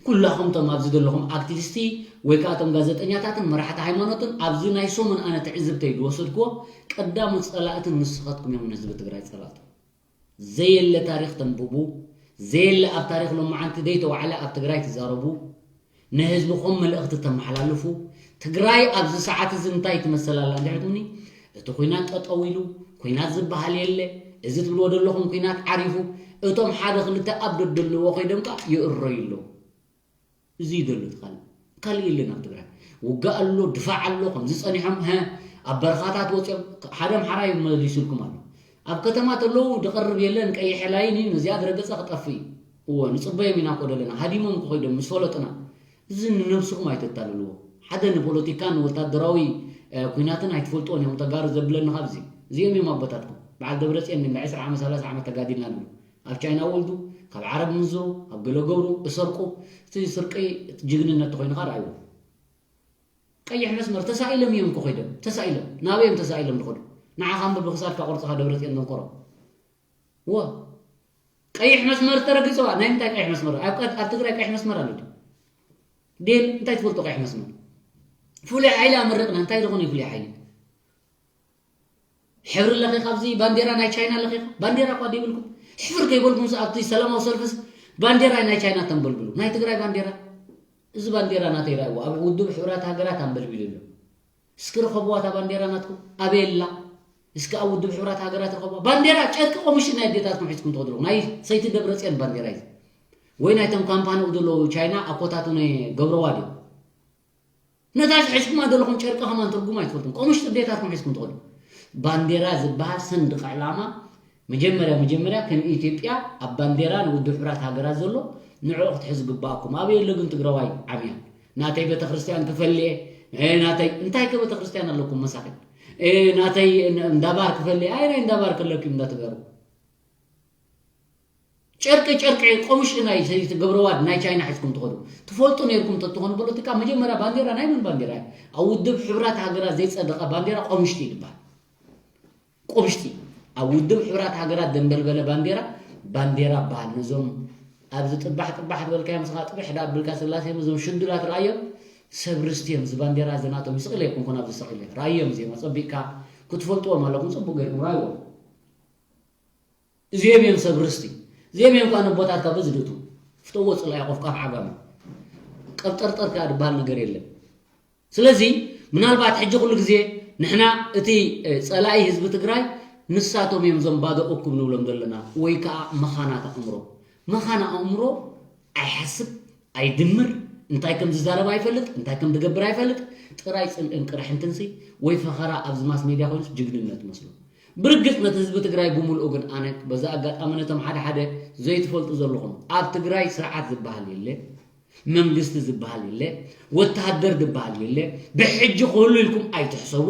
ኩላኹም ቶም ኣብዚ ዘለኹም ኣክቲቪስቲ ወይ ከዓ ቶም ጋዜጠኛታትን መራሕቲ ሃይማኖትን ኣብዚ ናይ ሰሙን ኣነ ትዕዝብተይ ዝወሰድክዎ ቀዳሞት ፀላእትን ንስኻትኩም እዮም ንህዝቢ ትግራይ ፀላእቱ ዘየለ ታሪኽ ተንብቡ ዘየለ ኣብ ታሪኽ ሎማዓንቲ ዘይተዋዕለ ኣብ ትግራይ ትዛረቡ ንህዝብኹም መልእኽቲ ተመሓላልፉ ትግራይ ኣብዚ ሰዓት እዚ እንታይ ትመሰል ኣላ እንድሕር ትብሉኒ እቲ ኹናት ጠጠው ኢሉ ኹናት ዝበሃል የለ እዚ ትብልዎ ዘለኹም ኹናት ዓሪፉ እቶም ሓደ ክልተ ኣብ ደደለዎ ከይዶም ከዓ ይእረዩ ኣለዉ እዚ እዩ ዘሎ እቲ ካልእ ካልእ የለን ኣብ ትግራይ ውጋእ ኣሎ ድፋዕ ኣሎ ከምዚ ፀኒሖም ሀ ኣብ በረኻታት ወፂኦም ሓደ ኣምሓራ እዩ መሊሱልኩም ኣሎ ኣብ ከተማ ተለዉ ድቐርብ የለን ቀይሕ ላይን እዩ ነዚኣ ድረገፀ ክጠፍእ እዩ እወ ንፅበዮም ኢና እኮ ዘለና ሃዲሞም ክኸይዶም ምስ ፈለጡና እዚ ንነብስኹም ኣይተታልልዎ ሓደ ንፖለቲካን ንወታደራዊ ኩናትን ኣይትፈልጥዎን እዮም ተጋሩ ዘብለኒ ካብዚ እዚኦም እዮም ኣቦታትኩም በዓል ደብረፅዮን ንለ ዕስራ ዓመት ሰላሳ ዓመት ተጋዲልና ንብሉ ኣብ ቻይና ወልዱ ካብ ዓረብ ምንዝሩ ኣብ ገለ ገብሩ እሰርቁ እቲ ስርቂ ጅግንነት ተኾይኑ ካ ረኣይዎ ቀይሕ መስመር ተሳኢሎም እዮም እኮ ከይዶም። ተሳኢሎም። ናበይ እዮም ተሳኢሎም ዝኸዱ? ንዓኻ እምበር ብኽሳድካ ቆርጽኻ ደብረጽዮን ደንቆሮ። ዋ። ቀይሕ መስመር ተረጊጹዋ። ናይ ምንታይ ቀይሕ መስመር? ኣብ ቀ-፣ ኣብ ትግራይ ቀይሕ መስመር ኣሎ ድዩ? ዴል እንታይ ትፈልጦ ቀይሕ መስመር? ፍሉይ ሓይሊ ኣመረቕና። እንታይ ዝኾነ እዩ ፍሉይ ሓይሊ? ሕብሪ ኣለኺ ካብዚ ባንዴራ ናይ ቻይና ኣለኺ? ባንዴራ እኳ ዘይብልኩም። ሕፍር ከይበልኩም ኣብቲ ሰላማዊ ሰልፍስ ባንዴራ ናይ ቻይና ተንበልብሉ። ናይ ትግራይ ባንዴራ፣ እዚ ባንዴራ ናተይ ራእይዎ። ኣብ ውድብ ሕቡራት ሃገራት ኣንበልቢሉ ኣሎ። እስኪ ርኸብዋ እታ ባንዴራ ናትኩም። ኣበይ ኣላ? እስኪ ኣብ ውድብ ሕቡራት ሃገራት ርኸብዋ። ባንዴራ ጨርቂ ቆምሽ ናይ ኣዴታትኩም ሒዝኩም ትኸዱ ኣለኹም። ናይ ሰይቲ ደብረጽዮን ባንዴራ እዩ። ወይ ናይቶም ካምፓኒኡ ዘለዉ ቻይና ኣኮታቱ ናይ ገብረዋ ድዮም? ነታ ሒዝኩማ ዘለኹም ጨርቂ ከማን ትርጉም ኣይትፈልጡን። ቆምሽ ኣዴታትኩም ሒዝኩም ትኸዱ። ባንዴራ ዝበሃል ሰንድቕ ዕላማ መጀመርያ፣ መጀመርያ ከም ኢትዮጵያ ኣብ ባንዴራ ንውድብ ሕቡራት ሃገራት ዘሎ ንዕኡ ክትሕዙ ግባኣኩም። ኣበይ ኣሎ ግን ትግራዋይ ዓምያ? ናተይ ቤተክርስትያን ክፈልየ፣ እ፣ ናተይ፣ እንታይ ከ ቤተክርስትያን ኣለኩም መሳኺን? እ፣ ናተይ ን-፣ እንዳባር ክፈልየ፣ ኣይ ናይ እንዳባር ከለኩም እንዳትገሩ። ጨርቂ፣ ጨርቂ፣ ቆምሽ ናይ ሰይቲ ገብረዋድ ናይ ቻይና ሒዝኩም ትኸዱ። ትፈልጡ ነይርኩም ተትኾኑ ፖለቲካ መጀመርያ ባንዴራ ናይ መን ባንዴራ እዩ? ኣብ ውድብ ሕቡራት ሃገራት ዘይጸደቐ ባንዴራ ቆምሽቲ ይበሃል። ቆምሽቲ ኣብ ውድብ ሕቡራት ሃገራት ደንበልበለ ባንዴራ፣ ባንዴራ በሃል። ነዞም ኣብዚ ጥባሕ ጥባሕ ዝበልካዮም ስኻ ጥብሕ ዳ ኣብልካ ስላሴ እዞም ሽዱላት ረኣዮም ሰብ ርስቲ እዮም። እዚ ባንዴራ እዚ ናቶም ይስቕል ኣይኮንኩን ኣብዚ ስቕ ኢለ። ረኣዮም እዚኦም ኣጸቢቕካ ክትፈልጥዎም ኣለኩም። ጽቡቕ ገይርኩም ረኣይዎም። እዚኦም እዮም ሰብ ርስቲ። እዚኦም እዮም ከኣ ነቦታትካ በዚ ድእቱ። ፍተዎ ጽላኢ ቆፍቃፍ ዓጋመ። ቀብጠርጠር ከኣ ዝበሃል ነገር የለን። ስለዚ ምናልባት ሕጂ ኩሉ ግዜ ንሕና እቲ፣ እ፣ ጸላኢ ህዝቢ ትግራይ ንሳቶም እዮም እዞም ባዶ እኩብ ንብሎም ዘለና ወይ ከኣ መኻናት ኣእምሮ። መኻን ኣእምሮ ኣይሓስብ፣ ኣይድምር፣ እንታይ ከም ዝዛረብ ኣይፈልጥ፣ እንታይ ከም ዝገብር ኣይፈልጥ፣ ጥራይ ጽልእን ቅርሕንትንሲ ወይ ፈኸራ ኣብዚ ማስ ሜድያ ኮይኑስ ጅግንነት መስሎ። ብርግጽ ነቲ ህዝቢ ትግራይ ብምልኡ ግን ኣነ በዚ ኣጋጣሚ ነቶም ሓደ ሓደ ዘይትፈልጡ ዘለኹም ኣብ ትግራይ ስርዓት ዝበሃል የለ፣ መንግስቲ ዝበሃል የለ፣ ወተሃደር ዝበሃል የለ፣ ብሕጂ ክህሉ ኢልኩም ኣይትሕሰቡ።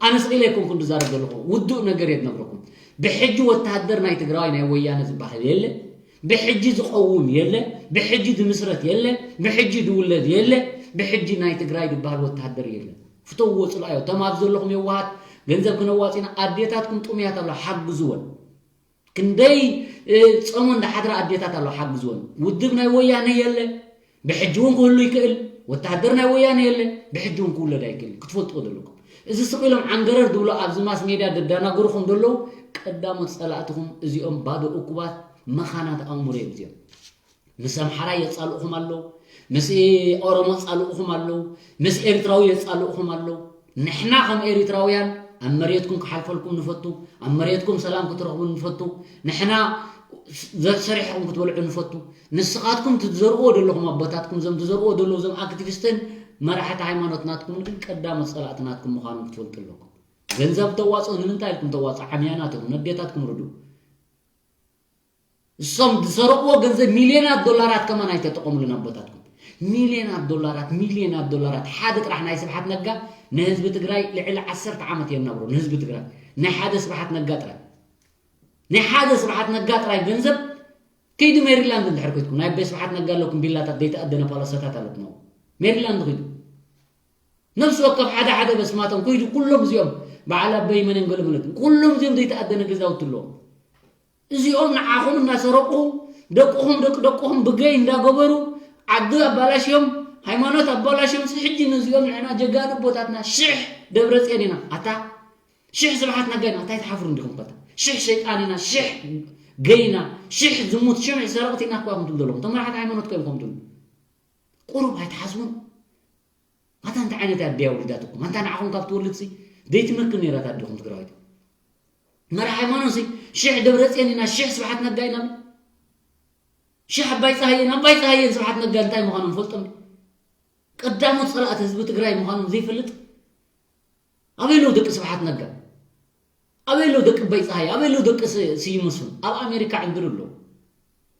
ኣነ ስቕ ኢለ ኣይኮንኩን ዝዛረብ ዘለኹ፣ ውዱእ ነገር እየ ዝነግረኩም። ብሕጂ ወተሃደር ናይ ትግራዋይ ናይ ወያነ ዝበሃል የለ፣ ብሕጂ ዝቐውም የለ፣ ብሕጂ ዝምስረት የለ፣ ብሕጂ ዝውለድ የለ፣ ብሕጂ ናይ ትግራይ ዝበሃል ወተሃደር የለ። ፍተውዎ፣ ጽልኣዮ። እቶም ኣብ ዘለኹም የዋሃት ገንዘብ ክነዋጽ ኢና፣ ኣዴታትኩም ጥሙያት ኣለዋ፣ ሓግዝወን። ክንደይ፣ እ፣ ጸሞ እንዳሓድራ ኣዴታት ኣለዋ፣ ሓግዝወን። ውድብ ናይ ወያነ የለ፣ ብሕጂ እውን ክህሉ ይክእል። ወተሃደር ናይ ወያነ የለ፣ ብሕጂ እውን ክውለድ ኣይክእል። ክትፈልጥዎ ዘለኩም። እዚ ስቕ ኢሎም ዓንገረር ዝብሉ ኣብዚ ማስ ሜድያ ደዳናግሩኹም ዘለዉ ቀዳሞት ጸላእትኹም እዚኦም ባዶ እኩባት መኻናት ኣእምሮ እዮም እዚኦም። ምስ ኣምሓራ የጻልኡኹም ኣለዉ፣ ምስ ኦሮሞ የጻልኡኹም ኣለዉ፣ ምስ ኤርትራዊ የጻልኡኹም ኣለዉ። ንሕና ከም ኤርትራውያን ኣብ መሬትኩም ክሓልፈልኩም ንፈቱ፣ ኣብ መሬትኩም ሰላም ክትረኽቡ ንፈቱ፣ ንሕና ዘ-፣ ሰሪሕኩም ክትበልዑ ንፈቱ። ንስኻትኩም ትዘርዎ ዘለኹም ኣቦታትኩም፣ እዞም ትዘርዎ ዘለዉ እዞም ኣክቲቪስትን መራሕቲ ሃይማኖት ናትኩምን ግን ቀዳሞት ጸላእቲ ናትኩም ምዃኖም ክትፈልጡ ኣለኩም። ገንዘብ ተዋጽኦ ንምንታይ ኢልኩም ተዋጽኦ? ዓምያናት ኢኹም፣ ነዴታትኩም ርድኡ። እሶም ዝሰረቕዎ ገንዘብ ሚልዮናት ዶላራት ከማን ኣይተጠቐሙሉን ኣቦታትኩም። ሚልዮናት ዶላራት፣ ሚልዮናት ዶላራት። ሓደ ጥራሕ ናይ ስብሓት ነጋ ንህዝቢ ትግራይ ልዕሊ ዓሰርተ ዓመት የናብሮ፣ ንህዝቢ ትግራይ። ናይ ሓደ ስብሓት ነጋ ጥራይ። ናይ ሓደ ስብሓት ነጋ ጥራይ ገንዘብ ከይዱ ሜሪላንድ እንድሕር ኮይትኩም፣ ናይ ኣቦይ ስብሓት ነጋ ኣለኩም ቪላታት፣ ዘይተኣደነ ፓላሶታት ኣለኩም። ሜሪላንድ ከይዱ። ነፍሲ ወከፍ ሓደ ሓደ በስማቶም ከይዱ ኩሎም እዚኦም በዓል ኣቦይ መነን ገለ መለትን ኩሎም እዚኦም ዘይተኣደነ ገዛውቲ ኣለዎም። እዚኦም ንዓኹም እናሰረቑ ደቅኹም ደቂ ደቅኹም ብገይ እንዳገበሩ ዓዲ ኣባላሽዮም ሃይማኖት ኣባላሽዮም ሲ ሕጂ ነዚኦም ንዕና ጀጋኑ ኣቦታትና ሽሕ ደብረጽዮን ኢና ኣታ ሽሕ ስብሓት ነጋ ኢና ኣታ ኣይትሓፍሩ እንዲኹም ከታ ሽሕ ሸይጣን ኢና ሽሕ ገይና ሽሕ ዝሙት ሽሕ ሰረቕቲ ኢና እኳ ኢኹም ትብሉ ዘለኹም እቶም መራሕቲ ሃይማኖት ከ እዮም ከም ትብሉ ቁሩብ ኣይትሓስቡን ኣታ እንታይ ዓይነት ኣድያ ወሊዳትኩም ኣንታ ንዓኹም ካብ ትወልድሲ ዘይትመክን ነይራ ኣታ ኣዲኹም ትግራዊት መራሕ ሃይማኖት ሲ ሽሕ ደብረፅዮን ኢና ሽሕ ስብሓት ነጋ ኢና ሽሕ ኣባይ ፀሃየን ኣባይ ፀሃየን ስብሓት ነጋ እንታይ ምዃኖም ፈልጦም ቀዳሞት ፀላእቲ ህዝቢ ትግራይ ምዃኖም ዘይፈልጥ ኣበይ ኣለዉ ደቂ ስብሓት ነጋ ኣበይ ኣለዉ ደቂ ኣባይ ፀሃየ ኣበይ ኣለዉ ደቂ ስዩም መስፍን ኣብ ኣሜሪካ ዕንድሪ ኣለዉ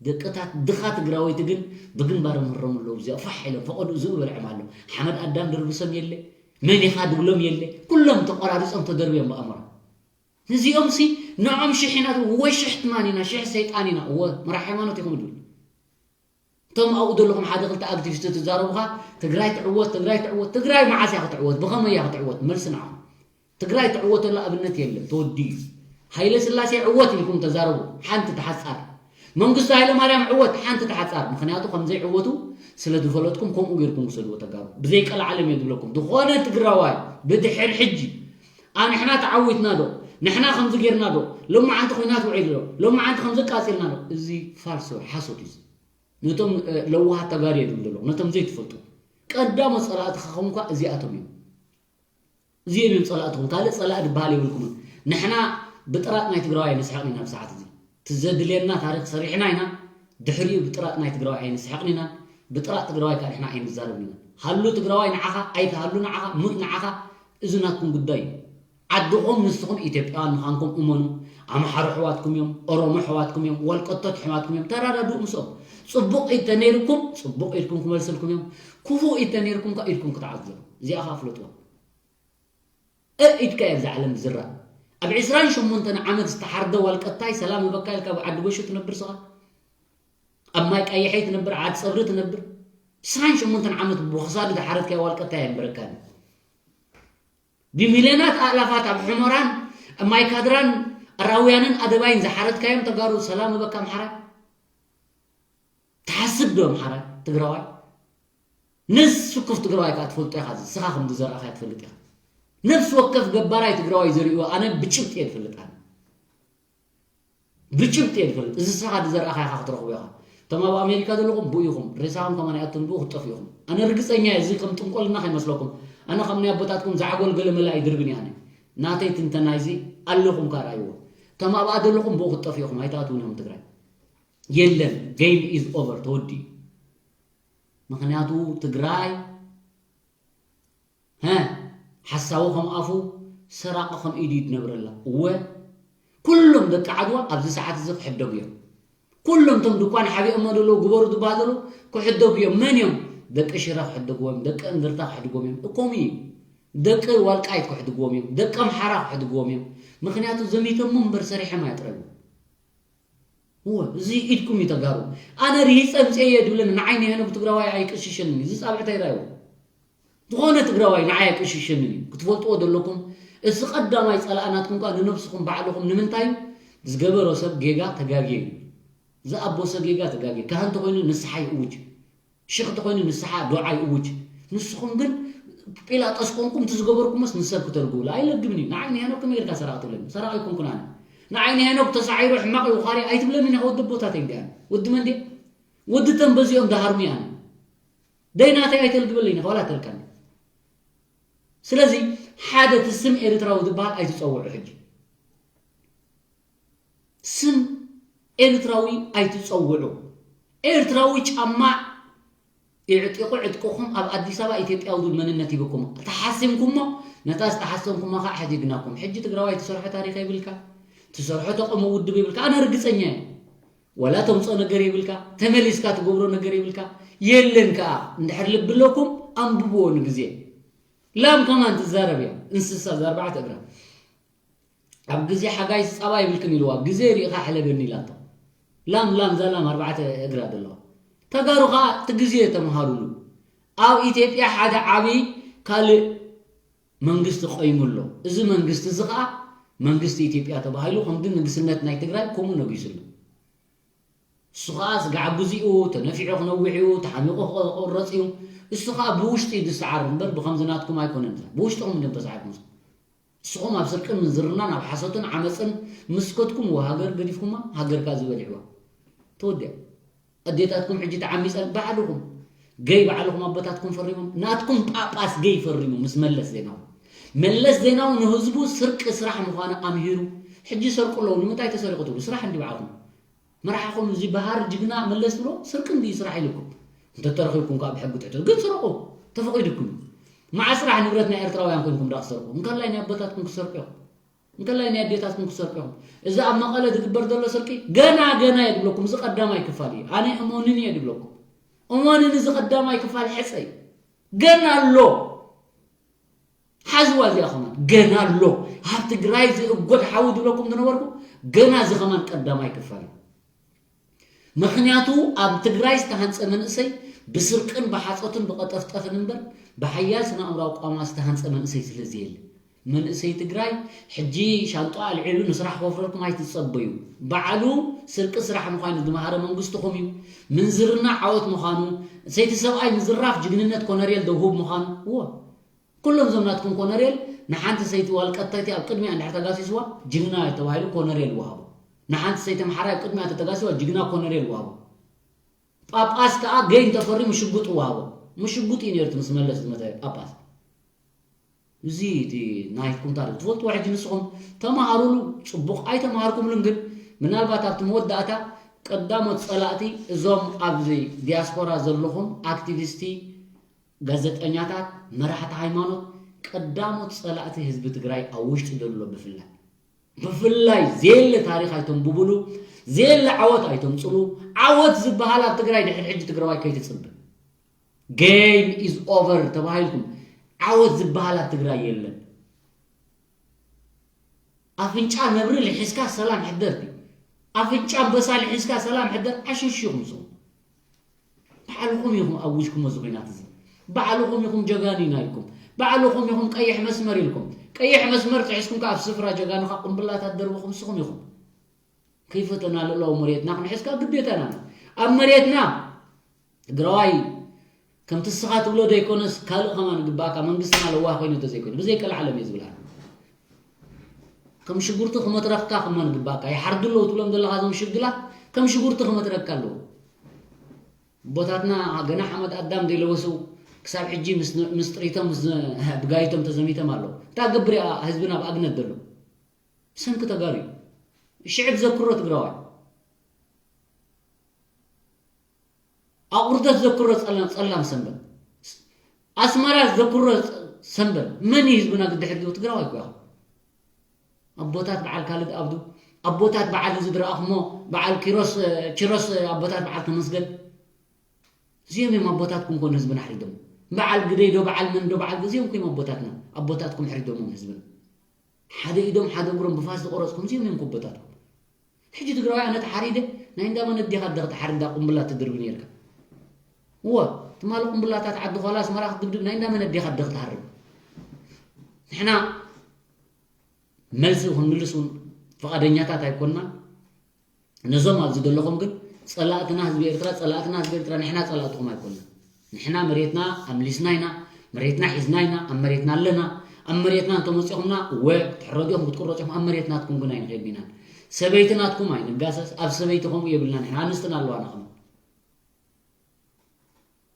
ደቅታት ድኻ ትግራወይቲ ግን ብግንባሮም ህረሙ ኣለዉ እዚኣ ፋሕ ኢሎም ፈቐድኡ ዝኡ በልዖም ኣሎ ሓመድ ኣዳም ድርብሶም የለ መን ኢኻ ድብሎም የለ ኩሎም ተቆራሪፆም ተደርብዮም ብኣእምሮ ንዚኦም ሲ ንዖም ሽሕ ኢና ወይ ሽሕ ትማን ኢና ሽሕ ሰይጣን ኢና እወ መራሕ ሃይማኖት ኢኹም ድብል እቶም ኣብኡ ዘለኹም ሓደ ክልተ ኣክቲቪስት ትዛረቡኻ ትግራይ ትዕወት፣ ትግራይ ትዕወት። ትግራይ መዓስ እያ ክትዕወት? ብኸመይ እያ ክትዕወት? መልሲ ንዓኹም። ትግራይ ትዕወተሉ ኣብነት የለን፣ ተወዲኡ እዩ። ሃይለ ስላሴ ዕወት ኢልኩም ተዛረቡ፣ ሓንቲ ተሓጻር። መንግስቱ ሃይለ ማርያም ዕወት፣ ሓንቲ ተሓጻር። ምኽንያቱ ከም ዘይዕወቱ ስለ ዝፈለጥኩም ከምኡ ጌርኩም ውሰድዎ ተጋሩ። ብዘይቀልዓለም እየ ዝብለኩም። ዝኾነ ትግራዋይ ብድሕር ሕጂ፣ "ኣ፣ ንሕና ተዓዊትና ዶ? ንሕና ከምዚ ጌርና ዶ? ሎማዓንቲ ኹናት ውዒሉ ዶ? ሎማዓንቲ ከምዚ ኣቃጺልና ዶ?" እዚ ፋልሶ፣ ሓሶት እዩ። ነቶም፣ እ፣ ለዋሃት ተጋሩ እየ ዝብል ዘለኹ። ነቶም ዘይትፈልጡ ቀዳሞት ጸላእትኻ ከኹም እኳ እዚኣቶም እዮም። እዚኦም እዮም ጸላእትኹም። ካልእ ጸላእ ዝበሃል የብልኩምን። ንሕና ብጥራጥ ናይ ትግራዋይ ኣይንስሕቕን ኢና። ኣብ ሰዓት እዚ እቲ ዘድልየና ታሪኽ ሰሪሕና ኢና። ድሕሪኡ ብጥራጥ ናይ ትግራዋይ ኣይንስሕቕን ኢና። ብጥራጥ ትግራዋይ ከዓ ንሕና ኣይንዛረብን ኢና። ሃሉ ትግራዋይ ንዓኻ፣ ኣይትሃሉ ንዓኻ፣ ሙት ንዓኻ፣ እዚ ናትኩም ጉዳይ እዩ። ዓድኹም ንስኹም ኢትዮጵያውያን ምዃንኩም እመኑ። ኣምሓሩ ኣሕዋትኩም እዮም፣ ኦሮሞ ኣሕዋትኩም እዮም፣ ወልቀቶት ኣሕዋትኩም እዮም። ተራዳድኡ ምስኦም። ጽቡቕ ኢድ ተነይርኩም፣ ጽቡቕ ኢድኩም ክመልስልኩም እዮም። ክፉእ ኢድ ተነይርኩም ከ ኢድኩም ክትዓዙ ዘለኩም። እዚኣ ከኣ ፍለጥዋ። እ ኢድካ እያ ኣብዛ ዓለም ዝረኣ። ኣብ ዕስራን ሸሞንተን ዓመት ዝተሓርደ ዋልቀታይ ሰላም እበካ ኢልካ ኣብ ዓዲ ጎሾ ትነብር ስኻ። ኣብ ማይ ቀይሐይ ትነብር፣ ዓዲ ጸብሪ ትነብር። ዕስራን ሸሞንተን ዓመት ብኽሳዱ ዝሓረድካዮ ዋልቀታይ ኣይንበረካን። ብሚልዮናት ኣእላፋት ኣብ ሑመራን ማይ ካድራን ኣራውያንን ኣደባይን ዝሓረድካዮም ተጋሩ ሰላም እበካ ኣምሓራይ። ትሓስብ ዶ ኣምሓራይ ትግራዋይ? ነፍሲ ወከፍ ትግራዋይ ከዓ ትፈልጦ ኢኻ። እዚ ስኻ ከም ዝዘራእኻዮ ትፈልጥ ኢኻ። ነፍሲ ወከፍ ገባራይ ትግራዋይ ዘርእዎ ኣነ ብጭብጢ እየ ዝፈልጥ ኣነ። ብጭብጢ እየ ዝፈልጥ። እዚ ስኻ ዝዘራእኻዮ ኢኻ ክትረኽቦ ኢኻ። እቶም ኣብ ኣሜሪካ ዘለኹም ብኡ ኢኹም። ሬሳኹም ከማን ይኣቱን ብኡ ክትጠፍኡ ኢኹም። ኣነ ርግጸኛ እየ። እዚ ከም ጥንቆልና ከይመስለኩም። ኣነ ከም ናይ ኣቦታትኩም ዛዕጎል ገለመለ ኣይድርብን እየ ኣነ። ናተይ ትንተና እዚ ኣለኹም ከኣ ረኣይዎ። እቶም ኣብኣ ዘለኹም ብኡ ክትጠፍኡ ኢኹም። ኣይትኣትዉን ኢኹም ትግራይ። የለን። Game is over። ተወዲኡ። ምኽንያቱ ትግራይ፣ ሀ፣ ሓሳዊ ከም ኣፉ፣ ሰራቂ ከም ኢዱ እዩ ዝነብረላ። እወ፣ ኩሎም ደቂ ዓድዋ ኣብዚ ሰዓት እዚ ክሕደጉ እዮም። ኩሎም እቶም ድኳን ሓቢኦሞ ዘለዉ፣ ግበሩ ዝበሃሉ ዘለዉ ክሕደጉ እዮም። መን እዮም? ደቂ ሽረ ክሕደግዎም እዮም፣ ደቂ እንድርታ ክሕድግዎም እዮም። እኮም እዩ። ደቂ ዋልቃይት ክሕድግዎም እዮም፣ ደቂ ኣምሓራ ክሕድግዎም እዮም። ምኽንያቱ ዘሚቶሞ እምበር ሰሪሖም ኣየጥረዩ። እወ፣ እዚ ኢድኩም እዩ ተጋሩ። ኣነ ርሂጸ ኣምጽኤዮ ድብለኒ፣ ንዓይ ንሄኖክ ትግራዋይ ኣይቅሽሸንን እዩ። እዚ ጻብዕተይ ራእይዎ። ዝኾነ ትግራዋይ ንዓይ ኣይቅሽሸንን እዩ። ክትፈልጥዎ ዘለኩም፣ እዚ ቀዳማይ ጸላእናትኩም ከኣ ንነብስኹም ባዕልኹም። ንምንታይ እዩ? ዝገበሮ ሰብ ጌጋ ተጋግየ እዩ። ዝኣበሰ ጌጋ ተጋግየ። ካህን ተኾይኑ ንስሓ ይእውጅ። ሽኽ እንተኾይኑ ንስሓ ዱዓ ይእውጅ። ንስኹም ግን ጲላጦስ ኮንኩም፣ እቲ ዝገበርኩሞስ ንሰብ ክተልግብሉ። ኣይለግብን እዩ። ንዓይ ንሄኖክ ከመይ ጌርካ ሰራቒ ትብለኒ? ሰራቒ ኣይኮንኩን ኣነ። ንዓይ ንሄኖክ ተሳዒሩ ሕማቕ እዩ፣ ኻሪ ኣይትብለኒ፣ ወዲ ኣቦታተይ እንዲኣነ። ወዲ መን ድየ? ወዲ ተንበዚኦም ደሃርሙ እየ ኣነ። ደይ ናተይ ኣይተልግበለይ፣ ንኸዋላ ተልካኒ። ስለዚ ሓደ እቲ ስም ኤርትራዊ ዝበሃል ኣይትጸውዑ ሕጂ። ስም ኤርትራዊ ኣይትጸውዑ። ኤርትራዊ ጫማ ይዕጢቑ ዕጥቅኹም ኣብ ኣዲስ ኣበባ ኢትዮጵያዊ ዝብል መንነት ሂብኩም ተሓሲምኩሞ፣ ነታ ዝተሓሰምኩማ ከዓ ሕዲግናኩም። ሕጂ ትግራዋይ ትሰርሖ ታሪኽ የብልካ፣ ትሰርሖ ተቃውሞ ውድብ የብልካ። ኣነ ርግጸኛ እየ። ወላ ተምጽኦ ነገር የብልካ፣ ተመሊስካ ትገብሮ ነገር የብልካ። የለን ከዓ፣ እንድሕር ልቢ ኣለኩም ኣንብብዎ ንግዜ። ላም ከማን ትዛረብ እያ፣ እንስሳ እዛ ኣርባዕተ እግራ። ኣብ ግዜ ሓጋይ ጻባ ይብልክን ኢልዋ፣ ግዜ ሪኢኻ ሕለበኒ ኢላቶ። ላም፣ ላም፣ እዛ ላም ኣርባዕተ እግራ ዘለዋ። ተጋሩ ኸኣ እቲ ግዜ ተምሃሩሉ። ኣብ ኢትዮጵያ ሓደ ዓቢ ካልእ መንግስቲ ቆይሙ ኣሎ። እዚ መንግስቲ እዚ ኸኣ መንግስቲ ኢትዮጵያ ተባሂሉ፣ ከምዚ ንግስነት ናይ ትግራይ ከምኡ ነጊሱ ኣሎ። እሱ ኸኣ ስጋዕ ጉዚኡ፣ ተነፊዑ ክነውሕ እዩ፣ ተሓሚቑ ክቑረጽ እዩ። እሱ ኸኣ ብውሽጢ እዩ ዝሰዓር እምበር ብኸምዚ ናትኩም ኣይኮነን። ብውሽጥኹም እዮም ተሳዒርኩም። ንስኹም ኣብ ስርቅን ምንዝርናን ኣብ ሓሶትን ዓመፅን ምስ ከድኩም፣ እወ፣ ሃገር ገዲፍኩማ፣ ሃገር ከኣ ዝበሊዕዋ። ተወዲኣ። ኣዴታትኩም ሕጂ ተዓሚፀን ባዕልኹም። ገይ ባዕልኹም ኣቦታትኩም ፈሪሞም። ናትኩም ጳጳስ ገይ ፈሪሙ ምስ መለስ ዜናዊ። መለስ ዜናዊ ንህዝቡ ስርቂ ስራሕ ምዃኑ ኣምሂሩ። ሕጂ ሰርቁ ኣለዉ። ንምንታይ ተሰሪቑ ትብሉ? ስራሕ እንዲ ባዕልኹም። መራሕኹም እዚ በሃር ጅግና መለስ ትብሎ ስርቂ እንዲ ስራሕ ኢልኩም። እንተተረኺብኩም ከዓ ብሕጊ ትሕተቱ። ግን ስረቑ። ተፈቒዱኩም። መዓስ ጥራሕ ንብረት ናይ ኤርትራውያን ኮይንኩም ዳ ክትሰርቁ? እንከላይ ናይ ኣቦታትኩም ክትሰርቁ ኢኹም። እንከላይ ናይ ኣዴታትኩም ክትሰርቁ ኢኹም። እዚ ኣብ መቐለ ዝግበር ዘሎ ስርቂ ገና፣ ገና እየ ዝብለኩም። እዚ ቀዳማይ ክፋል እዩ። ኣነ እመኑኒ እየ ዝብለኩም። እመኑኒ፣ እዚ ቀዳማይ ክፋል ሕጸ እዩ። ገና ኣሎ። ሓዝዋ እዚኣ ከማን። ገና ኣሎ። ኣብ ትግራይ ዝእጎድ ሓዊ ዝብለኩም ዝነበርኩ፣ ገና እዚ ከማን ቀዳማይ ክፋል እዩ። ምኽንያቱ ኣብ ትግራይ ዝተሃንፀ መንእሰይ ብስርቅን ብሓፆትን ብቐጠፍጠፍን እምበር ብሓያል ስነ ኣእምራዊ ቋማ ዝተሃንፀ መንእሰይ ስለ ዘየለ። መንእሰይ ትግራይ ሕጂ ሻንጣ ኣልዒሉ ንስራሕ ክወፍረልኩም ኣይትፀበዩ። ባዕሉ ስርቂ ስራሕ ምዃኑ ዝመሃረ መንግስትኹም እዩ። ምንዝርና ዓወት ምዃኑ፣ ሰይቲ ሰብኣይ ምዝራፍ ጅግንነት ኮነሬል ደውሁብ ምዃኑ። እዎ፣ ኩሎም እዞም ናትኩም ኮነሬል ንሓንቲ ሰይቲ ዋልቀታይቲ ኣብ ቅድሚያ እንድሕር ተጋሲስዋ ጅግና ተባሂሉ ኮነሬል ይወሃቦ። ንሓንቲ ሰይቲ ኣምሓራይ ኣብ ቅድሚያ ተተጋሲዋ ጅግና ኮነሬል ይወሃቦ። ጳጳስ ከዓ ገይ እንተፈርዩ ምሽጉጥ ይወሃቦ። ምሽጉጥ እዩ ነይሩ እቲ ምስ መለስ ዝመተ ጳጳስ። እዚ እቲ ናይኩም ታሪክ ትፈልጥዎ ሕጂ ንስኹም ተማሃሩሉ። ፅቡቕ ኣይተማሃርኩምሉን፣ ግን ምናልባት ኣብቲ መወዳእታ ቀዳሞት ፀላእቲ እዞም ኣብዚ ዲያስፖራ ዘለኹም ኣክቲቪስቲ፣ ጋዜጠኛታት፣ መራሕቲ ሃይማኖት ቀዳሞት ፀላእቲ ህዝቢ ትግራይ ኣብ ውሽጢ ዘሎ ብፍላይ ብፍላይ ዘየለ ታሪክ ኣይተንብቡሉ፣ ዘየለ ዓወት ኣይተምፅሉ። ዓወት ዝበሃል ኣብ ትግራይ ድሕሪ ሕጂ ትግራዋይ ከይትፅበ። Game is over ተባሂልኩም። ዓወት ዝበሃል ኣብ ትግራይ የለን። ኣፍንጫ ነብሪ ልሒዝካ ሰላም ሕደር ድዩ? ኣፍንጫ ኣንበሳ ልሒዝካ ሰላም ሕደር። ዓሽሽ ኢኹም ንስኹም። ባዕልኹም ኢኹም ኣዊጅኩሞ እዚ ኹናት እዚ። ባዕልኹም ኢኹም ጀጋኑ ኢና ኢልኩም። ባዕልኹም ኢኹም ቀይሕ መስመር ኢልኩም። ቀይሕ መስመር ጥሒስኩም ከኣ ኣብ ስፍራ ጀጋኑኻ ቁምብላታት ደርብኹም ንስኹም ኢኹም። ከይፈተና ልእላው መሬትና ክንሕዝ ከኣ ግዴታና እዩ። ኣብ መሬትና ትግራዋይ ከምቲ እስኻ ትብሎ ዘይኮነስ ካልእ ከማን ግባእካ መንግስትና ለዋህ ኮይኑ እንተዘይኮይኑ ብዘይቀልዓለም እየ ዝብል ኣነ። ከም ሽጉርቲ ክመትረፍካ ከማን ግባእካ። ይሓርዱ ኣለዉ ትብሎም ዘለኻ እዞም ሽግላት ከም ሽጉርቲ ክመትረፍካ ኣለዉ። ኣቦታትና ገና ሓመድ ኣዳም ዘይለበሱ ክሳብ ሕጂ ምስ ጥሪቶም ምስ ብጋይቶም ተዘሚቶም ኣለዉ። እንታይ ገብር እያ ህዝብና ኣብ ኣግነት ዘሎ? ብሰንኪ ተጋሩ እዩ። ሽዕብ ዘክሮ ትግራዋይ ኣቑርደት ዘክሮ ጸላም ጸላም ሰንበል ኣስመራ ዘክሮ ሰንበል መን እዩ ህዝብና ግድሕር ዲኡ ትግራዋይ እኮ ኢኹም። ኣቦታት በዓል ካልድ ኣብዱ ኣቦታት በዓል እዚ ድረኣኹሞ በዓል ኪሮስ ኪሮስ ኣቦታት በዓል ተመስገን እዚኦም እዮም ኣቦታትኩም ኮኑ ህዝብና ሕሪዶም። በዓል ግደይ ዶ በዓል መን ዶ በዓል እዚኦም ኮይም ኣቦታትና ኣቦታትኩም ሕሪዶሞም ህዝብና ሓደ ኢዶም ሓደ እግሮም ብፋስ ዝቆረፅኩም እዚኦም እዮም ኮቦታትኩም። ሕጂ ትግራዋይ ኣነ ተሓሪደ ናይ እንዳ መን ኣዴኻ ኣደኺ ትሓርድ እንዳ ቁምብላ ትድርቢ ነርካ። እወ ትማሊ ቁምብላታት ዓዲ ኳላ ኣስመራ ክትድብድብ ናይ እንዳ መን ኣዴኻ ኣደኺ ትሃርብ። ንሕና መልሲ ክንምልስ እውን ፍቓደኛታት ኣይኮንና። ነዞም ኣብዚ ዘለኹም ግን ፀላእትና ህዝቢ ኤርትራ ፀላእትና ህዝቢ ኤርትራ ንሕና ፀላእትኹም ኣይኮንና። ንሕና መሬትና ኣምሊስና ኢና፣ መሬትና ሒዝና ኢና፣ ኣብ መሬትና ኣለና። ኣብ መሬትና እንተመፂኹምና እወ ክትሕረዱ ኢኹም ክትቁረፁ ኢኹም፣ ኣብ መሬት ናትኩም ግን ኣይንኸይድን ኢና። ሰበይቲ ናትኩም ኣይንጋሰስ፣ ኣብ ሰበይቲ ከምኡ የብልና ንሕና ኣንስትና ኣለዋና ከምኡ።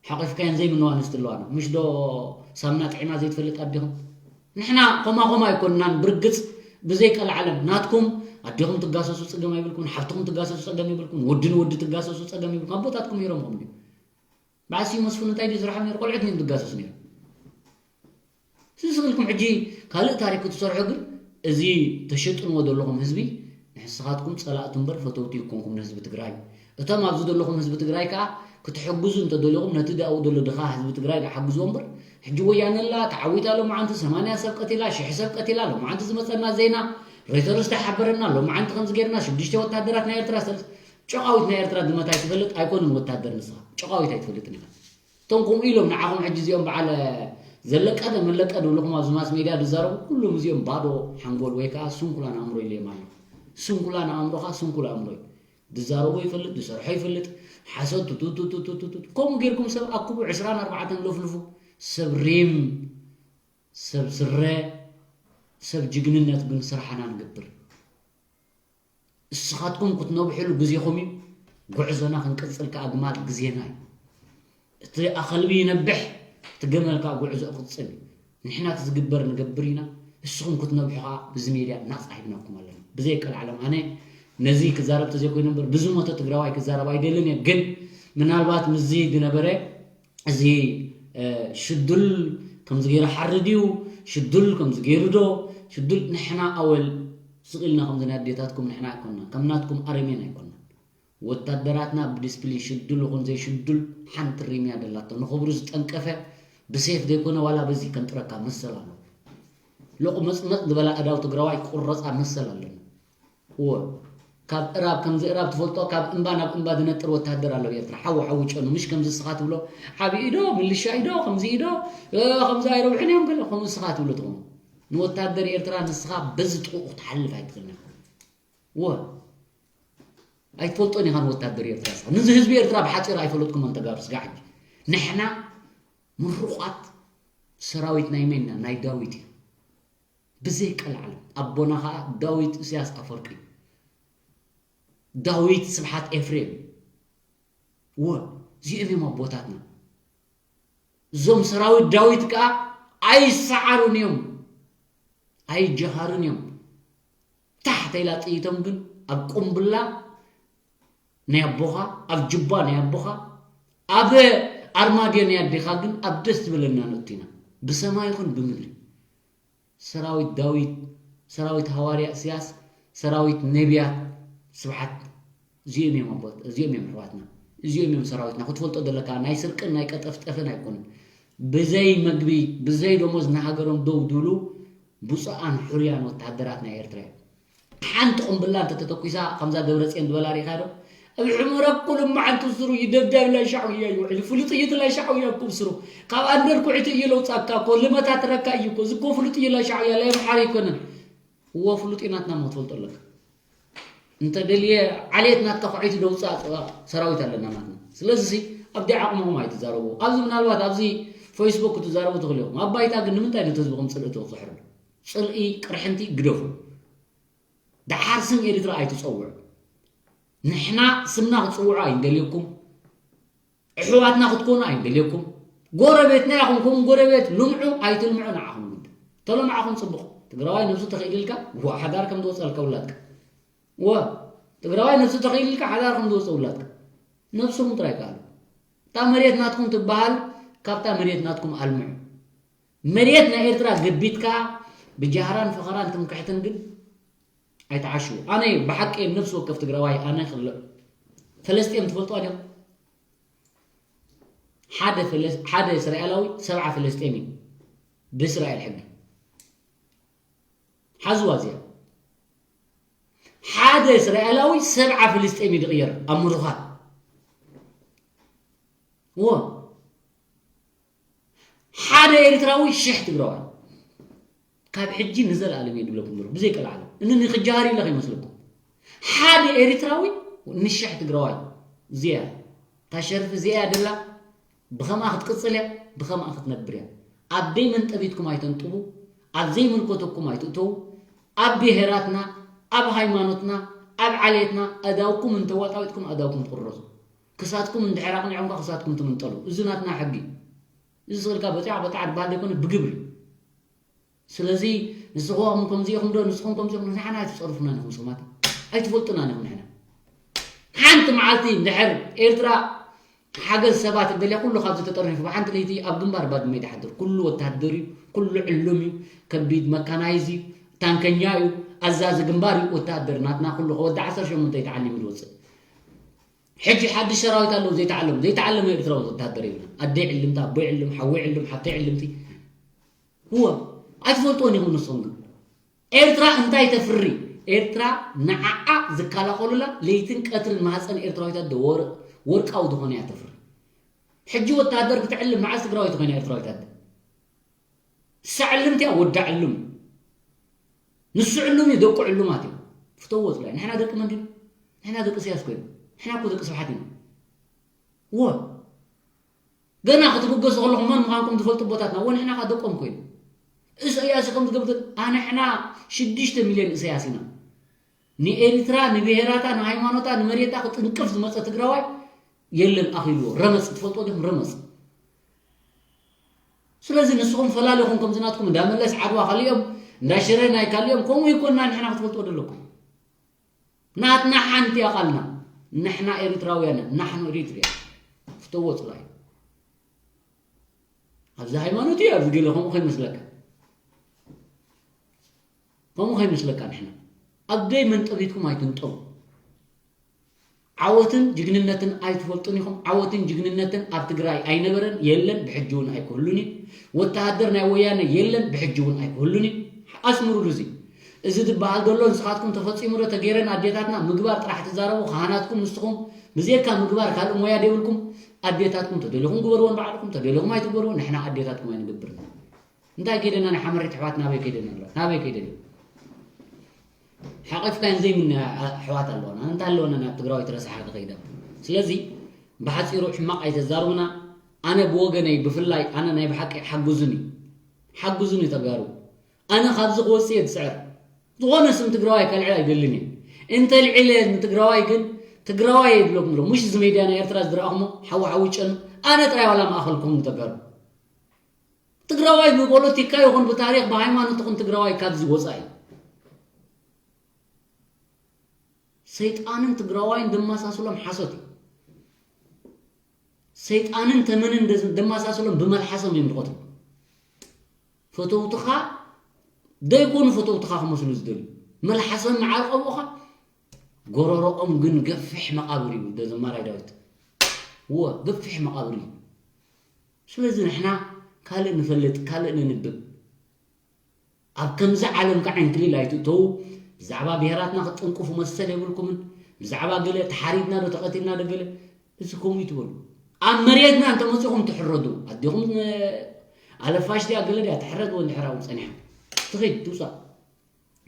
ሓቂፍካየን ዘይምነዋ ኣንስቲ ኣለዋና ምሽ ዶ ሳምና ጥዒማ ዘይትፈልጥ ኣዴኹም ንሕና ኮማኹም ኣይኮንናን ብርግፅ ብዘይ ቀልዓለም ናትኩም ኣዴኹም ትጋሰሱ ፀገም ኣይብልኩም ሓፍትኹም ትጋሰሱ ፀገም ይብልኩም ወዲ ንወዲ ትጋሰሱ ፀገም ይብልኩም ኣቦታትኩም ነይሮምኹም ድዩ በዓል ስዩም መስፍን እንታይ ድዩ ዝረሓብ ነይሩ ቆልዑት እዮም ዝጋሰሱ ነይሩ ስስቕልኩም ሕጂ ካልእ ታሪክ ክትሰርሑ ግን እዚ ተሸጥንዎ ዘለኹም ህዝቢ ንሕስኻትኩም ፀላእቱ እምበር ፈተውቲ ይኮንኩም ንህዝቢ ትግራይ እቶም ኣብዚ ዘለኹም ህዝቢ ትግራይ ከዓ ክትሕግዙ እንተደሊኹም ነቲ ዳኡ ዘሎ ድኻ ህዝቢ ትግራይ ሓግዝዎ እምበር ሕጂ ወያነ ኣላ ተዓዊታ ሎማዓንቲ ሰማንያ ሰብ ቀቲላ ሽሕ ሰብ ቀቲላ ሎማዓንቲ ዝመፀና ዜና ሬተርስ ተሓበረና ሎማዓንቲ ከምዚ ገይርና ሽዱሽተ ወታደራት ናይ ኤርትራ ሰልስ ጨቃዊት ናይ ኤርትራ ድመት ኣይትፈልጥ ኣይኮንን ወታደር ንስኻ ጨቃዊት ኣይትፈልጥን ኢኻ እቶም ከምኡ ኢሎም ንዓኹም ሕጂ እዚኦም በዓል ዘለቀ መለቀ ድብልኹም ኣብዚ ማስ ሜድያ ዝዛረቡ ኩሎም እዚኦም ባዶ ሓንጎል ወይ ከዓ ስንኩላን ኣእምሮ ኢለዮም ኣሎ። ስንኩላን ኣእምሮ ከዓ ስንኩል ኣእምሮ እዩ። ዝዛረቦ ይፈልጥ፣ ዝሰርሖ ይፈልጥ፣ ሓሶት ቱቱቱቱቱቱ ከምኡ ጌርኩም ሰብ ኣክቡ ዕስራን ኣርባዕተን ለፍልፉ ሰብ ሪም ሰብ ስረ ሰብ ጅግንነት ግን ስራሕና ንገብር። እስኻትኩም ክትነብሕሉ ግዜኹም እዩ። ጉዕዞና ክንቅጽል ከኣ ግማል ግዜና እዩ። እቲ ኣኸልቢ ይነብሕ፣ እቲ ገመል ከኣ ጉዕዞ ይቕጽል እዩ። ንሕና እቲ ዝግበር ንገብር ኢና። እስኹም ክትነብሑ ከኣ ብዚ ሜድያ ናጻ ሂብናኩም ኣለና። ብዘይ ቀልዓለም ኣነ ነዚ ክዛረብ ተዘይኮይኑ እምበር ብዝሞተ ትግራዋይ ክዛረብ ኣይደልን እየ። ግን ምናልባት ምስዚ ዝነበረ እዚ ሽዱል ከምዚ ገይሩ ሓሪ ድዩ ሽዱል ከምዚ ገይሩ ዶ ሽዱል ንሕና ኣወል ስቕ ኢልና ከምዚ ናይ ኣዴታትኩም ንሕና ኣይኮንና ከም ናትኩም ኣረሜን ኣይኮንና ወታደራትና ብዲስፕሊን ሽዱል ይኹን ዘይሽዱል ሓንቲ ሪምያ ደላቶ ንኽብሩ ዝጠንቀፈ ብሴፍ ዘይኮነ ዋላ በዚ ከንጥረካ መሰል ኣሎ ሎቕ መፅመፅ ዝበላ ኣዳው ትግራዋይ ክቁረፃ መሰል ኣለና እወ ካብ እራብ ከምዚ እራብ ትፈልጦ ካብ እምባ ናብ እምባ ዝነጥር ወታደር ኣሎ ኣብ ኤርትራ ሓዊ ሓዊ ጨኑ ምሽ ከምዚ እስኻ ትብሎ ዓብዪ ኢዶ ምልሻ ኢዶ ከምዚ ኢዶ ከምዚ ኣይረብሕን እዮም ገለ ከምኡ እስኻ ትብሎ ትኾኑ ንወታደር ኤርትራ ንስኻ በዚ ጥቑ ክትሓልፍ ኣይትኽእልን ኢኻ ወ ኣይትፈልጦን ኢኻ ንወታደር ኤርትራ ንስኻ ንዚ ህዝቢ ኤርትራ ብሓፂር ኣይፈለጥኩሞን ተጋሩ ስጋዕ ሕጂ ንሕና ምሩቓት ሰራዊት ናይ መን ኢና ናይ ዳዊት እዩ ብዘይቀልዓለም ኣቦና ኸዓ ዳዊት እስያስ ኣፈወርቂ እዩ ዳዊት ስብሓት ኤፍሬም ወ እዚኦም እዮም ኣቦታትና እዞም ሰራዊት ዳዊት ከዓ ኣይሰዓሩን እዮም ኣይጀሃሩን እዮም ታሕተ ኢላ ጥይቶም ግን ኣብ ቁምብላ ናይ ኣቦኻ ኣብ ጅባ ናይ ኣቦኻ ኣብ ኣርማድዮ ናይ ኣዴኻ ግን ኣብ ደስ ዝበለና ንእቱ ኢና ብሰማይ ይኹን ብምድሪ ሰራዊት ዳዊት ሰራዊት ሃዋርያ እስያስ ሰራዊት ነቢያት ስብሓት እዚኦም እዮም ኣቦት እዚኦም እዮም ኣሕዋትና እዚኦም እዮም ሰራዊትና ክትፈልጦ ዘለካ ናይ ስርቅን ናይ ቀጠፍጠፍን ኣይኮኑን ብዘይ መግቢ ብዘይ ደሞዝ ንሃገሮም ደው ድብሉ ብፁዓን ሕሩያን ወተሃደራት ናይ ኤርትራ እዮም ሓንቲ ቁምብላ እንተተተኩሳ ከምዛ ደብረፅዮን ዝበላ ሪኢኻ ዶ ኣብ ሑመራ ኩሉ መዓልቲ ስሩ ይደብዳብ ላሻዕውያ ይውዕል ፍሉጥ እዩ ላሻዕውያ እኮ ስሩ ካብ ኣንደር ኩዕቲ እዩ ለውፃካ እኮ ልመታትረካ እዩ እኮ ዝኮ ፍሉጥ እዩ ላሻዕውያ ላይ ኣምሓሪ ኣይኮነን እዎ ፍሉጥ እዩ ናትና ሞ ትፈልጦ ኣለካ እንተ ደልየ ዓሌት ናትካ ኩዕይቲ ደውፃእ ሰራዊት ኣለና ናትና ስለዚ ኣብዲ ዓቕምኹም ኣይትዛረቡ ኣብዚ ምናልባት ኣብዚ ፌስቡክ ክትዛረቡ ትኽእሉ ኢኹም ኣብ ባይታ ግን ንምንታይ ነቲ ህዝብኹም ፅልኢ ተብፅሕሉ ፅልኢ ቅርሕንቲ ግደፉ ደሓር ስም ኤርትራ ኣይትፀውዑ ንሕና ስምና ክትፅውዑ ኣይንደልየኩም ኣሕዋትና ክትኮኑ ኣይንደልየኩም ጎረቤትና ኢኹም ከም ጎረቤት ልምዑ ኣይትልምዑ ንዓኹም ግድ ተሎ ንዓኹም ፅቡቕ ትግራዋይ ነብሱ ተኽኢልልካ ዋ ሓዳር ከም ዝወፀልካ ውላድካ ዋ ትግራዋይ ነብሱ ተኽኢልልካ ሓዳር ከም ዝወፀ ውላድካ ነብስኹም ጥራይ ከኣሉ እታ መሬት ናትኩም ትበሃል ካብታ መሬት ናትኩም ኣልምዑ መሬት ናይ ኤርትራ ገቢትካ ብጃህራን ፈኸራን ትምክሕትን ግን ኣይትዓሽዉ ኣነ ብሓቂ ነብሲ ወከፍ ትግራዋይ ኣነ ክልእ ፈለስጢም ትፈልጥዋ ዲኹም ሓደ ፈለስ ሓደ እስራኤላዊ ሰብዓ ፈለስጢም እዩ ብእስራኤል ሕጊ ሓዝዋ እዚኣ ሓደ እስራኤላዊ ሰብዓ ፍልስጤም እዩ ዝቕየር ኣብ ምሩኻት እዎ ሓደ ኤርትራዊ ሽሕ ትግራዋይ ካብ ሕጂ ንዘለኣለም እየ ድብለኩም ብሩ ብዘይ ቀልዓለም እኒ ንክጃሃር ኢለ ከይመስለኩም ሓደ ኤርትራዊ ንሽሕ ትግራዋይ እዚያ እታ ሸርፊ እዚኣ ደላ ብኸምኣ ክትቅፅል እያ ብኸምኣ ክትነብር እያ ኣብ ደይ መንጠቢትኩም ኣይተንጥቡ ኣብ ዘይምልከተኩም ኣይትእተዉ ኣብ ብሄራትና ኣብ ሃይማኖትና ኣብ ዓሌትና ኣእዳውኩም እንተዋጣዊጥኩም ኣእዳውኩም ትቕረፁ ክሳትኩም እንድሕር ኣቕኒዖምካ ክሳትኩም ትምንጠሉ እዚ ናትና ሕጊ እዩ እዚ ስእልካ በፂዓ በጣዓ ዝበሃል ዘይኮነ ብግብሪ ስለዚ ንስኹም ከምዚ ኢኹም ዶ ንስኹም ከምዚ ኢኹም ንሕና ኣይትፀርፉና ንኹም ሰማት ኣይትፈልጡና ንኹም ንሕና ሓንቲ መዓልቲ እንድሕር ኤርትራ ሓገዝ ሰባት እደልያ ኩሉ ካብዚ ተጠርኒፉ ብሓንቲ ለይቲ ኣብ ግንባር ባድመ ይድሓድር ኩሉ ወታደር እዩ ኩሉ ዕሉም እዩ ከቢድ መካናይዝ እዩ ታንከኛ እዩ ኣዛዚ ግንባር እዩ ወታደር ናትና ኩሉ ከወዲ ዓሰርተ ሸሞንተ ተዓሊሙ ዝወፅእ ሕጂ ሓድሽ ሰራዊት ኣለዉ ዘይተዓለሙ ዘይተዓለመ ኤርትራዊ ወታደር የብልና ኣደይ ዕልምቲ ኣቦይ ዕልም ሓወይ ዕልም ሓብተይ ዕልምቲ እወ ኣይትፈልጥዎን ኢኹም ንስኹም ግን ኤርትራ እንታይ ተፍሪ ኤርትራ ንዓዓ ዝከላኸሉላ ለይትን ቀትርን ማህፀን ኤርትራዊታት ዶ ወርቃዊ ዝኾነ እያ ተፍሪ ሕጂ ወታደር ክትዕልም መዓዝ ትግራዊት ኮይና ኤርትራዊታት ዶ ሳዕልምቲ እያ ወዳ ዕሉም ንሱ ዕሉም እዩ ደቁ ዕሉማት እዮም ፍተዎ ፅላይ ንሕና ደቂ መን ዲና ንሕና ደቂ ስያስ ኮይኑ ንሕና እኮ ደቂ ስብሓት ኢና እወ ገና ክትብገሱ ከለኹም መን ምዃንኩም ዝፈልጡ ኣቦታትና እወ ንሕና ካ ደቆም ኮይኑ እሰያስ ከም ዝገብር ኣንሕና ሽዱሽተ ሚልዮን እሰያስ ኢና ንኤሪትራ ንብሄራታ ንሃይማኖታ ንመሬታ ክጥንቅፍ ዝመፀ ትግራዋይ የለን ኣኺልዎ ረመፅ ትፈልጦ ዲኹም ረመፅ ስለዚ ንስኹም ፈላሊኹም ከምዚ ናትኩም እንዳ መለስ ዓድዋ ካሊኦም እንዳ ሽረ ናይ ካሊኦም ከምኡ ይኮና ንሕና ክትፈልጥዎ ዘለኩም ናትና ሓንቲ እያ ቃልና ንሕና ኤሪትራውያን ኢና ናሕኑ ኤሪትርያ ፍተዎ ፅላዩ ኣብዚ ሃይማኖት እዩ ኣብዚ ገለ ከምኡ ከይመስለካ ከምኡ ከይመስለካ ንሕና ኣብ ደይ መንጠቢትኩም ኣይትንጠቡ ዓወትን ጅግንነትን ኣይትፈልጡን ኢኹም ዓወትን ጅግንነትን ኣብ ትግራይ ኣይነበረን የለን ብሕጂ እውን ኣይክህሉን እዩ ወተሃደር ናይ ወያነ የለን ብሕጂ እውን ኣይክህሉን እዩ ኣስምሩሉ እዚ እዚ ዝበሃል ዘሎ ንስኻትኩም ተፈጺሙ ዶ ተገይረን ኣዴታትና ምግባር ጥራሕ ትዛረቡ ካህናትኩም ንስኹም ብዘይካ ምግባር ካልእ ሞያ ደይብልኩም ኣዴታትኩም ተደሊኹም ግበርወን ባዕልኩም ተደሊኹም ኣይትግበርወን ንሕና ኣዴታትኩም ኣይንገብርን እንታይ ከይደና ናይ ሓመሬት ኣሕዋት ናበይ ከይደን ኣለዋ ናበይ ከይደን ሓቂፍካን ዘይምንያ ኣሕዋት ኣለዋና እንታይ ኣለዋና ናብ ትግራዋይ ትረስሓ ክኸይዳ ስለዚ ብሓፂሩ ሕማቕ ኣይተዛርቡና ኣነ ብወገነይ ብፍላይ ኣነ ናይ ብሓቂ ሓጉዙኒ ሓጉዙኒ ተጋሩ ኣነ ካብዚ ክወፅእ እየ ዝፅዕር ዝኾነ ስም ትግራዋይ ከልዕል ኣይደልን እየ እንተልዒለ ንትግራዋይ ግን ትግራዋይ የድለኩም ዶ ሙሽ እዚ ሜድያ ናይ ኤርትራ ዝረኣኹሞ ሓዊ ሓዊ ጨኑ ኣነ ጥራይ ዋላ ማእኸልኩም ተጋሩ ትግራዋይ ብፖለቲካ ይኹን ብታሪክ ብሃይማኖት ይኹን ትግራዋይ ካብዚ ወፃኢ ሰይጣንን ትግራዋይን ደማሳስሎም ሓሶት እዩ ሰይጣንን ተመንን ደማሳስሎም ብመልሓሶም እዮም ዝቆትሉ ፈተውትኻ ደይኮኑ ፈተውትኻ ክመስሉ ዝደልዩ መልሓሶም መዓርቀብኡኻ ጎረሮኦም ግን ገፊሕ መቃብር እዩ ደዘማራይ ዳዊት እወ ገፊሕ መቃብር እዩ ስለዚ ንሕና ካልእ ንፈልጥ ካልእ ነንብብ ኣብ ከምዚ ዓለም ከዓ ዕንክሊል ኣይትእተዉ ብዛዕባ ብሄራትና ክትጥንቅፉ መሰል የብልኩምን ብዛዕባ ገለ ተሓሪድና ዶ ተቐቲልና ዶ ገለ እዚ ከምኡ ይትበሉ ኣብ መሬትና እንተመፂኹም ትሕረዱ ኣዴኹም ኣለፋሽ ድያ ገለ ድያ ትሕረድ ወ እንድሕር ኣብኡ ፀኒሓ ትኺድ ትውፃእ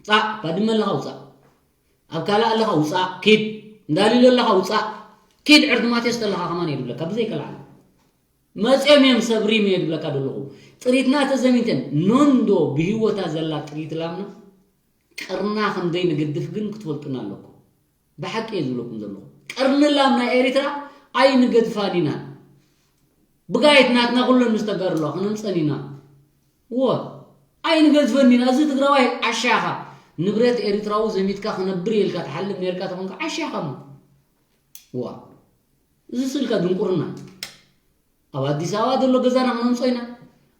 ፃእ ባድመ ኣለኻ ውፃእ ኣብ ካልእ ኣለኻ ውፃእ ኪድ እንዳሊሎ ኣለኻ ውፃእ ኪድ ዕርዲ ማቴዎስ ተለኻ ከማን የድብለካ ብዘይከልዓለ መፅኦም እዮም ሰብሪም እየ ድብለካ ዘለኹ ጥሪትና ተዘሚተን ኖንዶ ብሂወታ ዘላ ጥሪት ላምና ቀርና ከምደይ ንግድፍ ግን ክትፈልጡና ኣለኩም ብሓቂ እየ ዝብለኩም ዘለኹ ቀርኒ ላምና ኤሪትራ ኣይንገድፋን ኢና ብጋይት ናትና ኩለን ምስ ተጋሩ ኣለዋ ክነምፀን ኢና እወ ኣይንገድፈን ኢና እዚ ትግራዋይ ዓሻ ኢኻ ንብረት ኤሪትራዊ ዘሚትካ ክነብር ኢልካ ትሓልም ነርካ ተኾንካ ዓሻ ኢኻ እሞ እዋ እዚ ስልካ ድንቁርና ኣብ ኣዲስ ኣበባ ዘሎ ገዛና ክነምጾ ኢና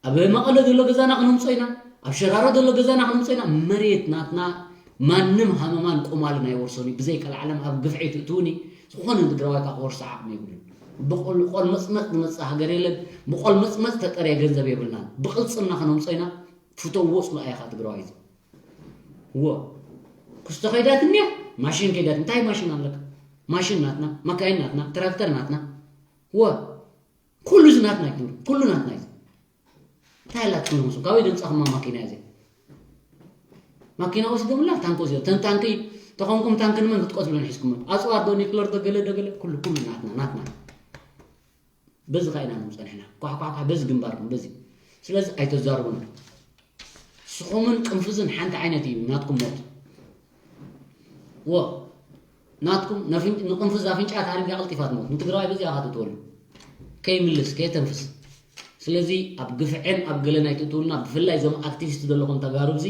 ኣብ መቐለ ዘሎ ገዛና ክነምጾ ኢና ኣብ ሸራሮ ዘሎ ገዛና ክነምጾ ኢና መሬት ናትና ማንም ሃመማን ቆማልን ኣይወርሶን እዩ ብዘይ ቀልዓለም ኣብ ግፍዒ ትእትውኒ ዝኾነ ትግራዋይ ካ ክወርሶ ዓቕሚ የብሉን ብቆልመፅመፅ ዝመፅእ ሃገር የለን ብቆልመፅመፅ ተጠርየ ገንዘብ የብልናን ብቕልፅምና ክነምጾ ኢና ፍተው ወፅሉ ኣየኻ ትግራዋይ እዚ እዎ ክስቶ ከይዳት እኒያ ማሽን ከይዳት እንታይ ማሽን ኣለካ ማሽን ናትና ማካይን ናትና ትራክተር ናትና እዎ ኩሉ እዚ ናትና እዩ ኩሉ ናትና እዩ እንታይ ኣላትኩም ይመስሉ ካበይ ደምፃኹማ ማኪና እዚኣ ማኪና ወሲዶምላ ታንክ ወሲዶም ተን ታንኪ ተኾንኩም ታንኪ ንመን ክትቆትሉ ንሒዝኩም ኣፅዋር ዶ ኒክለር ዶ ገለ ዶ ገለ ኩሉ ኩሉ ናትና ናትና በዚ ካ ኢና ንምፀ ንሕና ኳሕኳሕኳሕ በዚ ግንባርኩም በዚ ስለዚ ኣይተዛርቡና ስኹምን ቅንፍዝን ሓንቲ ዓይነት እዩ ናትኩም ሞት ወ ናትኩም ንቅንፍዝ ኣፍንጫ ታሪጋ ቀልጢፋ ትሞት ንትግራዋይ በዚኣ ካ ትትወሉ ከይምልስ ከየተንፍስ ስለዚ ኣብ ግፍዕን ኣብ ገለን ኣይትእትውልና ብፍላይ እዞም ኣክቲቪስት ዘለኹም ተጋሩ እዚ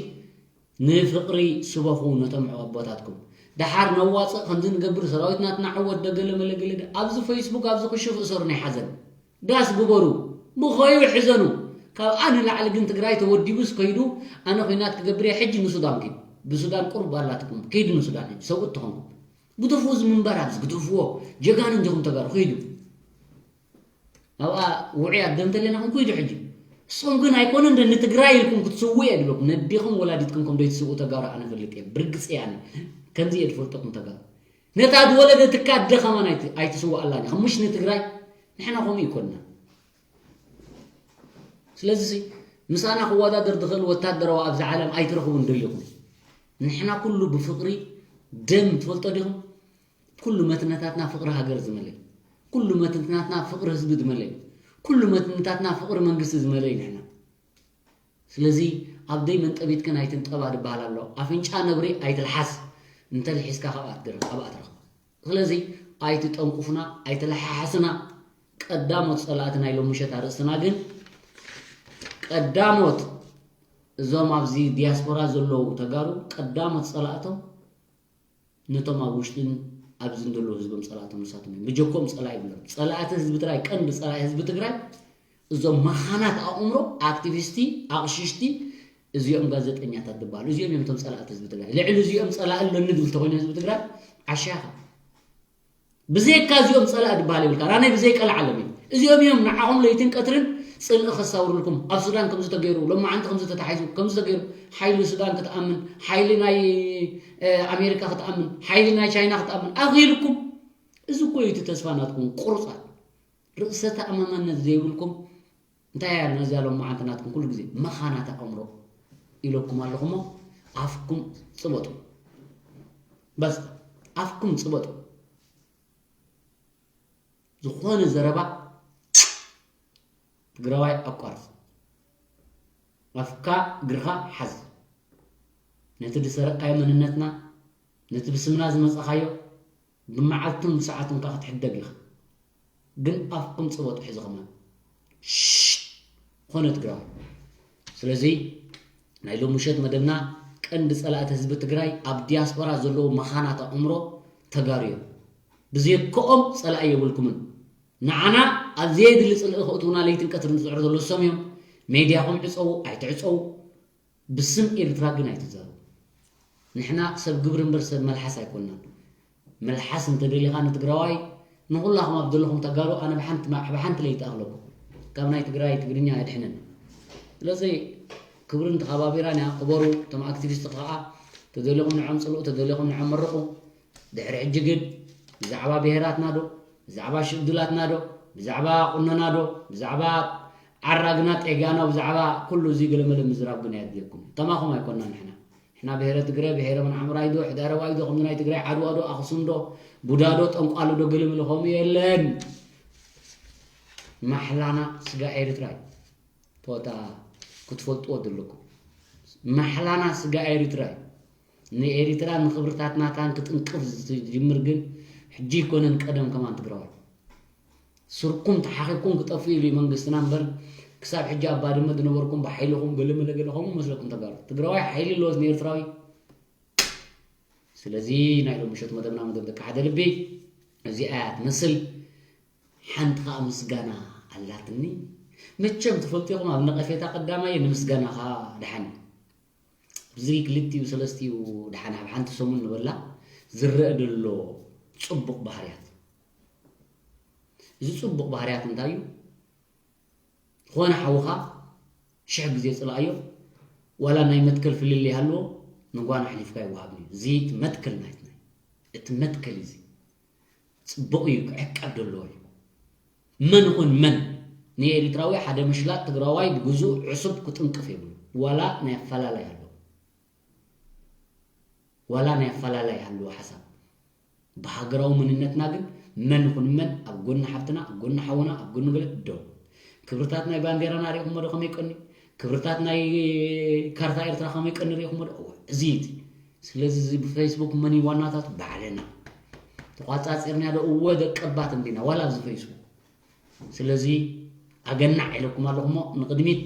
ንፍቕሪ ስበኹ ነቶም ኣቦታትኩም ደሓር ነዋፅእ ከምዚ ንገብር ሰራዊት ናትና ዕወት ደገለ መለገለ ኣብዚ ፌስቡክ ኣብዚ ክሽፍ እሰሩ ናይ ሓዘን ዳስ ግበሩ ብኸዩ ሕዘኑ ካብኣ ንላዕሊ ግን ትግራይ ተወዲቡስ ከይዱ ኣነ ኩናት ክገብር እየ ሕጂ ንሱዳን ኪድ ብሱዳን ቁርብ ኣላትኩም ኪድ ንሱዳን ሕጂ ሰብኡት ትኾንኩም ግደፍዎ እዚ ምንባር ኣብዚ ግደፍዎ ጀጋኑ እንዲኹም ተጋሩ ኪዱ ኣብኣ ውዑያት ደም ተለና ኹም ኩይዱ ሕጂ እሶም ግን ኣይኮነ እንደ ንትግራይ ኢልኩም ክትስዉ እየ ድብለኩም ነዲኹም ወላዲትኩም ከም ዘይትስዉ ተጋሩ ኣነ ፈልጥ እየ ብርግፅ እየ ኣነ ከምዚ እየ ዝፈልጠኩም ተጋሩ ነታ ዝወለደትካ ኣደ ከማን ኣይትስዋኣላን ኢኻ ምሽ ንትግራይ ንሕና ከምኡ ይኮንና ስለዚ ምሳና ክወዳደር ዝኽእል ወታደራዊ ኣብዚ ዓለም ኣይትረኽቡን ደሊኹም ንሕና ኩሉ ብፍቕሪ ደም ትፈልጦ ዲኹም ኩሉ መትነታትና ፍቕሪ ሃገር ዝመለይ ኩሉ መትነታትና ፍቕሪ ህዝቢ ዝመለይ ኩሉ መትነታትና ፍቕሪ መንግስቲ ዝመለይ ንሕና ስለዚ ኣብ ደይ መንጠቢትክን ኣይትንጠባ ዝበሃል ኣሎ ኣፍንጫ ነብሪ ኣይትልሓስ እንተልሒስካ ካብ ኣትግረ ካብ ኣትረኽቦ ስለዚ ኣይትጠንቁፍና ኣይትልሓሓስና ቀዳሞት ፀላእቲ ናይ ሎምሸት ኣርእስትና ግን ቀዳሞት እዞም ኣብዚ ዲያስፖራ ዘለዉ ተጋሩ ቀዳሞት ፀላእቶም ነቶም ኣብ ውሽጥን ኣብዝን ዘለዉ ህዝቦም ፀላእቶም ንሳቶም እዮም ብጀኮም ፀላእ ይብሎም ፀላእቲ ህዝቢ ትግራይ ቀንዲ ፀላኢ ህዝቢ ትግራይ እዞም መኻናት ኣእምሮ ኣክቲቪስቲ ኣቕሽሽቲ እዚኦም ጋዜጠኛታት ዝበሃሉ እዚኦም እዮም እቶም ፀላእቲ ህዝቢ ትግራይ ልዕሊ እዚኦም ፀላኢ ኣለኒ ዝብል ተኮይኑ ህዝቢ ትግራይ ዓሻኻ ብዘይካ እዚኦም ፀላእ ዝበሃል የብልካ ኣነ ብዘይ ቀልዓለም እዩ እዚኦም እዮም ንዓኹም ለይትን ቀትርን ጽልኢ ከሳውርልኩም ኣብ ሱዳን ከምዚ ተገይሩ፣ ሎማዓንቲ ከምዚ ተታሒዙ፣ ከምዚ ተገይሩ፣ ሓይሊ ሱዳን ክትኣምን፣ ሓይሊ ናይ ኣሜሪካ ክትኣምን፣ ሓይሊ ናይ ቻይና ክትኣምን ኣኽኢልኩም። እዚ እኮ እዩ እቲ ተስፋ ናትኩም ቁርፃት። ርእሰ ተኣማማነት ዘይብልኩም እንታይ እያ ነዚኣ ሎማዓንቲ ናትኩም ኩሉ ግዜ መኻናት ኣእምሮ ኢለኩም ኣለኹ እሞ ኣፍኩም ፅበጡ። በስ ኣፍኩም ፅበጡ። ዝኾነ ዘረባ ትግራዋይ ኣቋርፅ። ኣፍካ እግርኻ ሓዝ። ነቲ ዝሰረቕካዮ መንነትና፣ ነቲ ብስምና ዝመፃኻዮ ብመዓልቱን ብሰዓቱን ከዓ ክትሕደግ ኢኻ። ግን ኣፍኩም ፅበጡ። ሕዚ ከማን ኮነ ትግራዋይ። ስለዚ ናይ ሎሚ ምሸት መደብና ቀንዲ ፀላእቲ ህዝቢ ትግራይ ኣብ ዲያስፖራ ዘለዉ መኻናት ኣእምሮ ተጋሩ እዮም። ብዘይከኦም ፀላኢ የብልኩምን። ንዓና ኣብ ዘየድሊ ፅልኢ ከእትውና ለይትን ቀትርን ዝፅዕሩ ዘለዉ ሰም እዮም። ሜድያኹም ዕፀዉ ኣይትዕፀዉ ብስም ኤርትራ ግን ኣይትዛረቡ። ንሕና ሰብ ግብሪ እምበር ሰብ መልሓስ ኣይኮንናን። መልሓስ እንተደሊኻ ንትግራዋይ ንኹላኹም ኣብ ዘለኹም ተጋሩ ኣነ ብሓንቲ ለይቲ ኣኽለኩም ካብ ናይ ትግራይ ትግርኛ ኣድሕነን። ስለዚ ክብርን ተኸባቢራን እያ። ክበሩ እቶም ኣክቲቪስት ከዓ ተደሊኹም ንዖም ፅልኡ ተደሊኹም ንዖም መርቑ። ድሕሪ ሕጂ ግን ብዛዕባ ብሄራትና ዶ ብዛዕባ ሽዱላትና ዶ ብዛዕባ ቁኖና ዶ ብዛዕባ ዓራግና ጤጋና ብዛዕባ ኩሉ እዚ ገለመለ ምዝራብ ግን ኣየድልየኩም። ከማኹም ኣይኮና ንሕና። ንሕና ብሄረ ትግረ ብሄረ መናዕምራይ ዶ ሕዳረዋይ ዶ ከምዚ ናይ ትግራይ ዓድዋ ዶ ኣኽሱም ዶ ቡዳ ዶ ጠንቋሉ ዶ ገለመለ ከምኡ የለን። ማሕላና ስጋ ኤርትራ እዩ። ቶታ ክትፈልጥዎ ዘለኩም ማሕላና ስጋ ኤርትራ እዩ። ንኤርትራ ንክብርታት ናታን ክጥንቅፍ ዝጅምር ግን ሕጂ ይኮነን ቀደም ከማን ትግራዋይ ስርኩም ተሓኺኩም ክጠፍኡ ኢሉ መንግስትና እምበር ክሳብ ሕጂ ኣብ ባድመ ዝነበርኩም ብሓይልኹም ገለመለ ገለ ከምኡ መስለኩም ተጋሩ ትግራዋይ ሓይሊ ኣለዎስ ንኤርትራዊ። ስለዚ ናይ ሎም ምሸት መደብና መደብ ደቂ ሓደ ልቢ እዚኣ እያ ትመስል። ሓንቲ ከዓ ምስጋና ኣላትኒ። መቸም ትፈልጡ ኢኹም ኣብ ነቐፌታ ቀዳማየ ንምስጋናኻ ደሓን እዩ። እዚ ክልቲኡ ሰለስቲኡ ደሓን ኣብ ሓንቲ ሰሙን ንበላ ዝረአ ዘሎ ፅቡቕ ባህርያት። እዚ ፅቡቕ ባህርያት እንታይ እዩ? ዝኾነ ሓውኻ ሽሕ ግዜ ፅልኣዮ ዋላ ናይ መትከል ፍልል ይሃልዎ ንጓና ኣሕሊፍካ ይወሃብኒ እዩ። እዚ እቲ መትከል ናይትና እቲ መትከል እዚ ፅቡቕ እዩ ክዕቀብ ዘለዎ እዩ። መን ይኹን መን ንኤሪትራዊ ሓደ ምሽላጥ ትግራዋይ ብግዝኡ ዕሱብ ክጥንቅፍ የብሉ ዋላ ናይ ኣፈላላይ ኣሎ ዋላ ናይ ኣፈላላይ ኣለዎ ሓሳብ ብሃገራዊ መንነትና ግን መን ይኹን መን ኣብ ጎኒ ሓፍትና ኣብ ጎኒ ሓውና ኣብ ጎኒ ገለ ደው ክብርታት ናይ ባንዴራና ሪኢኹሞ ዶ ከመይ ቀኒ ክብርታት ናይ ካርታ ኤርትራ ከመይ ቀኒ ሪኢኹሞ ዶ እዚ እቲ ስለዚ እዚ ብፌስቡክ መን ዋናታት ባዕልና ተቋጻጺርና ዶ እወ ደቀባት እንዲና ዋላ ኣብዚ ፌስቡክ ስለዚ ኣገናዕ ኢለኩም ኣለኹሞ ንቕድሚት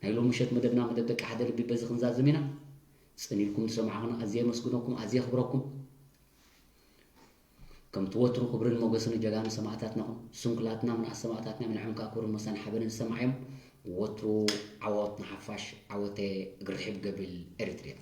ናይ ሎም ምሸት መደብና መደብ ደቂ ሓደ ልቢ በዚ ክንዛዝም ኢና ጸኒልኩም ዝሰማዕኹና ኣዝየ የመስግነኩም ኣዝየ የኽብረኩም ከምቲ ወትሩ ክብርን ሞገስን ጀጋኑ ሰማእታትናኹም ስንኩላትና ምንኣስ ሰማእታትና ምንዕም ከዓ ክብርን ሞሳን ሓበንን ዝሰማዕዮም ወትሩ ዓወት ንሓፋሽ ዓወተ እግርሕብ ገብል ኤሪትርያ